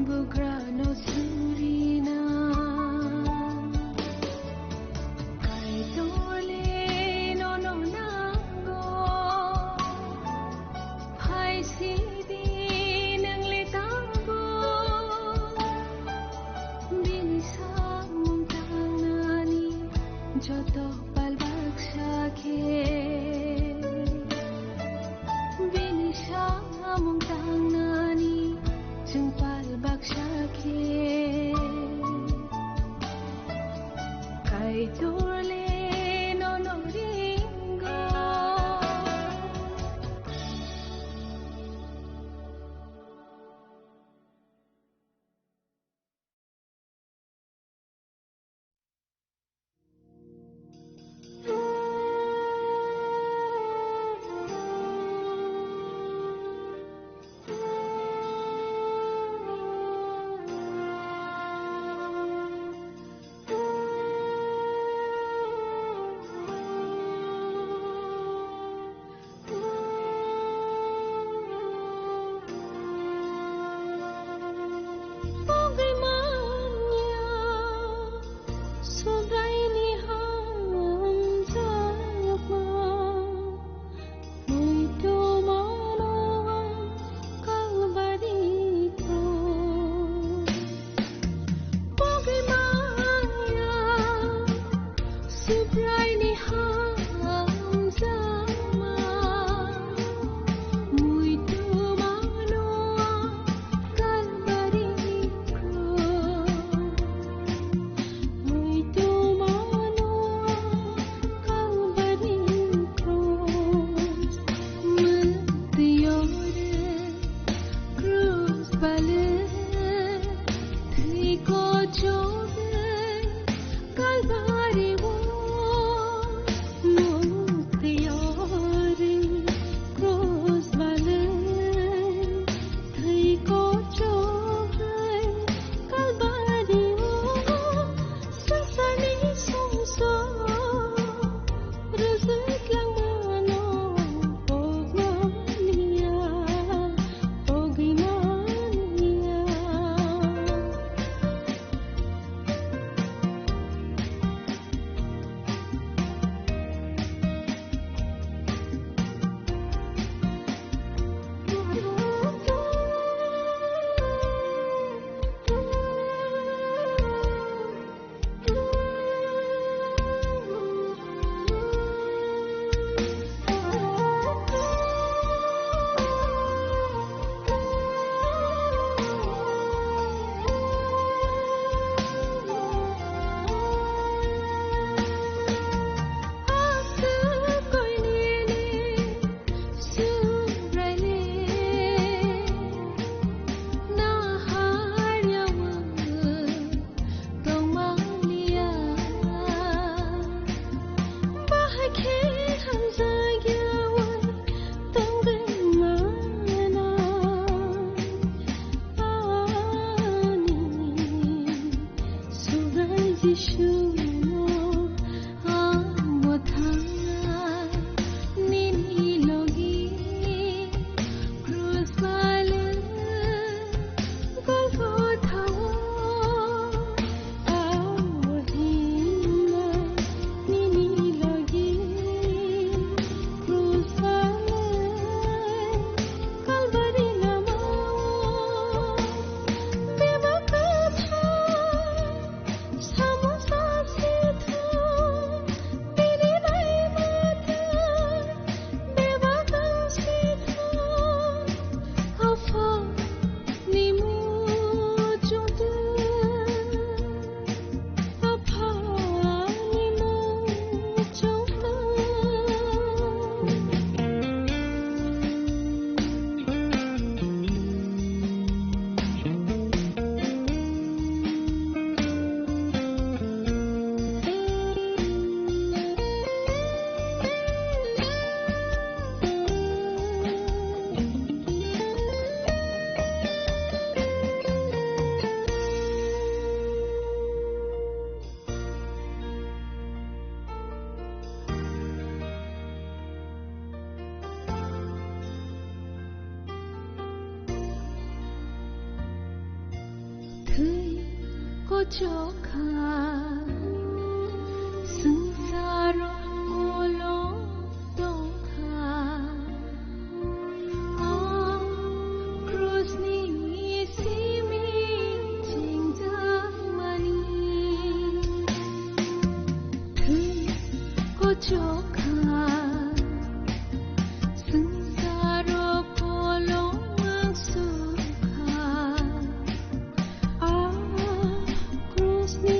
bugrano surina. Kaitorle nono nango, phai sidi nwngle tabuk. Bini samung tangnani joto pal baksa khe. Bini samung tangnani chwng pal baksa khe. Kaitorle nono ringo. Chogwi Kalvari o mukti yori krus bale thwi kochogwi Kalvari o swngcharni songso rwjwk langmano pogmaniya, pogwi maniya. Thwi kochokha, swngcharo kolom tongkha. Ah, krusni simi chengjakmani. Thwi kochokha, swngcharo kolom sukha. Ah, krusni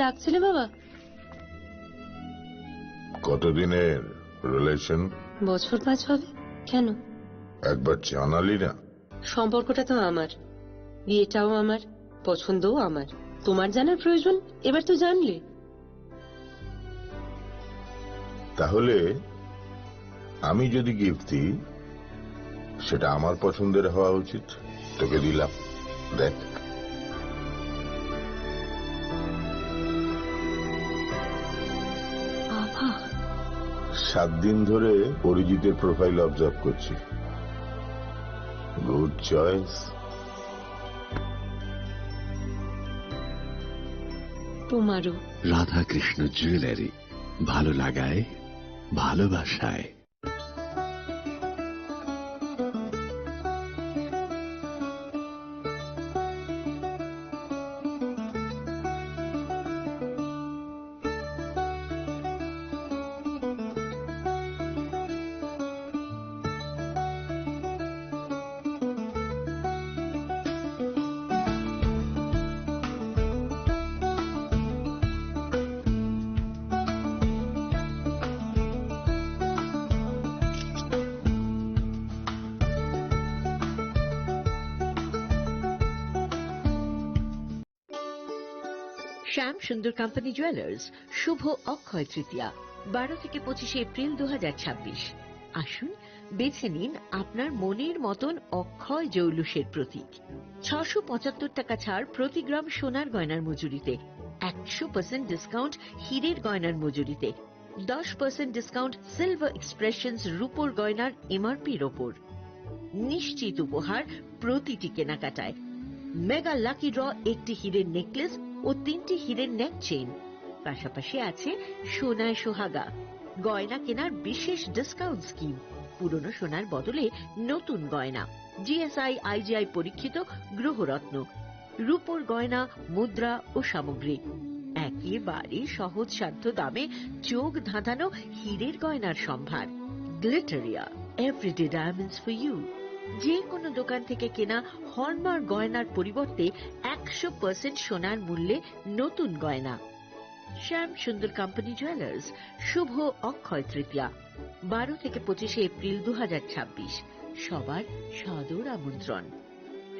ডাকছিলে বাবা? কতদিনের রিলেশন? বছর পাঁচ হবে। কেন? একবার জানালি না। সম্পর্কটা তো আমার, বিয়েটাও আমার, পছন্দও আমার। তোমার জানার প্রয়োজন? এবার তো জানলে। তাহলে আমি যদি গিফট দিই, সেটা আমার পছন্দের হওয়া উচিত। তোকে দিলাম, দেখ। বাবা। সাত দিন ধরে অরিজিতের প্রোফাইল অবজার্ভ করছি। Good choice. তোমারও। রাধাকৃষ্ণ জুয়েলারি, ভালো লাগায়, ভালোবাসায়। শ্যাম সুন্দর কোম্পানি জুয়েলার্স, শুভ অক্ষয় তৃতীয়া, বারো থেকে পঁচিশে এপ্রিল দু হাজার ছাব্বিশ। আসুন, বেছে নিন আপনার মনের মতন অক্ষয় জৌলুসের প্রতীক। ছশো পঁচাত্তর টাকা ছাড় প্রতি গ্রাম সোনার গয়নার মজুরিতে, একশো পার্সেন্ট ডিসকাউন্ট হীরের গয়নার মজুরিতে, দশ পার্সেন্ট ডিসকাউন্ট সিলভার এক্সপ্রেশনস রূপোর গয়নার এমআরপির ওপর। নিশ্চিত উপহার প্রতিটি কেনাকাটায়। মেগা লাকি ড্র, একটি হীরের নেকলেস ও তিনটি হীরের নেক চেইন। পাশাপাশি আছে সোনায় সোহাগা, গয়না কেনার বিশেষ ডিসকাউন্ট স্কিম, পুরনো সোনার বদলে নতুন গয়না, জিএসআই আইজিআই পরীক্ষিত গ্রহরত্ন, রূপোর গয়না, মুদ্রা ও সামগ্রী। একেবারে সহজসাধ্য দামে চোখ ধাঁধানো হীরের গয়নার সম্ভার। Glitteria, everyday diamonds for you. যে কোনো দোকান থেকে কেনা হলমার্ক গয়নার পরিবর্তে একশো পার্সেন্ট সোনার মূল্যে নতুন গয়না। শ্যাম সুন্দর কোম্পানি জুয়েলার্স, শুভ অক্ষয় তৃতীয়া, বারো থেকে পঁচিশে এপ্রিল দু হাজার ছাব্বিশ। সবার সাদর আমন্ত্রণ।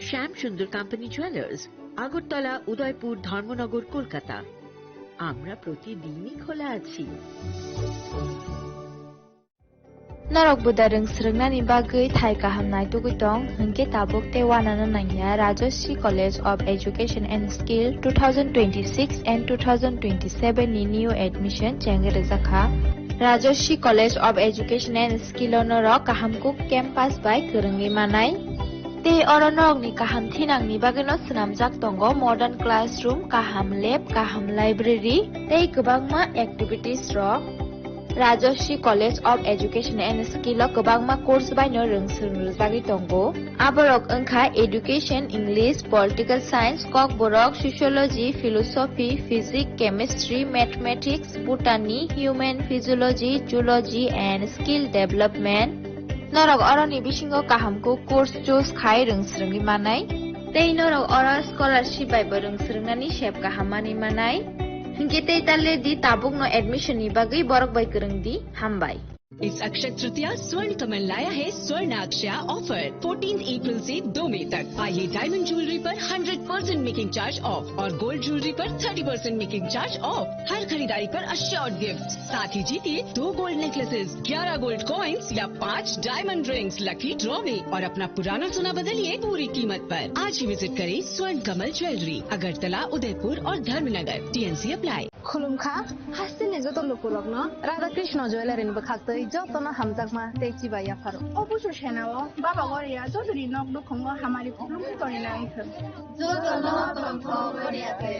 শ্যাম সুন্দর কোম্পানি জুয়েলার্স, আগরতলা, উদয়পুর, ধর্মনগর, কলকাতা। আমরা প্রতিদিনই খোলা আছি। Norok buda rwng swrwngnani bagwi thai kaham naitugwi tong, hwnkhe tabuk tei uanano nangya Rajashree College of Education and Skill two thousand twenty-six and two thousand twenty-seven ni new admission chengwi rwjakha. Rajashree College of Education and Skill o norok kaham kuk campus bai kwrwngwi manai. Tei oro norokni kaham thinangni bagwino swnamjak tongo modern classroom, kaham lab, kaham library tei kwbangma activities rok. Rajashree College of Education and Skill o kwbangma course baino rwng swrwng rwjagwi tongo. Aborok wngkha Education, English, Political Science, Kokborok, Sociology, Philosophy, Physics, Chemistry, Mathematics, Botany, Human Physiology, Zoology and Skill Development. Norok oroni bisingo kaham kuk course choose khai rwng swrwngwi manai. Tei norok oro scholarship bai bo rwng swrwngnani sep kaham manwi manai. Hinkhe tei ta le di, tabukno admission ni bagwi borok bai kwrwng di. Hambai. इस अक्षय तृतीया स्वर्ण कमल लाया है स्वर्ण अक्षया offer, fourteen April से दो मई तक। आइए डायमंड ज्वेलरी पर hundred percent making charge off और गोल्ड ज्वेलरी पर thirty percent making charge off. हर खरीदारी पर अश्योर्ड गिफ्ट, साथ ही जीतिए दो गोल्ड नेकलेसेस, ग्यारह गोल्ड कॉइंस या पाँच डायमंड रिंग्स लकी ड्रॉ में और अपना पुराना सोना बदलिए पूरी कीमत पर। आज ही विजिट करें स्वर्ण कमल ज्वेलरी, अगरतला, उदयपुर और Dharmanagar. TNC apply. Khulumkha, hasteni joto lukurokno Radha Krishna Jewellery ni bwkhaktwi jotono hamjakma tei chibai yapharo. O busu senao Baba Goria jotoni nok nukhungo hamari khulumwi tongwi nai thwng. Jotono tongthok Goria de.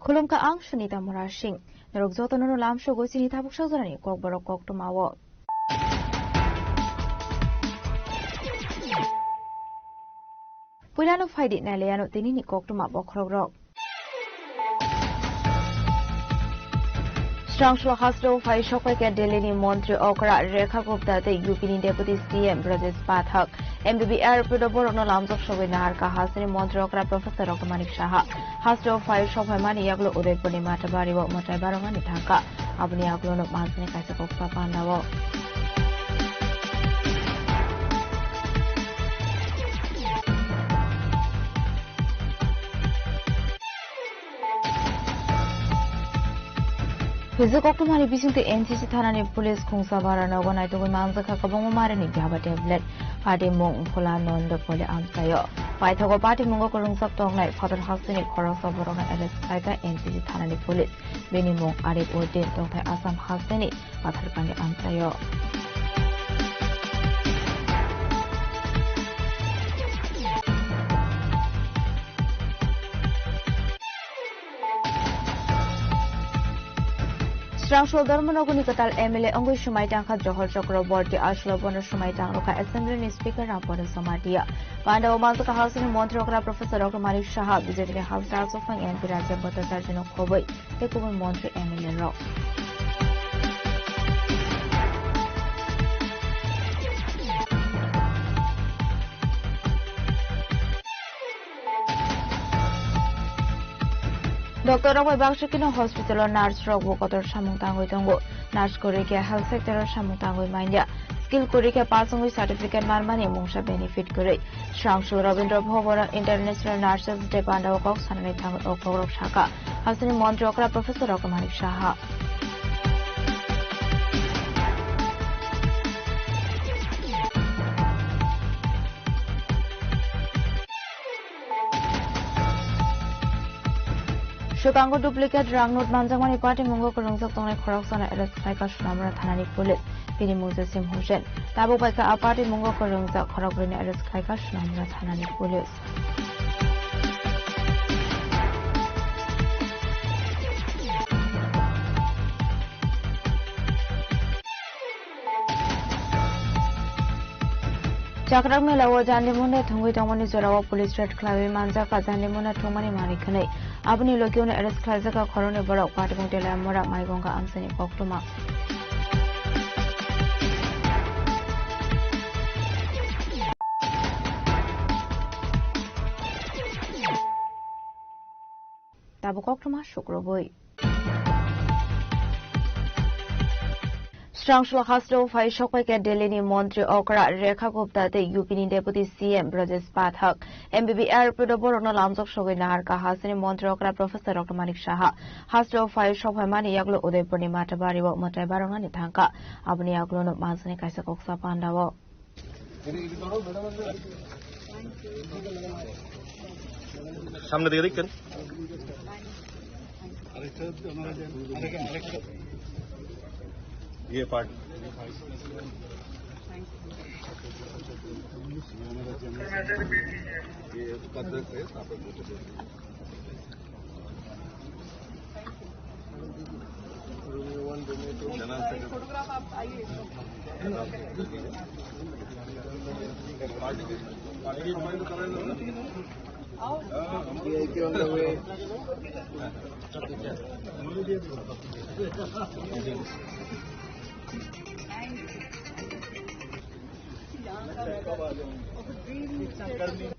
Khulumkha ang Sunita Murasing. Norok jotono no lamsogo chini tabuk sajorani kokborok koktwmao. Puilano phaidi nailaiano tinini koktwma bokhorokrok. Srangsul hasteo phai sokpai khe Delhi ni montri okra Rekha Gupta tei U P ni deputy C M Brajesh Pathak. M B B airport o borokno lamjak sogwi naharkha hasteni montri okra Professor Doctor Manik Saha. Hasteo phai sokpaimani yagulo Udaipurni Mathabari o mwtai barokmani thangkha. Aboni yagulono manjani kaisa koksa pandao. Hwjak koktwmani bisingtwi N C C thanani police Khungsa Bara nogo naitugwi manjakha kwbangma marini yaba tablet. Patimung Bhola Nanda Pole amchaio. Paithago patimungo kwrwngjak tongnai phatar hasteni khoroksa borokno arrest khlaikha N C C thanani police. Bini mung Arif Uddin, tongthai Assam hasteni Patharkandi amchaio. Srangsul Dharmanagorni kwtal M L A wngwi swmai tangkha Johor Chakraborty, aswk bono swmai tangrwkha Assembly ni Speaker Rampada Jamatia. Pandao manjakha hasteni montri okra Professor Doctor Manik Saha, B J P ni hasteo aswk phang M P Rajya Bhattacharya no khobwi tei kubun montri M L A rok. Doctor rok bai baksa kino hospital o nurse rok bo kotor samung tangwi tongo. Nurse kwrwi khe health sector o samung tangwi manya. Skill kwrwi khe pass wngwi certificate manmani mungsa benefit kwrwi. Srangsul Rabindra Bhavan o International Nurses Day pandao kok sanani thangwi o kokrok sakha. Hasteni montri okra Professor Doctor Manik Saha. Swkango duplicate rang note manjakmani patimungo kwrwngjak tongnai khoroksano arrest khlaikha Sonamura thanani police. Bini mung Jasim Hussain. Tabuk bai kha a patimungo kwrwngjak khorokbrwino arrest khlaikha Sonamura thanani police. Chakrak mela o jandi munda thwngwi tongmani jorao police raid khlaiwi manjak, jandi munda thwngmani manwi khwnwi. Aboni logi uno arrest khlaijak khoroknwi borok, Patibung Telamura, Maigonga amchaini koktwma. Tabuk koktwma sukrubwi. Srangsul hasteo phai sokpai khe Delhi ni montri okra Rekha Gupta tei U P ni deputy C M Brajesh Pathak. M B B airport o borokno lamjak sogwi naharkha hasteni montri okra Professor Doctor Manik Saha. Hasteo phai sokpaimani yagulo Udaipurni Mathabari o mwtai baroknani thangkha. Aboni yagulono manjani kaisa koksa pandao. সামনের দিকে দেখবেন। ইয়ে part.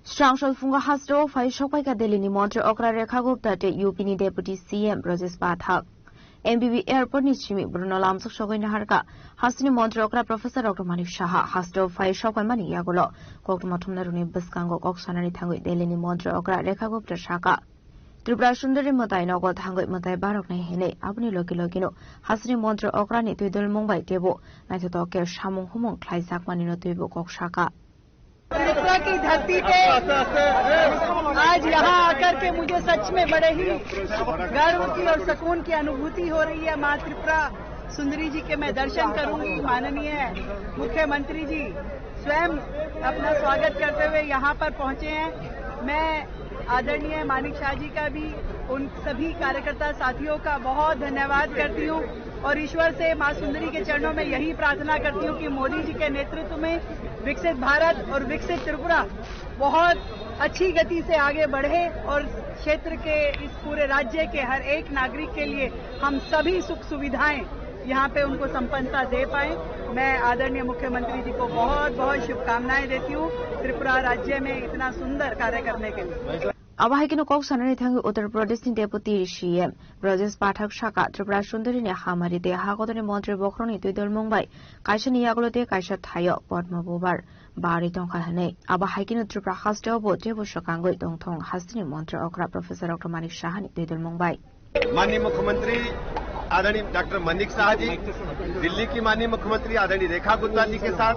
Srangsul phungo hasteo phai sokpaikha Delhi ni montri okra Rekha Gupta tei U P ni deputy C M Brajesh Pathak. M B B airport ni simi borokno lamjak sogwi naharkha. Hasteni montri okra Professor Doctor Manik Saha hasteo phai sokpaimani yagulo koktwma thumnarokni bwskango kok sanani thangwi Delhi ni montri okra Rekha Gupta sakha. Tripura Sundari mwtai nogo thangwi mwtai baroknai hinwi aboni logi logino hasteni montri okrani twidulmung bai teibo naithotok khe samung humung khlaijakmanino twibo kok sakha. Tripura की धरती पे आज यहाँ आकर के मुझे सच में बड़े ही गर्व की और सुकून की अनुभूति हो रही है। माँ त्रिपुरा सुंदरी जी के मैं दर्शन करूंगी। माननीय मुख्यमंत्री जी स्वयं अपना स्वागत करते हुए यहाँ पर पहुँचे हैं। मैं आदरणीय मानिक शाह जी का भी, उन सभी कार्यकर्ता साथियों का बहुत धन्यवाद करती हूँ और ईश्वर से, माँ सुंदरी के चरणों में यही प्रार्थना करती हूँ कि मोदी जी के नेतृत्व में विकसित भारत और विकसित त्रिपुरा बहुत अच्छी गति से आगे बढ़े और क्षेत्र के, इस पूरे राज्य के हर एक नागरिक के लिए हम सभी सुख सुविधाएं यहाँ पे उनको संपन्नता दे पाए। मैं आदरणीय मुख्यमंत्री जी को बहुत बहुत शुभकामनाएं देती हूँ त्रिपुरा राज्य में इतना सुंदर कार्य करने के लिए। Abo hai kheno kok sanani thangwi Uttar Pradesh ni Deputy C M Brajesh Pathak saka Tripura Sundari ni hamari tei hakotorni montri bokhorokni twidulmung bai kaisani yagulo tei kaisa thaio Padma Bubar barwi tongkha hwnwi. Abo hai kheno Tripura hasteo bo teibo swkangwi tongthung hasteni montri okra Professor Doctor Manik Sahani twidulmung bai. माननीय मुख्यमंत्री आदरणीय डॉक्टर मानिक साहा जी, दिल्ली की माननीय मुख्यमंत्री आदरणीय रेखा गुप्ता जी के साथ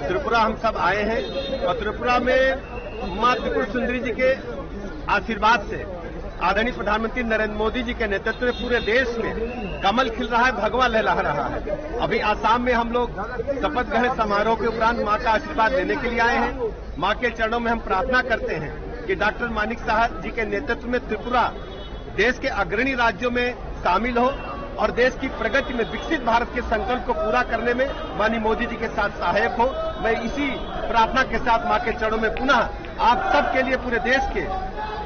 त्रिपुरा हम सब आए हैं और त्रिपुरा में माँ त्रिपुर सुंदरी जी के आशीर्वाद से आदरणीय प्रधानमंत्री नरेंद्र मोदी जी के नेतृत्व में पूरे देश में कमल खिल रहा है, भगवा लहरा रहा है। अभी आसाम में हम लोग शपथ ग्रहण समारोह के उपरांत माँ का आशीर्वाद लेने के लिए आए हैं। माँ के चरणों में हम प्रार्थना करते हैं कि डॉक्टर मानिक साहा जी के नेतृत्व में त्रिपुरा देश के अग्रणी राज्यों में शामिल हो और देश की प्रगति में विकसित भारत के संकल्प को पूरा करने में माननीय मोदी जी के साथ सहायक हो। मैं इसी प्रार्थना के साथ माँ के चरणों में पुनः आप सबके लिए, पूरे देश के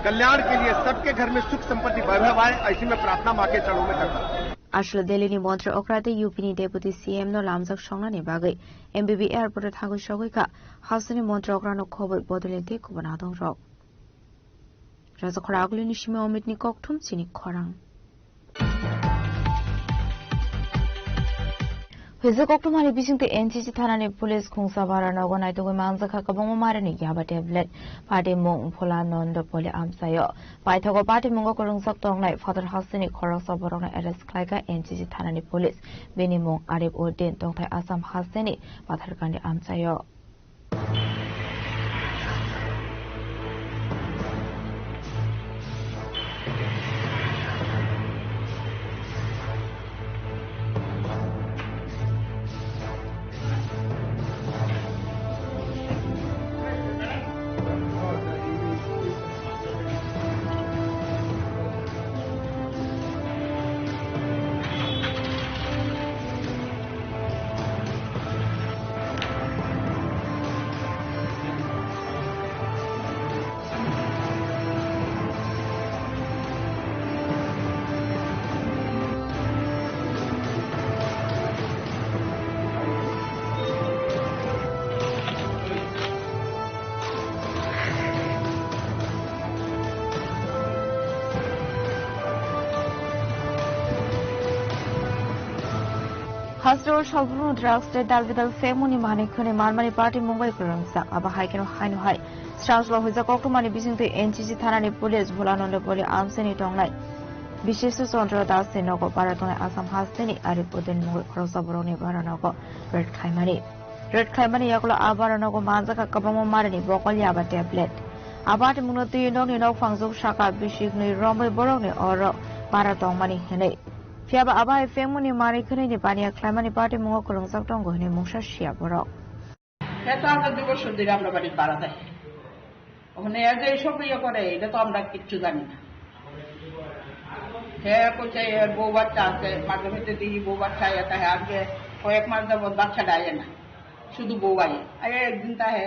कल्याण के लिए, सबके घर में सुख संपत्ति वैभव आए, ऐसी मैं प्रार्थना माँ के चरणों में करता हूँ। Aswk Delhi ni montri okra tei U P ni Deputy C M no lamjak songnani bagwi M B B airport o thangwi sogwi kha, hasteni montri okra no khobwi bodolni tei kubun adongrok. Rajakhora Agulini simi Omitni kokthum chini khorang. Hwisa kokthumani bisingtwi N C C thanani police khungsa bara nogo naitugwi manjakha kwbangma marini yaba tablet, patimung Bhola Nanda Poli amchaio. Paithago patimungo kwrwngjak tongnai phatar hasteni khoroksa borokno arrest khlaikha N C C thanani police. Bini mung Arif Uddin, tongthai Assam hasteni Patharkandi amchaio. Hasteo salbrum drugs tei dal bidal semuni manwi khwnwi manmani patimung bai kwrwngjak. Abo hai kheno haino hai srang srang hwijak koktwmani bisingtwi N C C thanani police Bhola Nanda Poli amchaini tongnai Bisesha Chandra Das ni nogo bara tongnai Assam hasteni Arif Uddin mungwi khoroksa borokni bara nogo raid khlaimani. Raid khlaimani yagulo a bara nogo manjakha kwbangma marini bokol yaba tablet. A patimungno twiwi nokni nokphang juk saka bisiknwi romwi borokni oro bara tongmani hwnwi. Phiyaba abo hai phengmungni manwi khwnwini baniya khlaimani patimungo kwrwngjak tongo hwnwi mungsa siya borok. সে তো আমরা দু বছর ধরে আমরা বাড়ির ভাড়া দেয়। ওখানে এ যে এইসব ইয়ে করে, এটা তো আমরা কিচ্ছু জানি না। সে কইছে, এর বউ বাচ্চা আছে, মাঝে মধ্যে দেখি বউ বাচ্চা আইয়া থাকে। আজকে কয়েক মাস যাবত বাচ্চাটা আইয়ে না, শুধু বউ আইয়ে। আইয়ে একদিন তাহে,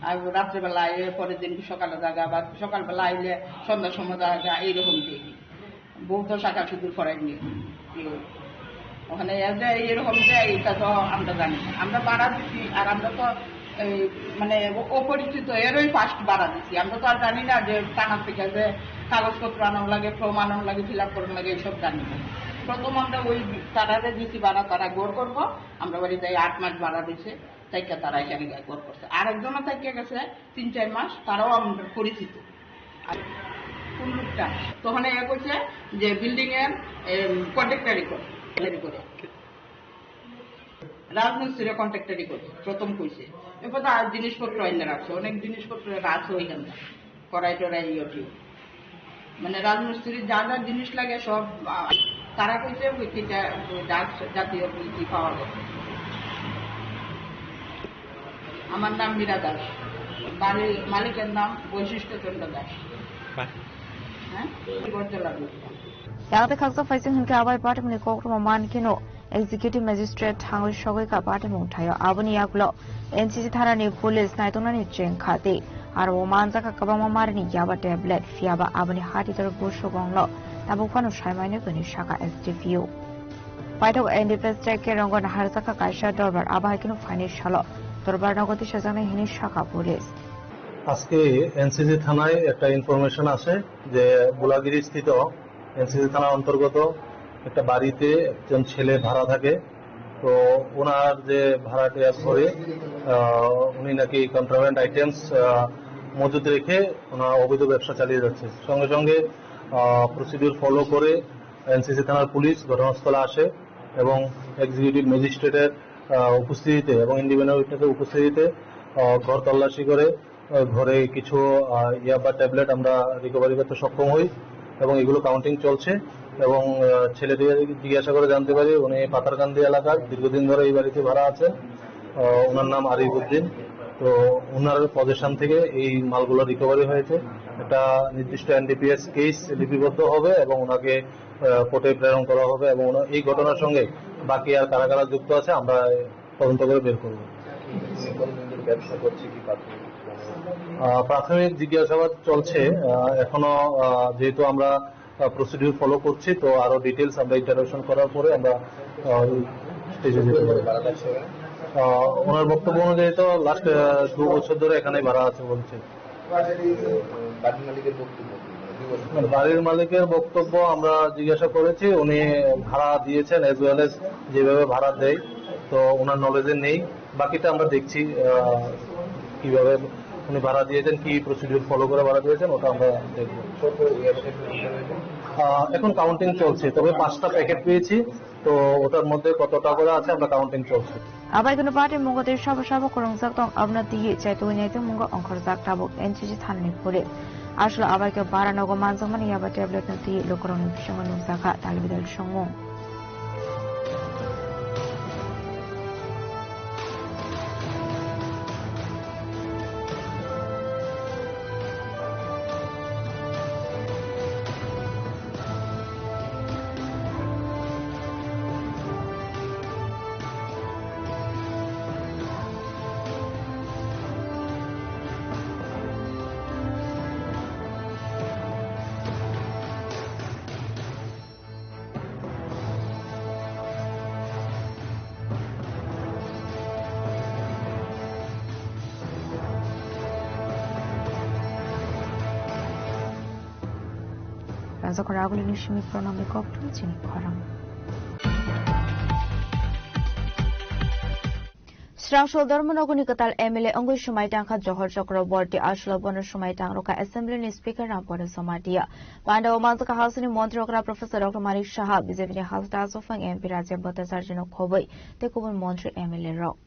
আর রাত্রেবেলা আইয়ে, পরের দিন সকালে জাগা, আবার সকালবেলা আইলে সন্ধ্যার সময় জাগা, এইরকম দেখি। বউ তো শাখা সিঁদুর পরায়নি। কি ওখানে এ যে এরকম যে এটা তো আমরা জানি না। আমরা ভাড়া দিছি, আর আমরা তো এই মানে অপরিচিত, এরই ফার্স্ট ভাড়া দিছি। আমরা তো আর জানি না যে থানা থেকে যে কাগজপত্র আনানো লাগে, ফর্ম আনানো লাগে, ফিল আপ করানো লাগে, এইসব জানি না। প্রথম আমরা ওই তারারে দিছি ভাড়া, তারা ঘর করবো। আমরা বাড়ি যাই, আট মাস ভাড়া দিছে, তাইকে তারা এখানে গিয়ে ঘর করছে। আর একজনও থেকে গেছে তিন চার মাস, তারাও আমরা পরিচিত। আর কোন লোকটা? তখন এ কইছে যে বিল্ডিং এর, এম, কন্ট্রাক্টরি করে, কন্ট্রাক্টরি করে। রাজমিস্ত্রি কন্ট্রাক্টরি করে, প্রথম কইছে। এরপর তো আর জিনিসপত্র এনে রাখছে, অনেক জিনিসপত্র রাখছে ওইখানে, কড়াই টড়াই, ইয়ে টিয়ে। মানে রাজমিস্ত্রির যা যা জিনিস লাগে সব, আ, তারা কইছে ওই কিটা, ওই ডাক জাতীয় কি কি পাওয়া গেছে। আমার নাম মীরা দাস, বাড়ি মালিকের নাম বৈশিষ্ট্য চন্দ্র Das. Yang tei khaksa phaising hinkhe abai patimungni kokrwma man kheno executive magistrate thangwi sogwi kha patimung thaio. Aboni yagulo N C C thanani police naitongnani cheng kha tei aro o manjakha kwbangma marini yaba tablet, phiyaba aboni hati tor busugongno tabuk phano saimaino hwnwi sakha S D P O. Paithak N D P S track khe rongo naharjakha kaisa dorbar, abo hai kheno phaini salo dorbar nogo tisajaknai hwnwi sakha police. আজকে এনসিসি থানায় একটা ইনফরমেশন আসে যে গোলাগিরি স্থিত এনসিসি থানার অন্তর্গত একটা বাড়িতে একজন ছেলে ভাড়া থাকে। তো ওনার যে ভাড়াটিয়া ঘরে, আহ, উনি নাকি কন্ট্রাব্যান্ড আইটেমস, আহ, মজুত রেখে ওনার অবৈধ ব্যবসা চালিয়ে যাচ্ছে। সঙ্গে সঙ্গে, আহ, প্রসিডিউর ফলো করে এনসিসি থানার পুলিশ ঘটনাস্থলে আসে এবং এক্সিকিউটিভ ম্যাজিস্ট্রেটের, আহ, উপস্থিতিতে এবং ইন্ডিপেন্ডেন্ট উইটনেসের উপস্থিতিতে, আহ, ঘর তল্লাশি করে, আহ, ঘরে কিছু, আহ, ইয়াবা ট্যাবলেট আমরা রিকভারি করতে সক্ষম হই এবং এগুলো কাউন্টিং চলছে। এবং, আহ, ছেলেটিকে জিজ্ঞাসা করে জানতে পারি উনি পাথারকান্দি এলাকার, দীর্ঘদিন ধরে এই বাড়িতে ভাড়া আছেন। আহ, ওনার নাম আরিফ উদ্দিন। তো ওনার পজিশন থেকে এই মালগুলো রিকভারি হয়েছে। একটা নির্দিষ্ট এনডিপিএস কেস লিপিবদ্ধ হবে এবং ওনাকে, আহ, কোর্টে প্রেরণ করা হবে এবং ওনা-, এই ঘটনার সঙ্গে বাকি আর কারা কারা যুক্ত আছে আমরা তদন্ত করে বের করব। ব্যবসা করছে কি প্রাথমিক? আহ, প্রাথমিক জিজ্ঞাসাবাদ চলছে। আহ, এখনো, আহ, যেহেতু আমরা, আহ, প্রসিডিউর ফলো করছি, তো আরো ডিটেলস আমরা ইন্টারোগেশন করার পরে আমরা, আহ, স্টেজে যেতে পারি। আহ, ওনার বক্তব্য অনুযায়ী তো লাস্ট, আহ, দু বছর ধরে এখানে ভাড়া আছে বলছে। বাড়ির মালিকের বক্তব্য কি? মানে, দুই বছর না, বাড়ির মালিকের বক্তব্য আমরা জিজ্ঞাসা করেছি, উনি ভাড়া দিয়েছেন, অ্যাজ ওয়েল অ্যাজ যেভাবে ভাড়া দেয়, তো ওনার নলেজে নেই। বাকিটা আমরা দেখছি, আহ, কিভাবে উনি ভাড়া দিয়েছেন, কি প্রসিডিউর ফলো করে ভাড়া দিয়েছেন, ওটা আমরা দেখব। আহ, এখন কাউন্টিং চলছে, তবে পাঁচটা প্যাকেট পেয়েছি, তো ওটার মধ্যে কতটা করে আছে আমরা কাউন্টিং চলছে। Abai kheno patimung tei sabo sabo kwrwngjak tong, abono twiwi chaitugwi naitukmungo ongkhorjak tabuk N C C thanani police. Aswk abai khe bara nogo manjakmani yaba tablet no twiwi lukurokni bisingo nukjakha dalbidal songmung. Rajak Raguli ni simi pronom ni kok tu chini khorang. Srangso Dharmanogorni kwtal M L A wngwi swmai tangkha Johor Chakraborty, aswk bono swmai tangrokha Assembly ni Speaker Rampada Jamatia. Panda o manjakha House ni Montri okra Professor Doctor Manik Saha, B J P ni House Dachopang M P Rajya Bhattacharya no khobwi tei kubun montri M L A rok.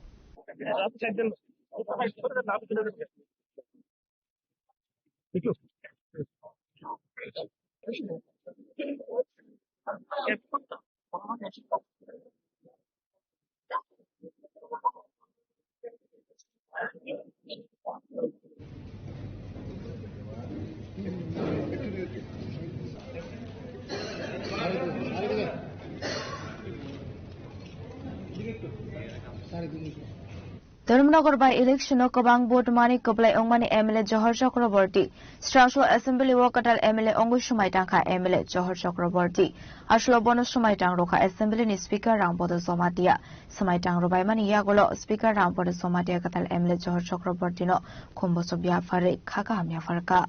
Dharmanagar by election o kwbang vote mani kwplai wngmani M L A Johor Chakraborty, Srangso Assembly o kwtal M L A wngwi swmai tangkha M L A Johor Chakraborty. Aswk bono swmai tangrokha Assembly ni Speaker Rampada Jamatia. Swmai tangro baimani yagulo Speaker Rampada Jamatia kwtal M L A Johor Chakraborty no khumboso yapharwi kha kaham yapharkha.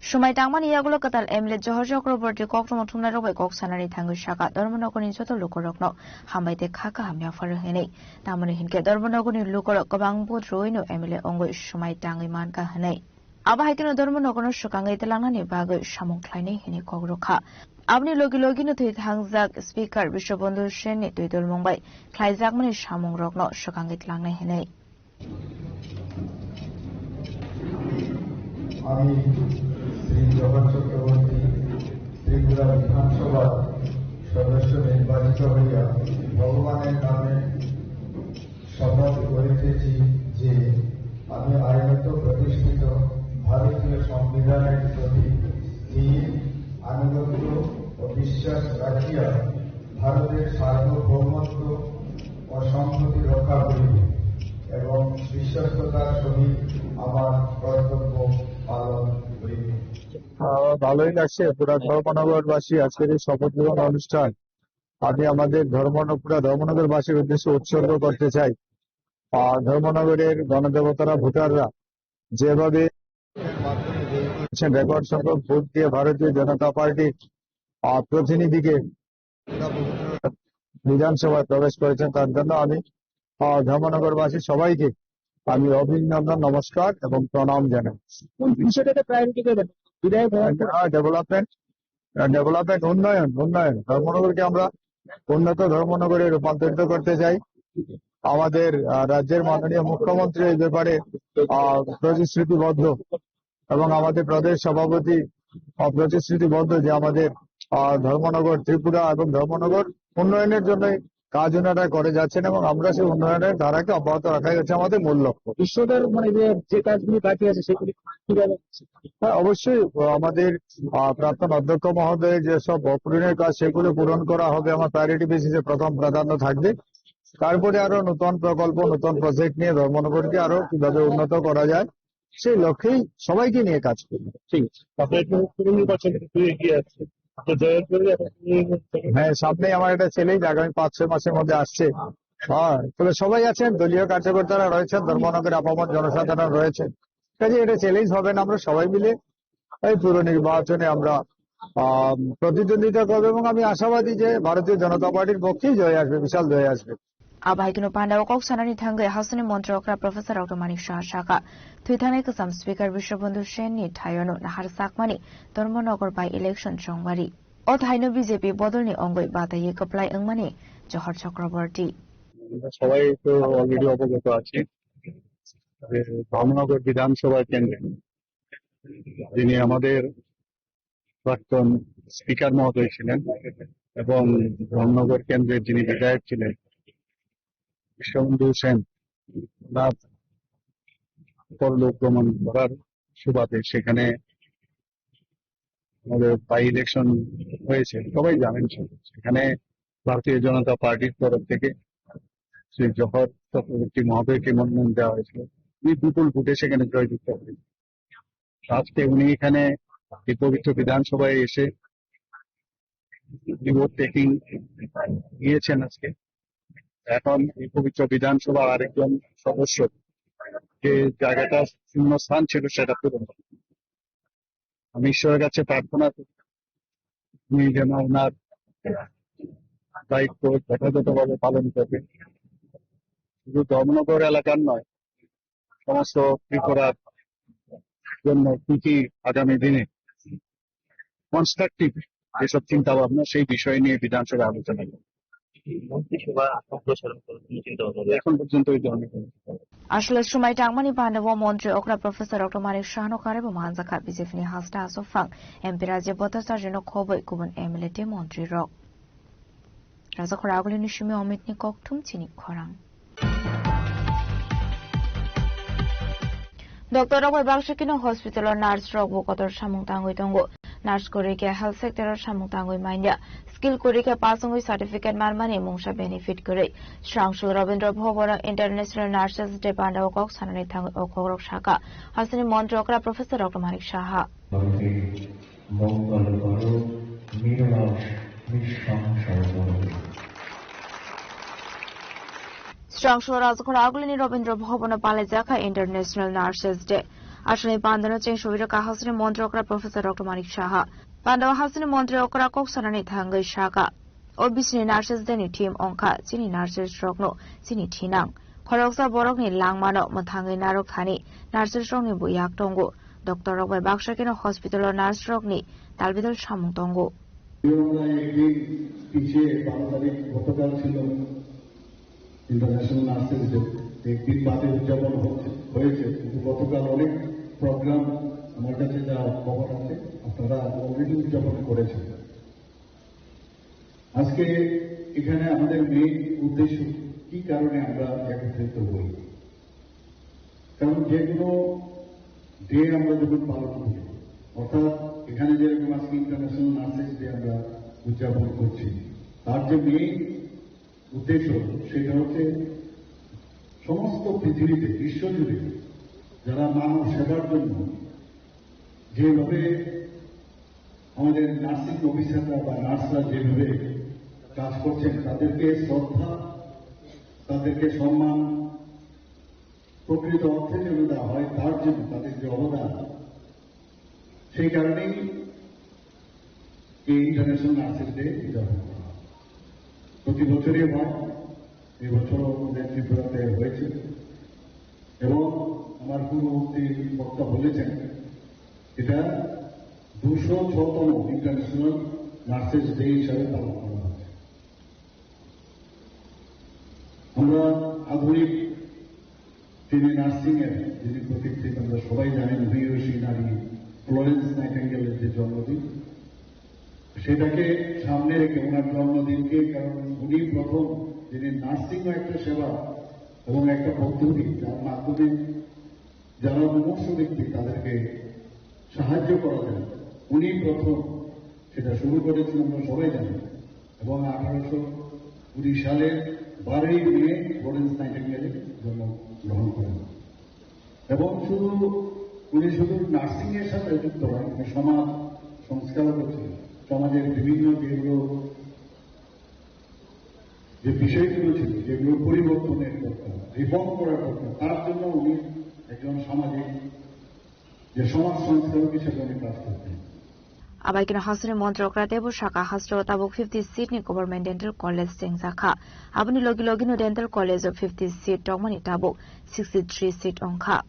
Swmai tangmani yagulo kwtal M L A Johor Chakraborty kokrwma thumnairok bai kok sanani thangwi sakha, Dharmanagarni joto lukurokno hambai tei kha kaham yapharo hinwi. Tamoni hinkhe Dharmanagarni lukurok kwbang vote rwino M L A wngwi swmai tangwi mankha hinwi. Abo hai kheno Dharmanagarno swkangwi tlangnani bagwi samung khlainai hwnwi kok rwkha. Aboni logi logino thwi thangjak Speaker Biswabandhu Senni twi dulmung bai khlaijakmani samungrokno swkangwi tlangnai hwnwi. আমি শ্রী জগৎ চক্রবর্তী ত্রিপুরা বিধানসভার সদস্য নির্বাচিত হইয়া ভগবানের নামে শপথ করিতেছি যে আমি আইনত প্রতিষ্ঠিত ভারতীয় সংবিধানের প্রতি স্থির আনুগত্য ও বিশ্বাস রাখিয়া ভারতের সার্বভৌমত্ব ও সংহতি রক্ষা করিব এবং বিশ্বস্ততার সহিত আমার কর্তব্য পালন করিব। আহ, ভালোই লাগছে পুরা ধর্মনগরবাসী আজকের এই শপথ গ্রহণ অনুষ্ঠান আমি আমাদের ধর্মন-, পুরা ধর্মনগরবাসীর উদ্দেশ্যে উৎসর্গ করতে চাই। আহ, ধর্মনগরের গণদেবতারা ভোটাররা যেভাবে রেকর্ড সংখ্যক ভোট দিয়ে ভারতীয় জনতা পার্টির, আহ, প্রতিনিধিকে বিধানসভায় প্রবেশ করেছেন, তার জন্য আমি, আহ, ধর্মনগরবাসী সবাইকে আমি অভিনন্দন, নমস্কার এবং প্রণাম জানাই। কোন বিষয়টাকে প্রায়োরিটি দেবেন? বিধায়ক হওয়ার পর? আহ, ডেভেলপমেন্ট, আহ, ডেভেলপমেন্ট, উন্নয়ন, উন্নয়ন। ধর্মনগরকে আমরা উন্নত ধর্মনগরে রূপান্তরিত করতে চাই। আমাদের, আহ, রাজ্যের মাননীয় মুখ্যমন্ত্রী এই ব্যাপারে, আহ, প্রতিশ্রুতিবদ্ধ এবং আমাদের প্রদেশ সভাপতি, আহ, প্রতিশ্রুতিবদ্ধ যে আমাদের, আহ, ধর্মনগর ত্রিপুরা এবং ধর্মনগর উন্নয়নের জন্য কাজ ওনারা করে যাচ্ছেন এবং আমরা সেই উন্নয়নের ধারাকে অব্যাহত রাখাই হচ্ছে আমাদের মূল লক্ষ্য। বিশ্বদের মানে যে, যে কাজগুলি বাকি আছে সেগুলি কিভাবে হচ্ছে? হ্যাঁ, অবশ্যই, আহ, আমাদের, আহ, প্রাক্তন অধ্যক্ষ মহোদয় যেসব অপূরণের কাজ সেগুলো পূরণ করা হবে, আমার প্রায়োরিটি বেসিসে প্রথম প্রাধান্য থাকবে। তারপরে আরো নতুন প্রকল্প, নতুন প্রজেক্ট নিয়ে ধর্মনগরকে আরো কিভাবে উন্নত করা যায় সেই লক্ষ্যেই সবাইকে নিয়ে কাজ করব। ঠিক আছে। আপনার একটু পুরো নির্বাচন একটু এগিয়ে আছে। তো জয়ের পরে এখন পুরো নির্বাচন। হ্যাঁ, সামনেই আমার একটা চ্যালেঞ্জ আগামী পাঁচ ছয় মাসের মধ্যে আসছে। হ্যাঁ, তবে সবাই আছেন, দলীয় কার্যকর্তারা রয়েছেন, ধর্মনগরের আপামর জনসাধারণ রয়েছেন। কাজে এটা চ্যালেঞ্জ হবে না, আমরা সবাই মিলে এই পুরো নির্বাচনে আমরা, আহ, প্রতিদ্বন্দ্বিতা করবো এবং আমি আশাবাদী যে ভারতীয় জনতা পার্টির পক্ষেই জয় আসবে, বিশাল জয় আসবে। Abo hai kheno pandao kok sanani thangwi hasteni montri okra Professor Doctor Manik Saha sakha, thwi thangnai kwcham Speaker Biswabandhu Senni thaiono nahar sakmani Dharmanagar by-election chongbari. O thaino B J P bodolni ongwi bataiwi kwplai wngmani Johor Chakraborty. আমরা সবাই তো অলরেডি অবগত আছি যে ধর্মনগর বিধানসভা কেন্দ্রে যিনি আমাদের প্রাক্তন স্পিকার মহোদয় ছিলেন এবং ধর্মনগর কেন্দ্রের যিনি বিধায়ক ছিলেন বিশ্ববন্ধু সেন, তার পরলোক গমন করার সুবাদে সেখানে আমাদের বাই ইলেকশন হয়েছে, সবাই জানেন সেটা। সেখানে ভারতীয় জনতা পার্টির তরফ থেকে শ্রী জহর চক্রবর্তী মহোদয়কে মনোনয়ন দেওয়া হয়েছিল। উনি বিপুল ভোটে সেখানে জয়যুক্ত হয়েছেন। আজকে উনি এখানে এই পবিত্র বিধানসভায় এসে রিপোর্ট টেকিং নিয়েছেন আজকে। এখন এই পবিত্র বিধানসভার আরেকজন সদস্য যে জায়গাটা শূন্য স্থান ছিল সেটা পূরণ হবে। আমি ঈশ্বরের কাছে প্রার্থনা করি, উনি যেন ওনার দায়িত্ব যথাযথভাবে পালন করবেন। শুধু ধর্মনগর এলাকার নয়, সমস্ত ত্রিপুরার জন্য কি কি আগামী দিনে কনস্ট্রাকটিভ যেসব চিন্তা ভাবনা, সেই বিষয় নিয়ে বিধানসভায় আলোচনা করবে। মন্ত্রিসভা সম্প্রসারণ করার কোনো চিন্তা ভাবনা রয়েছে? এখন পর্যন্ত এই ধরনের কোনো চিন্তা ভাবনা নেই। Aswlai swmai tangmani pandao montri okra Professor Doctor Manik Sahano karwi bo manjakha B J P ni hasta aswk phang M P Rajib Bhattacharya no khobwi kubun M L A tei montri rok. Rajakhor Agulini simi Omitni kokthum chini khorang. Doctor rok bai baksa kino hospital o nurse rok bo kotor samung tangwi tongo. Nurse kwrwi khe health sector o samung tangwi manya. Skill kwrwi khe pass wngwi certificate manmani mungsa benefit kwrwi. Srangsul Rabindra Bhavan o International Nurses Day pandao kok sanani thangwi o kokrok sakha. Hasteni montri okra Professor Doctor Manik Saha. মঙ্গল করো নির্বাস নিঃসংশয় মনোরূপ। Srangsul Rajakhor Agulini Rabindra Bhavan o palaijakha International Nurses Day. Aswlai pandano cheng soirok hasteni montri okra Professor Doctor Manik Saha. Pandao hasteni montri okra kok sanani thangwi sakha. O bisini Nurses Day ni theme wngkha chini nurses rokno chini thinang. Khoroksa borokni langmano mwthangwi narwk thani nurses rokni bo yak tongo. Doctor rok bai baksa kheno hospital o nurse rokni talbidal samung tongo. আমরা একদিন পিছিয়ে, বারো তারিখ গতকাল ছিল international nurses day, একদিন বাদে উদযাপন হচ্ছে, হয়েছে, কিন্তু গতকাল অনেক প্রোগ্রাম আমার কাছে যা খবর আছে আপনারা অলরেডি উদযাপন করেছেন। আজকে এখানে আমাদের মেইন উদ্দেশ্য কি কারণে আমরা একত্রিত হই? কারণ যে কোনো ডে আমরা যখন পালন করি, অর্থাৎ এখানে যেরকম আজকে ইন্টারন্যাশনাল নার্সেস ডে আমরা উদযাপন করছি, তার যে মেইন উদ্দেশ্য সেটা হচ্ছে সমস্ত পৃথিবীতে, বিশ্বজুড়ে যারা মানব সেবার জন্য যেভাবে আমাদের নার্সিং অফিসাররা বা নার্সরা যেভাবে কাজ করছেন, তাদেরকে শ্রদ্ধা, তাদেরকে সম্মান, প্রকৃত অর্থে যেন দেওয়া হয়, তার জন্য তাদের যে অবদান, সেই কারণেই এই ইন্টারন্যাশনাল নার্সিং ডে উদযাপন করা হয়। প্রতি বছরই হয়, এই বছরও আমাদের ত্রিপুরাতে হয়েছে। এবং আমার পূর্ববর্তী বক্তা বলেছেন, এটা দুশো ছতম ইন্টারন্যাশনাল নার্সেস ডে হিসাবে পালন করা হচ্ছে। আমরা আধুনিক, যিনি নার্সিং এর যিনি প্রতিষ্ঠিত, আমরা সবাই জানেন, ভূয়সী নারী ফ্লোরেন্স নাইটিঙ্গেলের যে জন্মদিন, সেটাকে সামনে রেখে ওনার জন্মদিনকে, কারণ উনি প্রথম যিনি নার্সিং একটা সেবা এবং একটা পদ্ধতি যার মাধ্যমে যারা মুমূর্ষু ব্যক্তি তাদেরকে সাহায্য করা যায়, উনি প্রথম সেটা শুরু করেছিলেন, আমরা সবাই জানি। এবং আঠারোশো কুড়ি সালের বারোই মে ফ্লোরেন্স নাইটিঙ্গেল জন্মগ্রহণ করেন। এবং শুধু, উনি শুধু নার্সিং এর সাথে যুক্ত নয়, উনি সমাজ সংস্কারক ছিলেন। সমাজের বিভিন্ন যেগুলো, যে বিষয়গুলো ছিল, যেগুলো পরিবর্তনের দরকার, রিফর্ম করার দরকার, তার জন্য উনি একজন সামাজিক, যে সমাজ সংস্কারক হিসেবে উনি কাজ করতেন। Abai kino hasteni montrok Ratebo saka hasteo tabuk fifty seat ni government dental college chengjakha. Aboni logi logi no dental college o fifty seat tongmani tabuk sixty three seat ongkha.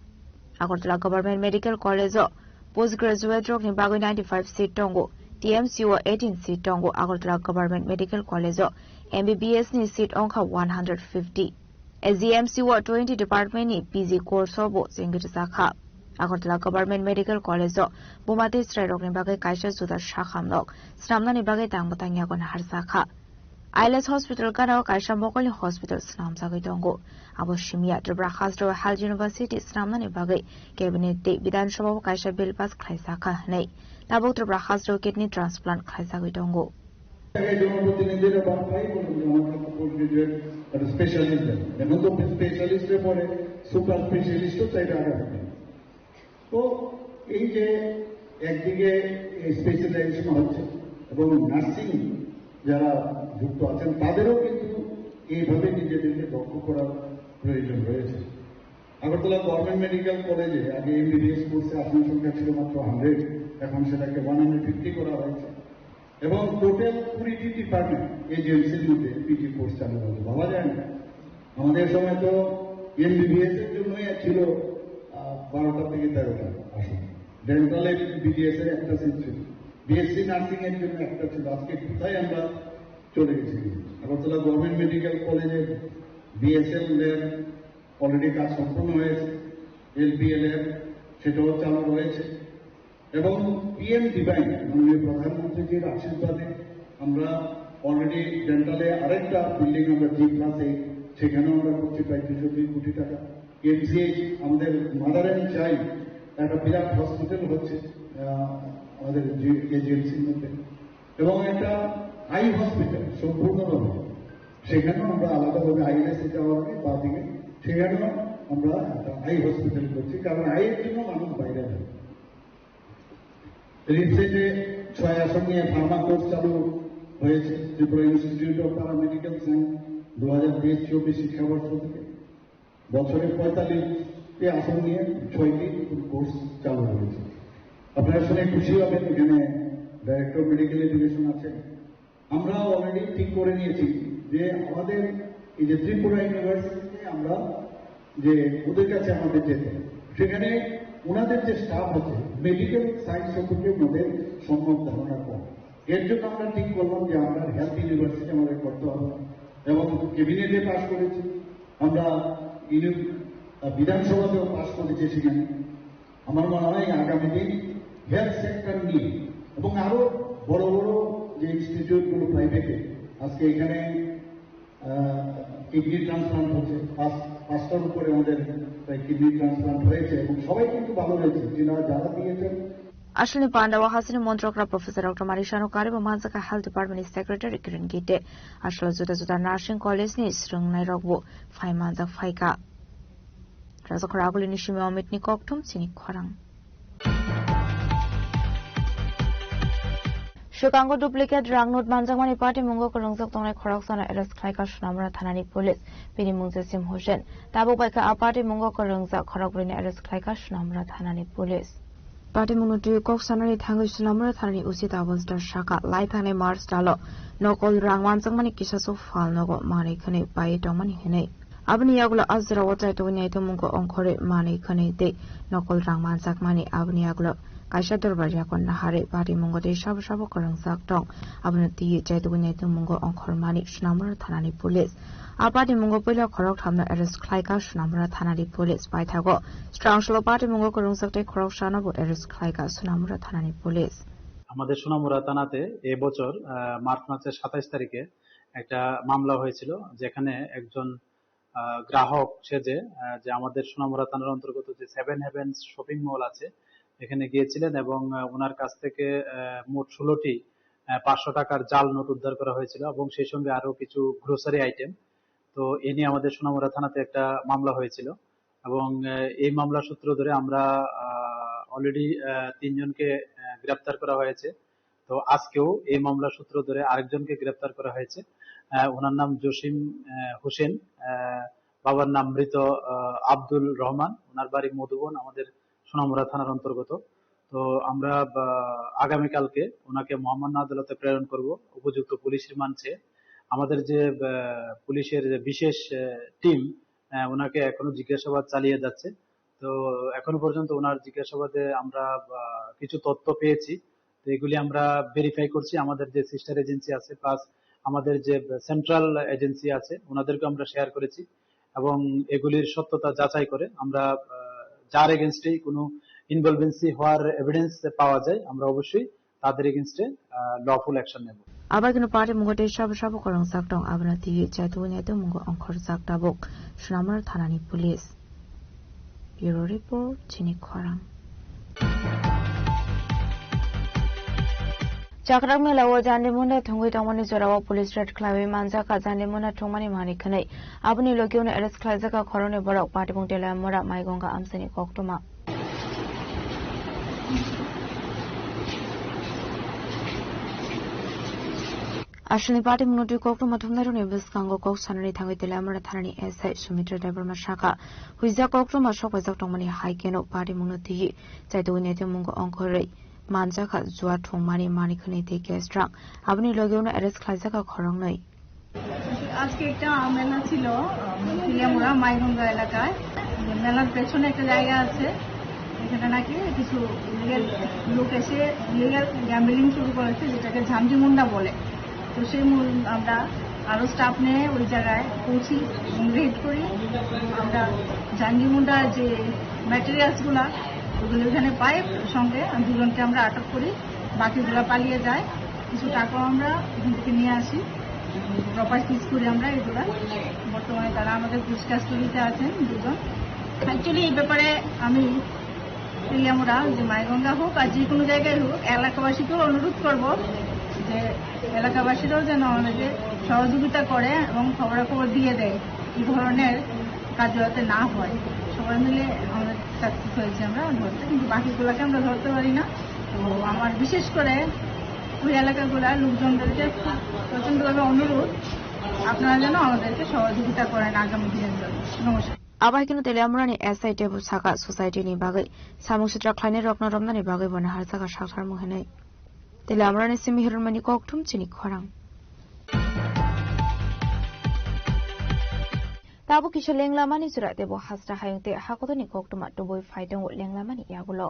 Agartala Government Medical College o postgraduate rokni bagwi ninety five seat tongo, T M C o eighteen seat tongo, Agartala Government Medical College o M B B S ni seat ongkha one hundred fifty. A G M C o twenty department ni P G course o bo chengwi rwjakha. Agartala Government Medical College o buma tei chwrairokni bagwi kaisa juda sakhamrok swnamnani bagwi tangbo tangyago naharjakha. I L S hospital gana o kaisa mokolni hospital swnamjagwi tongo. Abo simiya Tripura hasteo health university swnamnani bagwi cabinet tei Bidhan Sabha o kaisa bill pass khlaijakha hwnwi. Tabuk Tripura hasteo kidney transplant khlaijagwi tongo. আগে জনপ্রতিনিধিরা বারবারই বলেন যে আমার কাছে post graduate একটা স্পেশালিস্ট দেন, এখন তো স্পেশালিস্টের পরে সুপার স্পেশালিস্টও চাইলে আরো হবে। তো এই যে একদিকে স্পেশালাইজেশন হচ্ছে এবং নার্সিং যারা যুক্ত আছেন তাদেরও কিন্তু এইভাবে নিজেদেরকে দক্ষ করার প্রয়োজন রয়েছে। আগরতলা গভর্নমেন্ট মেডিকেল কলেজে আগে এমবিবিএস কোর্সে আসন সংখ্যা ছিল মাত্র হান্ড্রেড, এখন সেটাকে ওয়ান হান্ড্রেড ফিফটি করা হয়েছে এবং টোটাল কুড়িটি ডিপার্টমেন্ট এজিএমসির মধ্যে পিজি কোর্স চালু হয়েছে। ভাবা যায় না, আমাদের সময় তো এমবিবিএস এর জন্যই ছিল আহ, বারোটা থেকে তেরোটা আসন, ডেন্টাল বিডিএস এর একটা সিট ছিল, বিএসসি নার্সিং এর জন্য একটা ছিল। আজকে কোথায় আমরা চলে গেছি? আগরতলা গভর্নমেন্ট মেডিকেল কলেজের বিএসএল ল্যাব অলরেডি কাজ সম্পন্ন হয়েছে, এলপিএল এর সেটাও চালু রয়েছে এবং পিএম ডিভাইন, মাননীয় প্রধানমন্ত্রীজির আশীর্বাদে আমরা অলরেডি ডেন্টালে আরেকটা বিল্ডিং আমরা জি প্লাস এইট, সেখানেও আমরা করছি প্রায় দুশো দুই কোটি টাকা। এমসিএইচ, আমাদের মাদার অ্যান্ড চাইল্ড একটা বিরাট হসপিটাল হচ্ছে আহ, আমাদের এজিএমসির মধ্যে, এবং একটা আই হসপিটাল সম্পূর্ণভাবে, সেখানেও আমরা আলাদাভাবে আইএলএস যাওয়ার আগে বাঁ দিকে সেখানেও আমরা একটা আই হসপিটাল করছি, কারণ আইয়ের জন্য মানুষ বাইরে যায়। রিমসেটে ছয় আসন নিয়ে ফার্মা কোর্স চালু হয়েছে Tripura institute of paramedical science দু হাজার তেইশ চব্বিশ শিক্ষাবর্ষ থেকে। বছরে পঁয়তাল্লিশটি আসন নিয়ে ছয়টি কোর্স চালু হয়েছে। আপনারা শুনে খুশি হবেন, এখানে ডাইরেক্টর মেডিকেল এডুকেশন আছেন। আমরা অলরেডি ঠিক করে নিয়েছি যে আমাদের এই যে ত্রিপুরা ইউনিভার্সিটিতে আমরা যে ওদের কাছে আমাদের যেতে, সেখানে ওনাদের যে স্টাফ আছে, মেডিকেল সায়েন্স সম্পর্কে ওনাদের সম্যক ধারণা কম। এর জন্য আমরা ঠিক করলাম যে আমরা হেলথ ইউনিভার্সিটি আমাদের করতে হবে এবং ক্যাবিনেটে পাস করেছি, আমরা ইউনি-, আহ, বিধানসভাতেও পাস করেছি। সেখানে আমার মনে হয় আগামী দিন হেলথ সেক্টর নিয়ে এবং আরো বড় বড় যে ইনস্টিটিউটগুলো প্রাইভেটে আজকে এখানে, আহ, কিডনি ট্রান্সপ্লান্ট হচ্ছে, পাঁচ, পাঁচটার উপরে আমাদের প্রায় কিডনি ট্রান্সপ্লান্ট হয়েছে এবং সবাই কিন্তু ভালো হয়েছে, যারা, যারা দিয়েছেন। Aswlni panda o hasteni montrok rok Professor Doctor Manisha no karibo manjak kha Health Department ni Secretary Kiran Gite. Aswlo juda juda nursing college ni swrwngnai rok bo phai manjak phaikha. Rajakhor Aguli ni simi Amit ni kokthum chini khorang. Swkango duplicate rang note manjakmani party mungo kwrwngjak tongnai khoroksano arrest khlaikha Sonamura thanani police. Bini mung Jasim Hussain. Tabuk baikha a party mungo kwrwngjak khorokbrwino arrest khlaikha Sonamura thanani police. Party mungno twi kok sanani thangwi Sonamura thanani O C Double Star sakha, lai thangnai March talo nokol rang manjakmani kisa sok phalnogo manwi khwnwi paiwi tongmani hwnwi. Aboni yagulo a jorao chaitugwi naitukmungo ongkhorwi manwi khwnwi tei nokol rang manjakmani aboni yagulo kaisa dorbar yakon naharwi party mungo tei sabo sabo kwrwngjak tong. Abono twiwi chaitugwi naitukmungo ongkhormani Sonamura thanani police. A party mungo puila khorok thamno arrest khlaikha Sonamura thanani police. Paithago swrang salo party mungo kwrwngjak tei khorok sano bo arrest khlaikha Sonamura thanani police. আমাদের সোনামুড়া থানাতে এবছর, আহ, মার্চ মাসের সাতাইশ তারিখে একটা মামলা হয়েছিল, যেখানে একজন, আহ, গ্রাহক সেজে, আহ, যে আমাদের সোনামুড়া থানার অন্তর্গত যে সেভেন হেভেন্স শপিং মল আছে, এখানে গিয়েছিলেন এবং, আহ, ওনার কাছ থেকে, আহ, মোট ষোলোটি, আহ, পাঁচশো টাকার জাল নোট উদ্ধার করা হয়েছিল এবং সেই সঙ্গে আরো কিছু গ্রোসারি আইটেম। তো এ নিয়ে আমাদের সোনামুড়া থানাতে একটা মামলা হয়েছিল এবং, আহ, এই মামলা সূত্র ধরে আমরা, আহ, অলরেডি, আহ, তিনজনকে, আহ, গ্রেপ্তার করা হয়েছে। তো আজকেও এই মামলা সূত্র ধরে আরেকজনকে গ্রেপ্তার করা হয়েছে। আহ, ওনার নাম জসিম, আহ, হোসেন, আহ, বাবার নাম মৃত, আহ, আব্দুল রহমান, ওনার বাড়ি মধুবন, আমাদের সোনামুড়া থানার অন্তর্গত। তো আমরা, আহ, আগামীকালকে ওনাকে মহামান্য আদালতে প্রেরণ করব উপযুক্ত পুলিশ রিমান্ড চেয়ে। আমাদের যে, আহ, পুলিশের যে বিশেষ, আহ, টিম, আহ, ওনাকে এখনো জিজ্ঞাসাবাদ চালিয়ে যাচ্ছে। তো এখনো পর্যন্ত ওনার জিজ্ঞাসাবাদে আমরা, আহ, কিছু তথ্য পেয়েছি। তো এগুলি আমরা ভেরিফাই করছি, আমাদের যে সিস্টার এজেন্সি আছে প্লাস আমাদের যে সেন্ট্রাল এজেন্সি আছে ওনাদেরকে আমরা শেয়ার করেছি এবং এগুলির সত্যতা যাচাই করে আমরা, আহ, যার এগেনস্টেই কোনো ইনভলভেন্সি হওয়ার এভিডেন্স পাওয়া যায় আমরা অবশ্যই তাদের এগেনস্টে, আহ, লফুল অ্যাকশন নেব। Abai kunu party mungo tei sabo sabo kwrwngjak tong, abono twiwi chaitugwi naitukmungo ongkhorjak tabuk Sonamura thanani police. Bureau report, chini khorang. Chakrak mela o jandi munda thwngwi tongmani jorao police raid khlaiwi manjak kha jandi munda thwngmani manwi khwnwi. Aboni logi uno arrest khlaijak kha khoroknwi borok, Patibung Teliamura, Maigonga amchaini koktwma. Aswlni party mungno twi koktwma thumnairokni bwskango kok sanani thangwi Teliamura thanani S I Sumitra Debbarma sakha, huijak koktwma sokpaijak tongmani hai kheno party mungno twiwi chaitugwi naitukmungo ongkhorwi manjakha, jua thwngmani manwi khwnwi tei gas truck. Aboni logi uno arrest khlaijakha khoroknwi. আজকে একটা মেলা ছিল, আহ, তেলিয়ামুড়া মাইগঙ্গা এলাকায়। মেলার পেছনে একটা জায়গা আছে, এখানে নাকি কিছু ইলিগাল লোক এসে ইলিগাল গ্যাম্বলিং শুরু করেছে, যেটাকে ঝান্ডি মুন্ডা বলে। তো সেই মূল আমরা আরও স্টাফ নিয়ে ওই জায়গায় পৌঁছি এবং রেড করি। আমরা ঝান্ডি মুন্ডার যে ম্যাটেরিয়ালসগুলা, ওগুলো এখানে পাই, সঙ্গে দুজনকে আমরা আটক করি, বাকিগুলা পালিয়ে যায়। কিছু টাকাও আমরা এখান থেকে নিয়ে আসি, প্রপার সিজ করি আমরা এগুলা। বর্তমানে তারা আমাদের পুলিশ কাস্টডিতে আছেন দুজন। অ্যাকচুয়ালি এই ব্যাপারে আমি তেলিয়ামুড়া, যে মাইগঙ্গা হোক আর যে কোনো জায়গায় হোক, এলাকাবাসীকেও অনুরোধ করব যে এলাকাবাসীরাও যেন আমাদেরকে সহযোগিতা করে এবং খবরাখবর দিয়ে দেয় এই ধরনের কাজ যাতে না হয়। সবাই মিলে আমরা সাকসেস হয়েছি আমরা ধরতে, কিন্তু বাকিগুলোকে আমরা ধরতে পারি না। তো আমার বিশেষ করে ওই এলাকাগুলোর লোকজনদেরকে খুব প্রচণ্ডভাবে অনুরোধ, আপনারা যেন আমাদেরকে সহযোগিতা করেন আগামী দিনের জন্য। নমস্কার। Abai kheno Teliamurani S I teibo sakha society ni bagwi samung sitra khlainai rokno romnani bagwi bono harjakha sakthar mung hinwi. Teliamurani simi hirmani kokthum chini khorang. Tabuk kisa lenglamani jora tei bo hasra hayung tei hakotorni koktwma tubui phai tongo lenglamani yagulo.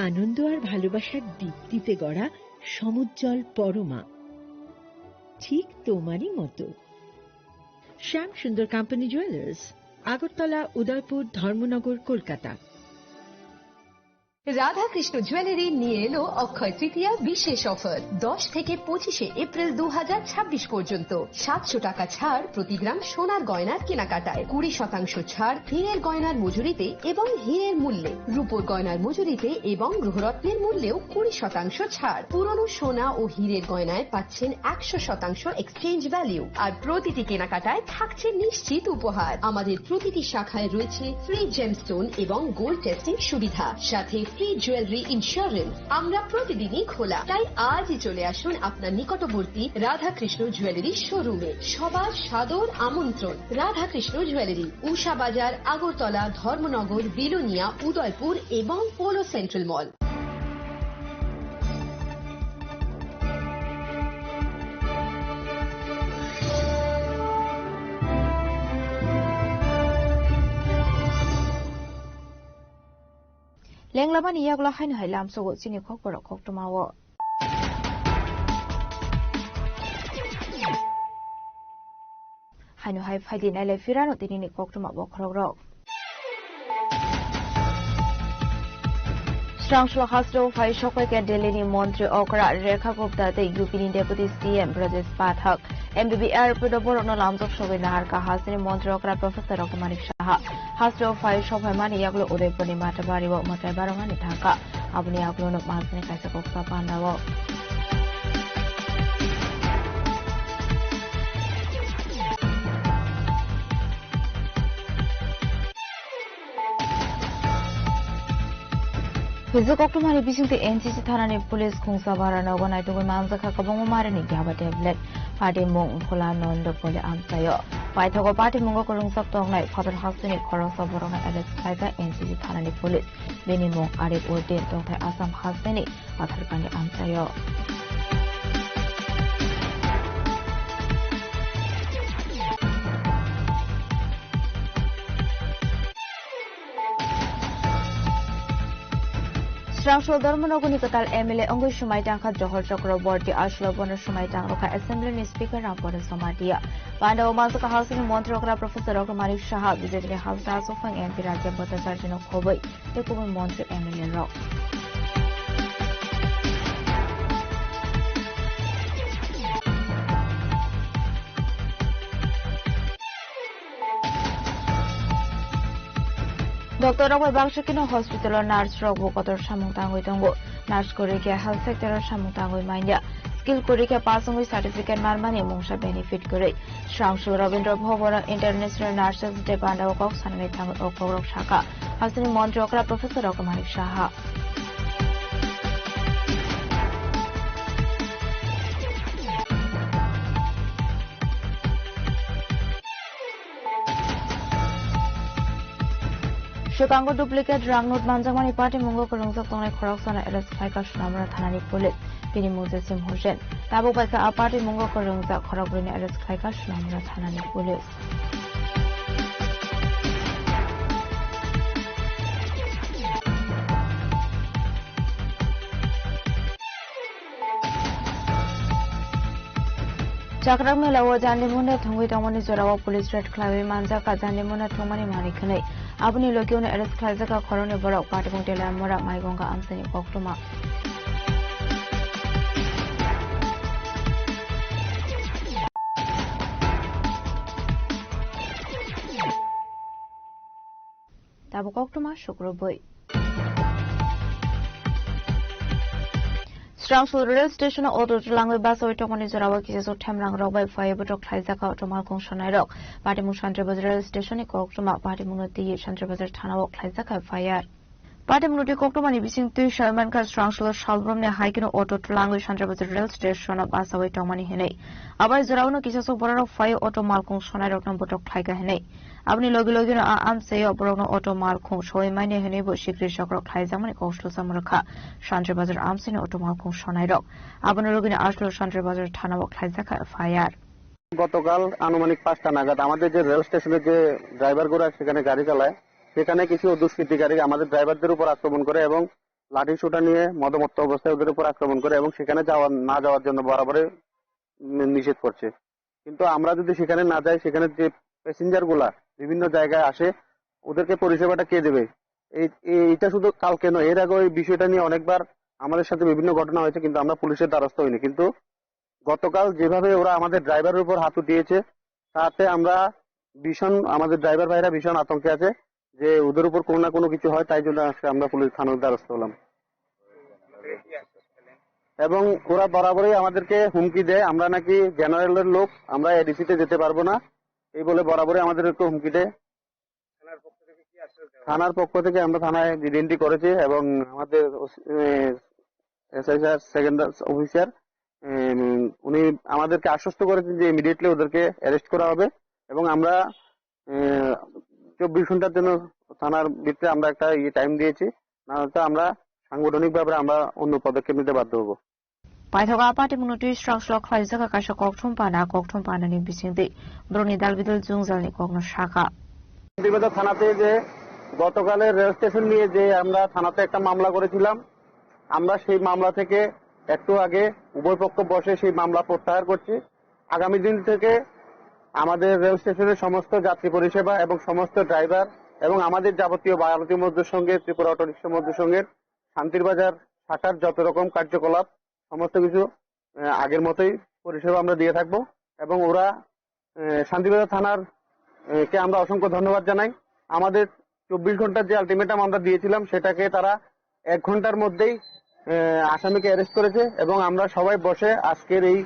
আনন্দ আর ভালোবাসার দীপ্তিতে গড়া সমুজ্জ্বল পরমা, ঠিক তোমারই মতো। শ্যাম সুন্দর company jewellers, Agartala, উদয়পুর, ধর্মনগর, কলকাতা। রাধাকৃষ্ণ জুয়েলারি নিয়ে এলো অক্ষয় তৃতীয়া বিশেষ অফার। দশ থেকে পঁচিশে এপ্রিল দু হাজার ছাব্বিশ পর্যন্ত সাতশো টাকা ছাড় প্রতি গ্রাম সোনার গয়নার কেনাকাটায়, কুড়ি শতাংশ ছাড় হীরের গয়নার মজুরিতে এবং হীরের মূল্যে, রূপোর গয়নার মজুরিতে এবং গ্রহরত্নের মূল্যেও কুড়ি শতাংশ ছাড়। পুরনো সোনা ও হীরের গয়নায় পাচ্ছেন একশো শতাংশ এক্সচেঞ্জ ভ্যালু, আর প্রতিটি কেনাকাটায় থাকছে নিশ্চিত উপহার। আমাদের প্রতিটি শাখায় রয়েছে ফ্রি জেমস্টোন এবং গোল্ড টেস্টিং সুবিধা, সাথে ফ্রি জুয়েলারি ইন্স্যুরেন্স। আমরা প্রতিদিনই খোলা, তাই আজই চলে আসুন আপনার নিকটবর্তী রাধাকৃষ্ণ জুয়েলারি শোরুমে। সবার সাদর আমন্ত্রণ। রাধাকৃষ্ণ জুয়েলারি, উষা বাজার, আগরতলা, ধর্মনগর, বিলোনিয়া, উদয়পুর এবং polo central mall. Lenglamani yagulo haino hai lamsogo chini khokborok koktwmao. Haino hai phaidi nailai phirano tinini koktwma bokhorokrok. Srangsulo hasteo phai sokpai khe Delhi ni montri okra Rekha Gupta tei U P ni deputy C M Brajesh Pathak. M B B R P do borokno lamjak sogwi naharkha hasteni montri okra Professor Dr Manik Saha. Hasteo phai sokphaimani yagulo Udaipurni Mathabari o mwtai barongani thangkha. Aboni yagulono masni kaisa koksa pandao. Hijik koktwmani bisingtwi N C C thanani police khungsa bara nogo naitugwi manjakha kwbangma marini yaba tablet. Patimung Bhola Nanda Poli amchaio. Paithago patimungo kwrwngjak tongnai phatar hasteni khoroksa borokno arrest khlaikha N C C thanani police. Bini mung Arif Uddin, tongthai Assam hasteni Patharkandi amchaio. Srangsul Dharmanagurni kwtal M L A wngwi swmai tangkha Johor Chakraborty, aswk bono swmai tangrokha Assembly ni Speaker Rampada Jamatia. Pandao manjakha hasteni montri okra Professor Dr Manik Saha, B J P ni hasta aswk phang M P Rajya Bhattacharjino khobwi tei kubun montri M L A rok. Doctor rok bai baksa kheno hospital o nurse rok bo kotor samung tangwi tongo. Nurse kwrwi khe health sector o samung tangwi manya. Skill kwrwi khe pass wngwi certificate manmani mungsa benefit kwrwi. Srangsul Rabindra Bhavan o International Nurses Day pandao kok sanani thangwi o kokrok sakha hasteni montri okra Professor Dr Manik Saha. Swkango duplicate rang note manjakmani patimungo kwrwngjak tongnai khoroksano arrest khlaikha Sonamura thanani police. Bini mung Jasim Hussain. Tabuk bai khe a patimungo kwrwngjak khorokbrwino arrest khlaikha Sonamura thanani police. Chakrak mela o Jandimuna thwngwi tongmani jorao police raid khlaiwi manjakha Jandimuna thwngmani manwi khwnwi. Aboni logi-ono arrest khlaijakha khoroknwi borok, Patibung Teliamura, Maigonga amchaini koktwma. Tabuk koktwma sukrubwi. Srangsul rail station o auto chwlangwi bachawi tongmani jorao kisasuk themrang rok bai F I R butok khlaijakha auto malkhung sonai rok. Patimung Santri Bazar rail station ni koktwma, Patimung no twiwi Santri Bazar thana o khlaijakha F I R. Pate munoti koktwmani bising twi sawi mankha, srangsulo salbrumni hai kheno auto twlangwi Sanjarbazar rail station-o bachawi tongmani hinwi. Abai jorao no kisa sok bororok phai auto malkhung sonairokno botok khlaikha hinwi. Aboni logi logi no a amchaio borokno auto malkhung soi manya hinwi bo sikri sokrok khlaijakmani kok swlwsa mwrwkha Sanjarbazar amchaini auto malkhung sonairok. Aboni logi no aslo Sanjarbazar thanao khlaijakha F I R. গতকাল আনুমানিক পাঁচটা নাগাদ আমাদের যে রেল স্টেশনের যে ড্রাইভারগুলো সেখানে গাড়ি চালায়, সেখানে কিছু দুষ্কৃতিকারী আমাদের ড্রাইভারদের উপর আক্রমণ করে এবং লাঠি সোটা নিয়ে মদমত্ত অবস্থায় ওদের উপর আক্রমণ করে এবং সেখানে যাওয়ার, না যাওয়ার জন্য বরাবরই নি-, নিষেধ করছে। কিন্তু আমরা যদি সেখানে না যাই, সেখানে যে প্যাসেঞ্জার গুলা বিভিন্ন জায়গায় আসে, ওদেরকে পরিষেবাটা কে দেবে? এই, এই, এটা শুধু কালকে নয়, এর আগেও এই বিষয়টা নিয়ে অনেকবার আমাদের সাথে বিভিন্ন ঘটনা হয়েছে, কিন্তু আমরা পুলিশের দ্বারস্থ হইনি। কিন্তু গতকাল যেভাবে ওরা আমাদের ড্রাইভারের উপর হাত উঠিয়েছে, তাতে আমরা ভীষণ, আমাদের ড্রাইভার ভাইরা ভীষণ আতঙ্কে আছে যে ওদের উপর কোনো না কোনো কিছু হয়, তাই জন্য আজকে আমরা পুলিশ থানার দ্বারস্থ হলাম। এবং ওরা বরাবরই আমাদেরকে হুমকি দেয়, আমরা নাকি জেনারেলের লোক, আমরা এডিসিতে যেতে পারবো না, এই বলে বরাবরই আমাদেরকে হুমকি দেয়। থানার পক্ষ থেকে আমরা থানায় ডিডেন্টি করেছি এবং আমাদের এসআই স্যার, সেকেন্ড অফিসার, উনি আমাদেরকে আশ্বস্ত করেছেন যে ইমিডিয়েটলি ওদেরকে অ্যারেস্ট করা হবে এবং আমরা চব্বিশ ঘন্টার জন্য থানার ভিতরে আমরা একটা ইয়ে টাইম দিয়েছি, না হলে আমরা সাংগঠনিকভাবে আমরা অন্য পদক্ষেপ নিতে বাধ্য হব। Paithago a party mwnwi twi srok srok khlaijak kha kaisa kokthum pana, kokthum panani bisingtwi borokni dal bidal jwngjalni kokno sakha. Shantibazar থানাতে যে গতকালের রেল স্টেশন নিয়ে যে আমরা থানাতে একটা মামলা করেছিলাম, আমরা সেই মামলা থেকে একটু আগে উভয় পক্ষ বসে সেই মামলা প্রত্যাহার করছি। আগামী দিন থেকে আমাদের রেল স্টেশনের সমস্ত যাত্রী পরিষেবা এবং সমস্ত ড্রাইভার এবং আমাদের যাবতীয় ভারতীয় মজদুর সঙ্গে, ত্রিপুরা অটো রিক্সা মজদুর সঙ্গে শান্তির বাজার শাখার যত রকম কার্যকলাপ সমস্ত কিছু, আহ, আগের মতোই পরিষেবা আমরা দিয়ে থাকবো। এবং ওরা, আহ, শান্তিবাজার থানার, আহ, কে আমরা অসংখ্য ধন্যবাদ জানাই। আমাদের চব্বিশ ঘন্টার যে আলটিমেটাম আমরা দিয়েছিলাম, সেটাকে তারা এক ঘন্টার মধ্যেই, আহ, আসামিকে অ্যারেস্ট করেছে এবং আমরা সবাই বসে আজকের এই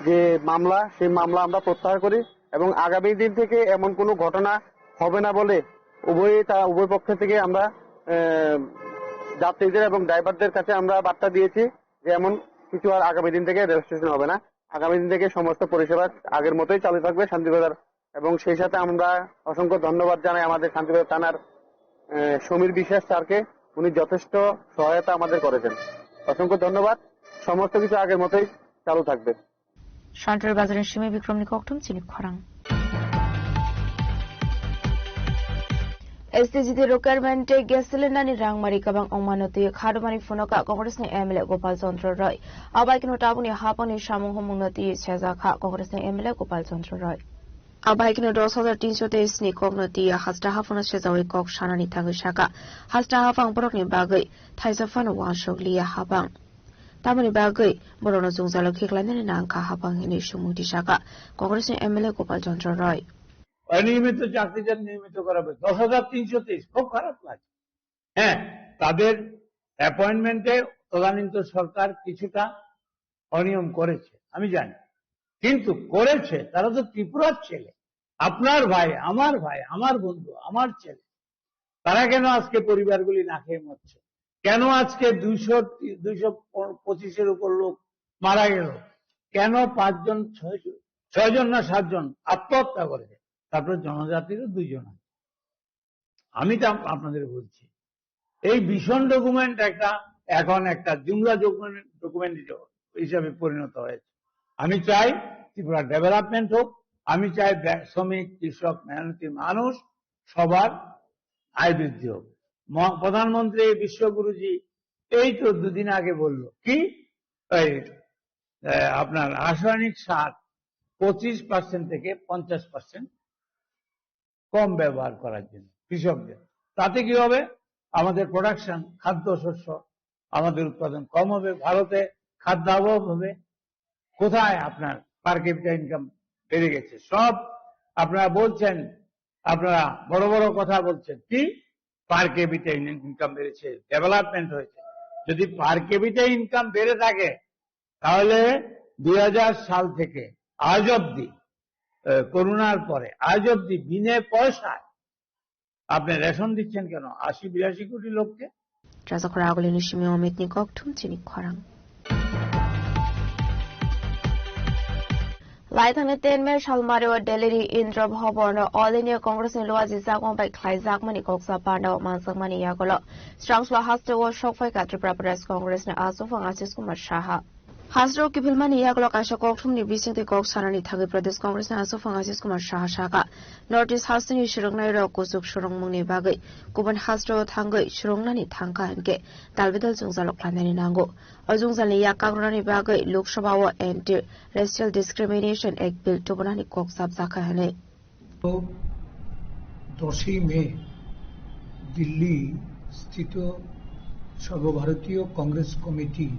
যে মামলা, সেই মামলা আমরা প্রত্যাহার করি এবং আগামী দিন থেকে এমন কোনো ঘটনা হবে না বলে উভয় তা-, উভয় পক্ষ থেকে আমরা, আহ, যাত্রীদের এবং ড্রাইভারদের কাছে আমরা বার্তা দিয়েছি যে এমন কিছু আর আগামী দিন থেকে রেল স্টেশন হবে না। আগামী দিন থেকে সমস্ত পরিষেবা আগের মতোই চালু থাকবে শান্তিবাজার। এবং সেই সাথে আমরা অসংখ্য ধন্যবাদ জানাই আমাদের শান্তিবাজার থানার, আহ, সমীর বিশ্বাস স্যারকে। উনি যথেষ্ট সহায়তা আমাদের করেছেন। অসংখ্য ধন্যবাদ। সমস্ত কিছু আগের মতোই চালু থাকবে। Sanjarbazarni simi Bikramni kokthum chini khorang. S T G D requirement tei gas cylinder ni rang mari kwbang wngmano twi khadumani phunoka Congress ni M L A Gopal Chandra Roy. Abai kheno tabukni hapangni samung humungno twi sejak kha Congress ni M L A Gopal Chandra Roy. Abai kheno dos hajar tinso teis ni kokno twi hasta haphangno sejawi kok sanani thangwi saka, hasta haphang borokni bagwi thaisa phano uansuk liya hapang. Tamoni bagwi borokno jwngjalo khiklainani nangkha hapang hinwi sumung tisaka Congress ni M L A Gopal Chandra Roy. অনিয়মিত চাকরিদের নিয়মিত করা হবে, দশ হাজার তিনশো তেইশ, খুব খারাপ লাগছে। হ্যাঁ, তাদের অ্যাপয়েন্টমেন্টে তদানীন্তন সরকার কিছুটা অনিয়ম করেছে, আমি জানি, কিন্তু করেছে, তারা তো ত্রিপুরার ছেলে, আপনার ভাই, আমার ভাই, আমার বন্ধু, আমার ছেলে। তারা কেন আজকে পরিবারগুলি না খেয়ে মরছে? কেন আজকে দুইশো, দুইশো পঁচিশের উপর লোক মারা গেল? কেন পাঁচজন, ছয়জন, ছয়জন না সাতজন আত্মহত্যা করেছে? তারপরে জনজাতিরও দুইজন আছে। আমি তো আপ-, আপনাদের বলছি, এই ভীষণ ডকুমেন্ট একটা, এখন একটা জুমলা ডকুমেন্ট, ডকুমেন্ট হিসেবে পরিণত হয়েছে। আমি চাই ত্রিপুরা ডেভেলপমেন্ট হোক, আমি চাই ব্য-, শ্রমিক, কৃষক, মেহনতি মানুষ সবার আয় বৃদ্ধি হোক। ম-, প্রধানমন্ত্রী বিশ্বগুরুজি এই তো দুদিন আগে বলল কি, এই, আহ, আপনার রাসায়নিক সার পঁচিশ পার্সেন্ট থেকে পঞ্চাশ পার্সেন্ট কম ব্যবহার করার জন্য কৃষকদের। তাতে কি হবে? আমাদের প্রোডাকশন, খাদ্যশস্য, আমাদের উৎপাদন কম হবে, ভারতে খাদ্যাভাব হবে। কোথায় আপনার পার ক্যাপিটা ইনকাম বেড়ে গেছে? সব আপনারা বলছেন, আপনারা বড় বড় কথা বলছেন, কি পার ক্যাপিটা ইনকাম বেড়েছে, ডেভেলপমেন্ট হয়েছে। যদি পার ক্যাপিটা ইনকাম বেড়ে থাকে, তাহলে দুই হাজার সাল থেকে আজ অব্দি, আহ, করোনার পরে আজ অব্দি বিনা পয়সায় আপনি রেশন দিচ্ছেন কেন আশি বিরাশি কোটি লোককে? Rajakhor agulini simi Omitni kokthum chini khorang. Laithangni ten May salmario Delhi ni Indra Bhavan o All India Congress ni luaji jakmang bai khlaijakmani koksa pandao manjakmani yagulo srangsulo hasteo sokphaikha Tripura Pradesh Congress ni achukphang Ashish Kumar Saha. Hasteo kiphilmani yagulo kaisa kokthumni bisingtwi kok sanani thangwi Pradesh Congress ni achukphang Ashish Kumar Saha sakha, North East hasteni swrwngnairok kuchuk swrwngmungni bagwi kubun hasteo thangwi swrwngnani thangkha hinkhe dalbidal jwngjalo khlainani nango. O jwngjalni yak kakrwnani bagwi Lok Sabha o Anti-Racial Discrimination Act Bill tubunani kok chapjakha hwnwi. দশই মে দিল্লি স্থিত সর্বভারতীয় কংগ্রেস কমিটি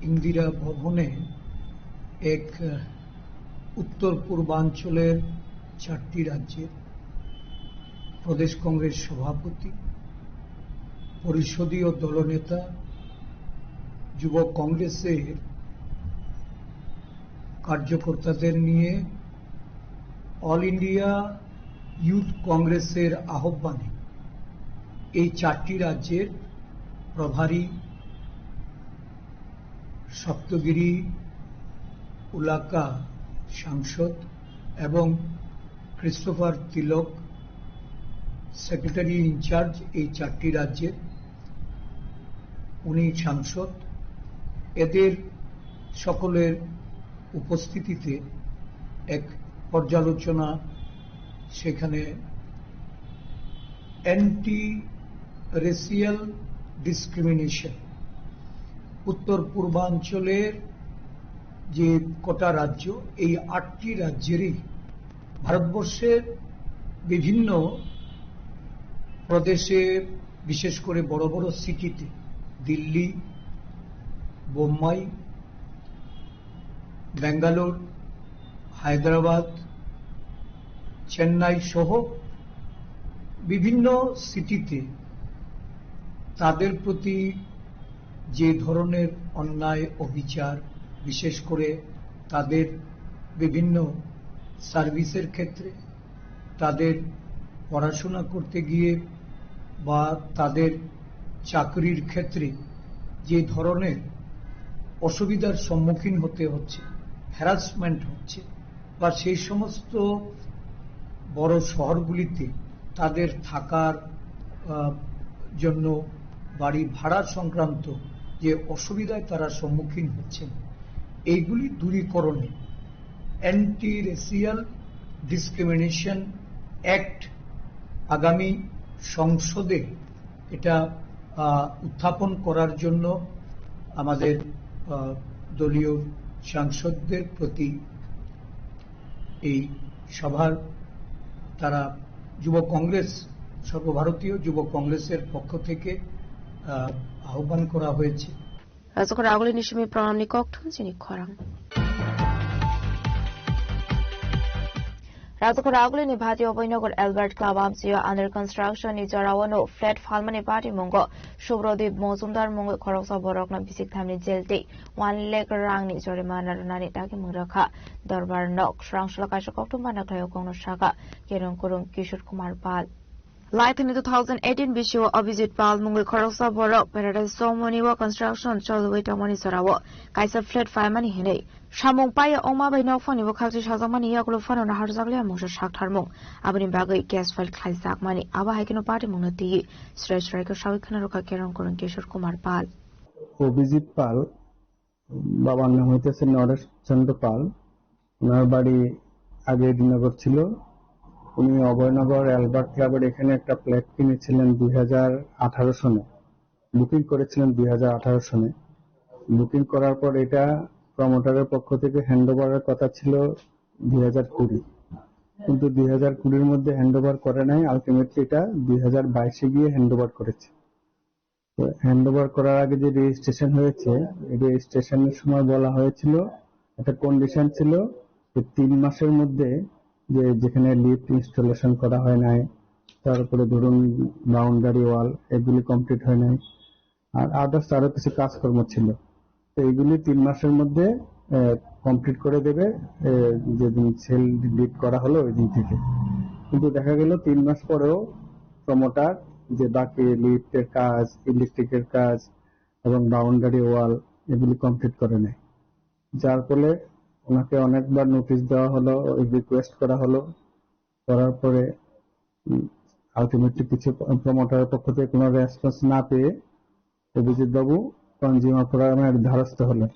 ইন্দিরা ভবনে এক, আহ, উত্তর পূর্বাঞ্চলের চারটি রাজ্যের প্রদেশ কংগ্রেস সভাপতি, পরিষদীয় দলনেতা, যুব কংগ্রেসের কার্যকর্তাদের নিয়ে অল ইন্ডিয়া ইউথ কংগ্রেসের আহ্বানে এই চারটি রাজ্যের প্রভারী সপ্তগিরি উলাকা সাংসদ এবং ক্রিস্টোফার তিলক, সেক্রেটারি ইনচার্জ এই চারটি রাজ্যের, উনি সাংসদ। এদের সকলের উপস্থিতিতে এক পর্যালোচনা সেখানে অ্যান্টি রেসিয়াল ডিসক্রিমিনেশন, উত্তর পূর্বাঞ্চলের যে কটা রাজ্য, এই আটটি রাজ্যেরই ভারতবর্ষের বিভিন্ন প্রদেশে, বিশেষ করে বড় বড় সিটিতে, দিল্লি, বোম্বাই, ব্যাঙ্গালোর, হায়দ্রাবাদ, চেন্নাই সহ বিভিন্ন সিটিতে তাদের প্রতি যে ধরনের অন্যায় অবিচার, বিশেষ করে তাদের বিভিন্ন সার্ভিসের ক্ষেত্রে, তাদের পড়াশোনা করতে গিয়ে বা তাদের চাকরির ক্ষেত্রে যে ধরনের অসুবিধার সম্মুখীন হতে হচ্ছে, হ্যারাসমেন্ট হচ্ছে, বা সেই সমস্ত বড় শহরগুলিতে তাদের থাকার, আহ, জন্য বাড়ি ভাড়া সংক্রান্ত যে অসুবিধায় তারা সম্মুখীন হচ্ছেন, এইগুলি দূরীকরণে অ্যান্টি রেসিয়াল ডিসক্রিমিনেশন অ্যাক্ট আগামী সংসদে এটা, আহ, উত্থাপন করার জন্য আমাদের, আহ, দলীয় সাংসদদের প্রতি এই সভার তারা যুব কংগ্রেস, সর্বভারতীয় যুব কংগ্রেসের পক্ষ থেকে, আহ, আহ্বান করা হয়েছে। Rajakhor agulini simi pranamni kokthum chini khorang. Rajakhor agulini Bhati Obhainagar Albert Club amchio under construction ni jorao no flat phalmani patimungo Subrodip Mojumdar mungwi khoroksa borokno bisik thamni jail tei one lakh rangni jorimana rwnani dagimung rwkha. Dorbar nok srangsulo kaisa kokthum bana khlaio kokno sakha Kerong Kurung Kishore Kumar Pal. Laithani two thousand eighteen bisio Abhijit Pal mungwi khoroksa borok Paradise Chowmoni o construction cholwi tongmani jorao kaisa flat phaimani hinwi samung paiya wngma bai nokphani bwkhakchi sajakmani yagulo phano naharjakliya mungsa saktharmung. Aboni bagwi case file khlaijakmani abo hai kheno party mungno twiwi srai srai khe sawi khna rwkha Kerong Kurung Kishore Kumar Pal. Abhijit পাল, বাবার নাম হইতেছে নরেশ চন্দ্র পাল। ওনার বাড়ি আগে এডিনগর ছিল। উনি অভয়নগর অ্যালবার্ট ক্লাবের এখানে একটা ফ্ল্যাট কিনেছিলেন দুই হাজার আঠারো সনে, বুকিং করেছিলেন দুই হাজার আঠারো সনে। বুকিং করার পর এটা প্রমোটারের পক্ষ থেকে হ্যান্ড ওভারের কথা ছিল দুই হাজার কুড়ি, কিন্তু দুই হাজার কুড়ির মধ্যে হ্যান্ড ওভার করে নাই। আলটিমেটলি এটা দুই হাজার বাইশে গিয়ে হ্যান্ড ওভার করেছে। তো হ্যান্ড ওভার করার আগে যে রেজিস্ট্রেশন হয়েছে, এই রেজিস্ট্রেশনের সময় বলা হয়েছিল, একটা কন্ডিশন ছিল যে তিন মাসের মধ্যে যে যেখানে লিফট ইনস্টলেশন করা হয় নাই, তারপরে ধরুন বাউন্ডারি ওয়াল, এগুলি কমপ্লিট হয় নাই, আর আদার্স আরো কিছু কাজকর্ম ছিল। তো এইগুলি তিন মাসের মধ্যে, আহ, কমপ্লিট করে দেবে, আহ, যেদিন সেল লিড করা হলো ওই দিন থেকে। কিন্তু দেখা গেল তিন মাস পরেও প্রমোটার যে বাকি লিফটের কাজ, ইলেকট্রিকের কাজ এবং বাউন্ডারি ওয়াল এগুলি কমপ্লিট করে নেয়। যার ফলে ওনাকে অনেকবার নোটিশ দেওয়া হলো, রিকোয়েস্ট করা হলো, করার পরে আলটিমেটলি কিছু প্রমোটারের পক্ষ থেকে কোনো রেসপন্স না পেয়ে অভিজিৎ বাবু কনজিউমার ফোরামের দ্বারস্থ হলেন।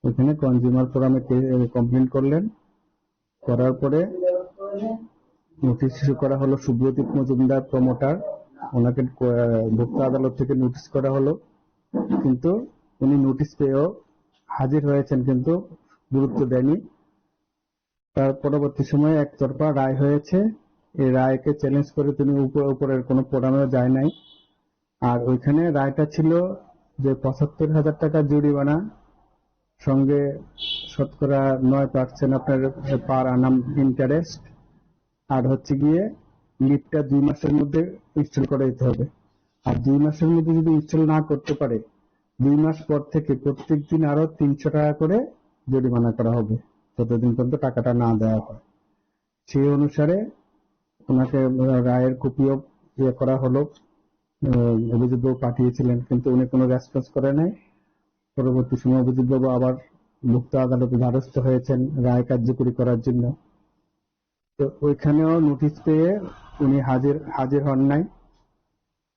ওখানে কনজিউমার ফোরামে কমপ্লেন করলেন, করার পরে নোটিশ ইস্যু করা হলো সুব্রজিৎ মজুমদার প্রমোটার, ওনাকে ক-, ভোক্তা আদালত থেকে নোটিশ করা হলো, কিন্তু উনি নোটিশ পেয়েও হাজির হয়েছেন, কিন্তু গুরুত্ব দেয়নি। তার পরবর্তী সময়ে একতরফা রায় হয়েছে। এই রায়কে চ্যালেঞ্জ করে তিনি উপ-, উপরের কোনো ফোরামেও যায় নাই। আর ওইখানে রায়টা ছিল যে পঁচাত্তর হাজার টাকা জরিমানা, সঙ্গে শতকরা নয় পার্সেন্ট আপনার পার আনাম ইন্টারেস্ট, আর হচ্ছে গিয়ে লিফটটা দুই মাসের মধ্যে ইনস্টল করে দিতে হবে। আর দুই মাসের মধ্যে যদি ইনস্টল না করতে পারে, দুই মাস পর থেকে প্রত্যেক দিন আরো তিনশো টাকা করে জরিমানা করা হবে, যতদিন পর্যন্ত টাকাটা না দেওয়া হয়। সেই অনুসারে ওনাকে, আহ, রায়ের কপিও ইয়ে করা হলো, আহ, অভিযোগ পাঠিয়েছিলেন, কিন্তু উনি কোনো রেসপন্স করে নাই। পরবর্তী সময় অভিজিৎ বাবু আবার ভোক্তা আদালতে দ্বারস্থ হয়েছেন রায় কার্যকরী করার জন্য। তো ওইখানেও নোটিশ পেয়ে উনি হাজির, হাজির হন নাই।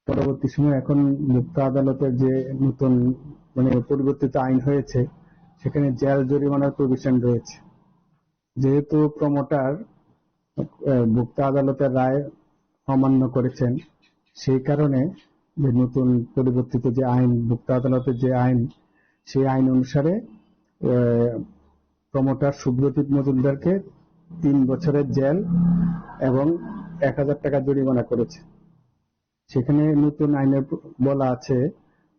পরবর্তী সময় এখন ভোক্তা আদালতের যে নতুন, মানে, পরিবর্তিত আইন হয়েছে, সেখানে জেল জরিমানার প্রভিশন রয়েছে। যেহেতু প্রমোটার, আহ, ভোক্তা আদালতের রায় অমান্য করেছেন, সেই কারণে যে নতুন পরিবর্তিত যে আইন, ভোক্তা আদালতের যে আইন, সেই আইন অনুসারে, আহ, প্রমোটার সুব্রজিৎ মজুমদারকে তিন বছরের জেল এবং এক হাজার টাকা জরিমানা করেছে। সেখানে নতুন আইনে বলা আছে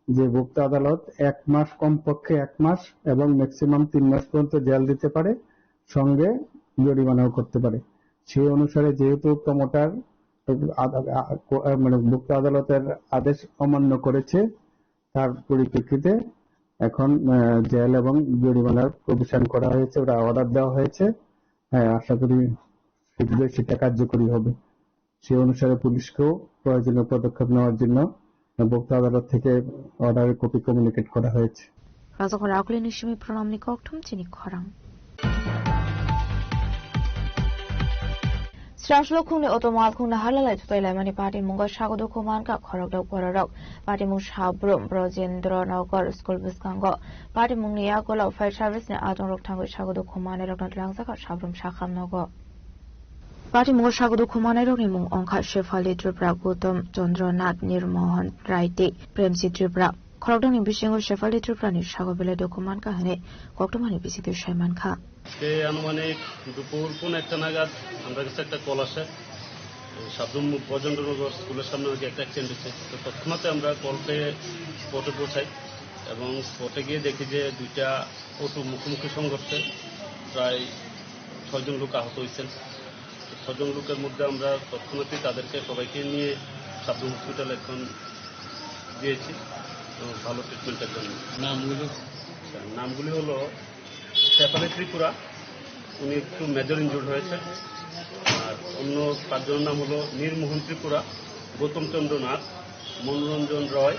যে ভোক্তা আদালত এক মাস, কমপক্ষে এক মাস এবং ম্যাক্সিমাম তিন মাস পর্যন্ত জেল দিতে পারে, সঙ্গে জরিমানাও করতে পারে। সেই অনুসারে যেহেতু প্রমোটার আদ-, আ-, কো-, আ, মানে, ভোক্তা আদালতের আদেশ অমান্য করেছে, তার পরিপ্রেক্ষিতে এখন, আহ, জেল এবং জরিমানার প্রভিশন করা হয়েছে, ওরা অর্ডার দেওয়া হয়েছে। হ্যাঁ, আশা করি শীঘ্রই সেটা কার্যকরী হবে। সেই অনুসারে পুলিশকেও প্রয়োজনীয় পদক্ষেপ নেওয়ার জন্য ভোক্তা আদালত থেকে অর্ডারের কপি কমিউনিকেট করা হয়েছে। Rajakhor Akulini simi pranamni kokthum chini khorang. Srangsulo khungni otomal khungni halalai thutai laimani party mungo sago dukhu mankha khorokdok bororok. Party mung Sabrum Brojendra Nagar School bwskango. Party mungni yagulo fire service ni adongrok thangwi sago dukhu manwi rokno twlangjakha Sabrum sakham nogo. Party mungo sago dukhu manwi rokni mung wngkha Shefali Tripura, Gautam Chandra Nath, Nirmohan Rai tei Premsi Tripura. Khorokdokni bisingo Shefali Tripurani sago belai dukhu mankha hwnwi koktwmani bisingtwi sai mankha. Tei anumanik dupur pon ekta nagat amra kache ekta call ashe, Sabrum Brojendra Nagar school er samne nahi ekta accident hoyche. To totkhonatte amra call peye spot e pouchai ebong spot e giye dekhi je duita auto mukhomukhi songhorshe prai soijon lok ahoto hoychhen. Soijon loker moddhe amra totkhonatte taderke sobaike niye Sabrum hospital e ekhon দিয়েছি, তো ভালো ট্রিটমেন্টের জন্য। নামগুলো? আচ্ছা, নামগুলি হলো শেফালি ত্রিপুরা, উনি একটু মেজর ইনজুর্ড হয়েছে। আর অন্য পাঁচজনের নাম হলো নীরমোহন ত্রিপুরা, গৌতম চন্দ্র নাথ, মনোরঞ্জন রয়,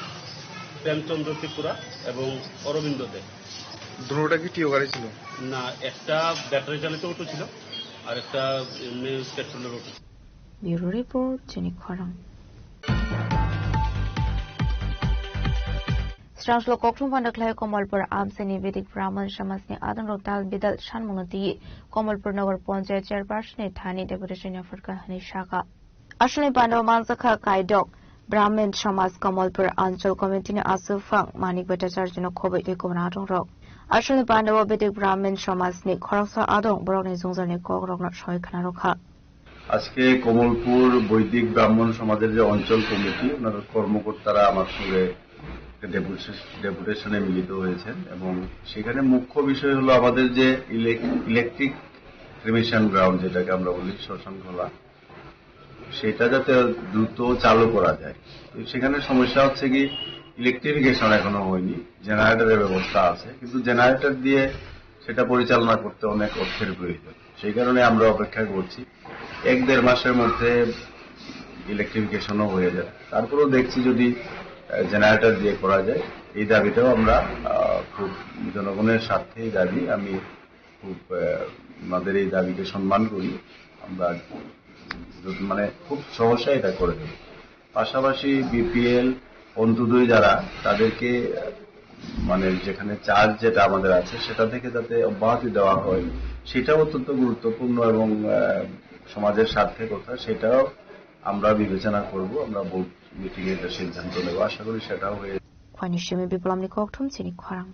প্রেমচন্দ্র ত্রিপুরা এবং অরবিন্দ দে। দুটোটা কি টিও গাড়ি ছিল? না, একটা ব্যাটারি চালিত অটো ছিল, আর একটা এমনি পেট্রোলের auto. Bureau report, Chini Khorang. Srangsulo kokthum panda khlai Komolpur amchaini Vedic Brahman Samajni adongrok dal bidal sanmungno twiwi Komolpur Nagar Panchayat Chairperson ni thani deputation yapharkha hwnwi sakha. Aswkni pandao manjakha kaidok Brahmin Samaj Komolpur Anchal Committee ni aswk phang Manik Bhattacharya no khobwi tei kubun adongrok. Aswkni pandao Vedic Brahmin Samaj ni khoroksa adong borokni jwngjalni kokrokno soi khna rwkha. আজকে কমলপুর বৈদিক ব্রাহ্মণ সমাজের যে অঞ্চল কমিটি, ওনার কর্মকর্তারা আমার সঙ্গে একটা ডেপুটেশন, ডেপুটেশনে মিলিত হয়েছেন এবং সেখানে মুখ্য বিষয় হলো আমাদের যে ইলেক-, ইলেকট্রিক ক্রিমেশন গ্রাউন্ড যেটাকে আমরা বলি শ্মশান খোলা, সেটা যাতে দ্রুত চালু করা যায়। তো সেখানে সমস্যা হচ্ছে কি, ইলেকট্রিফিকেশন এখনো হয়নি, জেনারেটরের ব্যবস্থা আছে, কিন্তু জেনারেটর দিয়ে সেটা পরিচালনা করতে অনেক অর্থের প্রয়োজন। সেই কারণে আমরা অপেক্ষা করছি, এক দেড় মাসের মধ্যে ইলেকট্রিফিকেশনও হয়ে যায়। তারপরেও দেখছি যদি, আহ, জেনারেটর দিয়ে করা যায়, এই দাবিটাও আমরা, আহ, খুব জনগণের স্বার্থে এই দাবি আমি খুব, আহ, আমাদের এই দাবিকে সম্মান করি। আমরা যত, মানে, খুব সহসায় এটা করে দেব। পাশাপাশি বিপিএল, অন্ত্যোদয় যারা, তাদেরকে, আহ, মানে, যেখানে চার্জ যেটা আমাদের আছে, সেটা থেকে যাতে অব্যাহতি দেওয়া হয়, সেটাও অত্যন্ত গুরুত্বপূর্ণ এবং, আহ, সমাজের স্বার্থে কথা, সেটাও আমরা বিবেচনা করব। আমরা বোর্ড মিটিং এ এটা সিদ্ধান্ত নেব, আশা করি সেটাও হয়ে Khwani simi Biplamni kokthum chini khorang.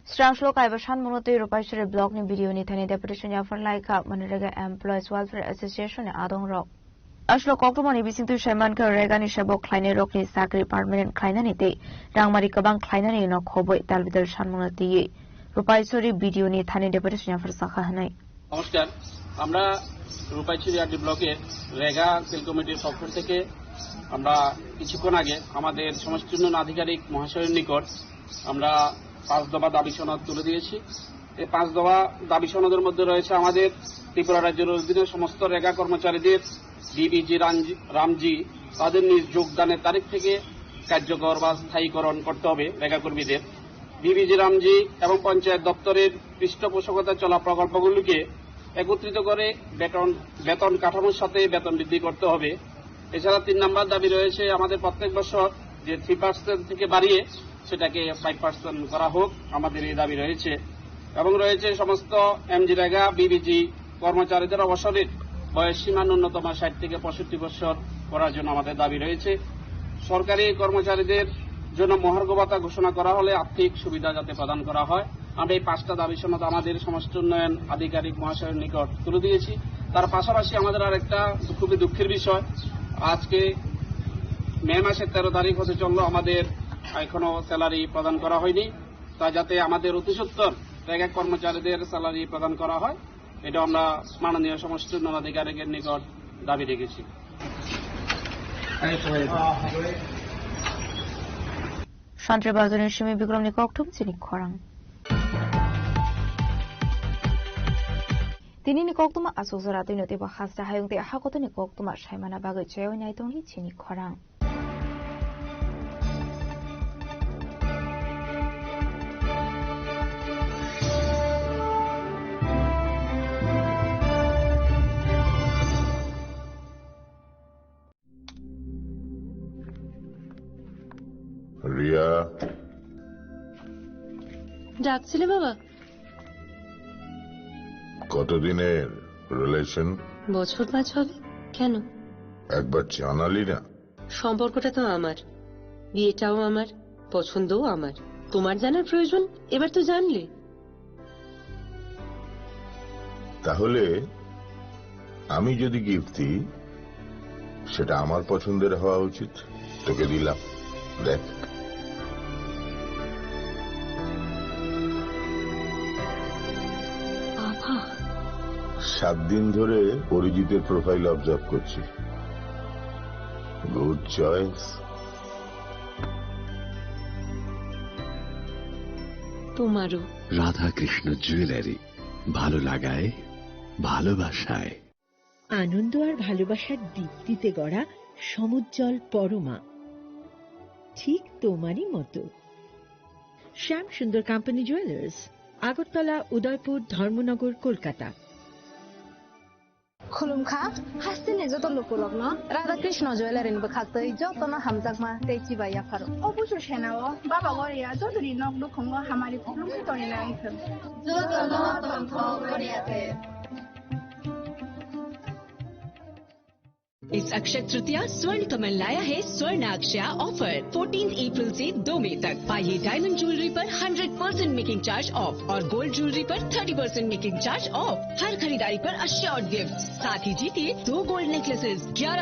Srangshlo kaiba sanmungno twi Rupaisori block ni B D O ni thani deputation yaphar laikha Manrega Employees Welfare Association ni adong rok. Aslo koktwmani bisingtwi saimankha Rega ni sabo khlainai rokni chakri permanent khlainani tei rangmari kwbang khlainani no khobwi dalbidal sanmungno twiwi Rupaisori B D O ni thani deputation yaphar sakha hwnwi. নমস্কার। আমরা রূপাইছড়ি আরডি ব্লকের রেগা সেল কমিটির পক্ষ থেকে আমরা কিছুক্ষণ আগে আমাদের সমষ্টি উন্নয়ন আধিকারিক মহাশয়ের নিকট আমরা পাঁচ দফা দাবি সনদ তুলে দিয়েছি। এই পাঁচ দফা দাবি সনদের মধ্যে রয়েছে আমাদের ত্রিপুরা রাজ্যের অধীনে সমস্ত রেগা কর্মচারীদের বিবিজি রামজি, রামজি তাদের নিজ যোগদানের তারিখ থেকে কার্যকর বা স্থায়ীকরণ করতে হবে রেগা কর্মীদের। বিবিজি রামজি এবং পঞ্চায়েত দপ্তরের পৃষ্ঠপোষকতায় চলা প্রকল্পগুলিকে একত্রিত করে বেতন, বেতন কাঠামোর সাথে বেতন বৃদ্ধি করতে হবে। এছাড়া তিন নম্বর দাবি রয়েছে আমাদের প্রত্যেক বছর যে থ্রি পার্সেন্ট থেকে বাড়িয়ে সেটাকে ফাইভ পার্সেন্ট করা হোক, আমাদের এই দাবি রয়েছে। এবং রয়েছে সমস্ত এমজি রেগা, বিবিজি কর্মচারীদের অবসরের বয়স সীমা ন্যূনতম ষাট থেকে পঁয়ষট্টি বছর করার জন্য আমাদের দাবি রয়েছে। সরকারি কর্মচারীদের জন্য মহার্ঘ ভাতা ঘোষণা করা হলে আর্থিক সুবিধা যাতে প্রদান করা হয়, আমরা এই পাঁচটা দাবি সনদ আমাদের সমষ্টি উন্নয়ন আধিকারিক মহাশয়ের নিকট তুলে দিয়েছি। তার পাশাপাশি আমাদের আর একটা খুবই দুঃখের বিষয়, আজকে মে মাসের তেরো তারিখ হতে চললো, আমাদের এখনো স্যালারি প্রদান করা হয়নি। তা যাতে আমাদের অতি সত্বর রেগা কর্মচারীদের স্যালারি প্রদান করা হয়, এটা আমরা মাননীয় সমষ্টি উন্নয়ন আধিকারিকের নিকট দাবি রেখেছি। Shantre Bazar ni simi Bikram ni kokthum chini khorang. Tini ni koktuma aswk jora twi no teibo hasta hayung tei hakotor ni koktuma saimana bagwi chaywi nai tongdi chini khorang. Riya. ডাকছিলে বাবা? কতদিনের রিলেশন? বছর পাঁচ হবে। কেন? একবার জানালি না। সম্পর্কটা তো আমার, বিয়েটাও আমার, পছন্দও আমার। তোমার জানার প্রয়োজন, এবার তো জানলে। তাহলে আমি যদি গিফট দিই, সেটা আমার পছন্দের হওয়া উচিত। তোকে দিলাম, দেখ। বাবা। সাত দিন ধরে অরিজিতের প্রোফাইল অবজার্ভ করছি। Good choice. তোমারও। রাধাকৃষ্ণ জুয়েলারি, ভালো লাগায়, ভালোবাসায়। আনন্দ আর ভালোবাসার দীপ্তিতে গড়া সমুজ্জ্বল পরমা, ঠিক তোমারই মতো। শ্যাম সুন্দর কোম্পানি জুয়েলার্স, আগরতলা, উদয়পুর, ধর্মনগর, Kolkata. Khulumkha, hasteni joto lukurokno Radha Krishna Jewellery ni bwkhaktwi jotono hamjakma tei chibai yapharo. O busu senao Baba Goria jotoni nok nukhungo hamari khulumwi tongwi nai wngthung. Jotono tongthok Goria te. इस अक्षय तृतीया स्वर्ण कमल लाया है स्वर्ण अक्षया offer. Fourteen April से दो मई तक पाइए डायमंड ज्वेलरी पर hundred percent making charge off और गोल्ड ज्वेलरी पर thirty percent making charge off. हर खरीदारी पर अश्योर्ड गिफ्ट, साथ ही जीतिए दो गोल्ड नेकलेसेस, ग्यारह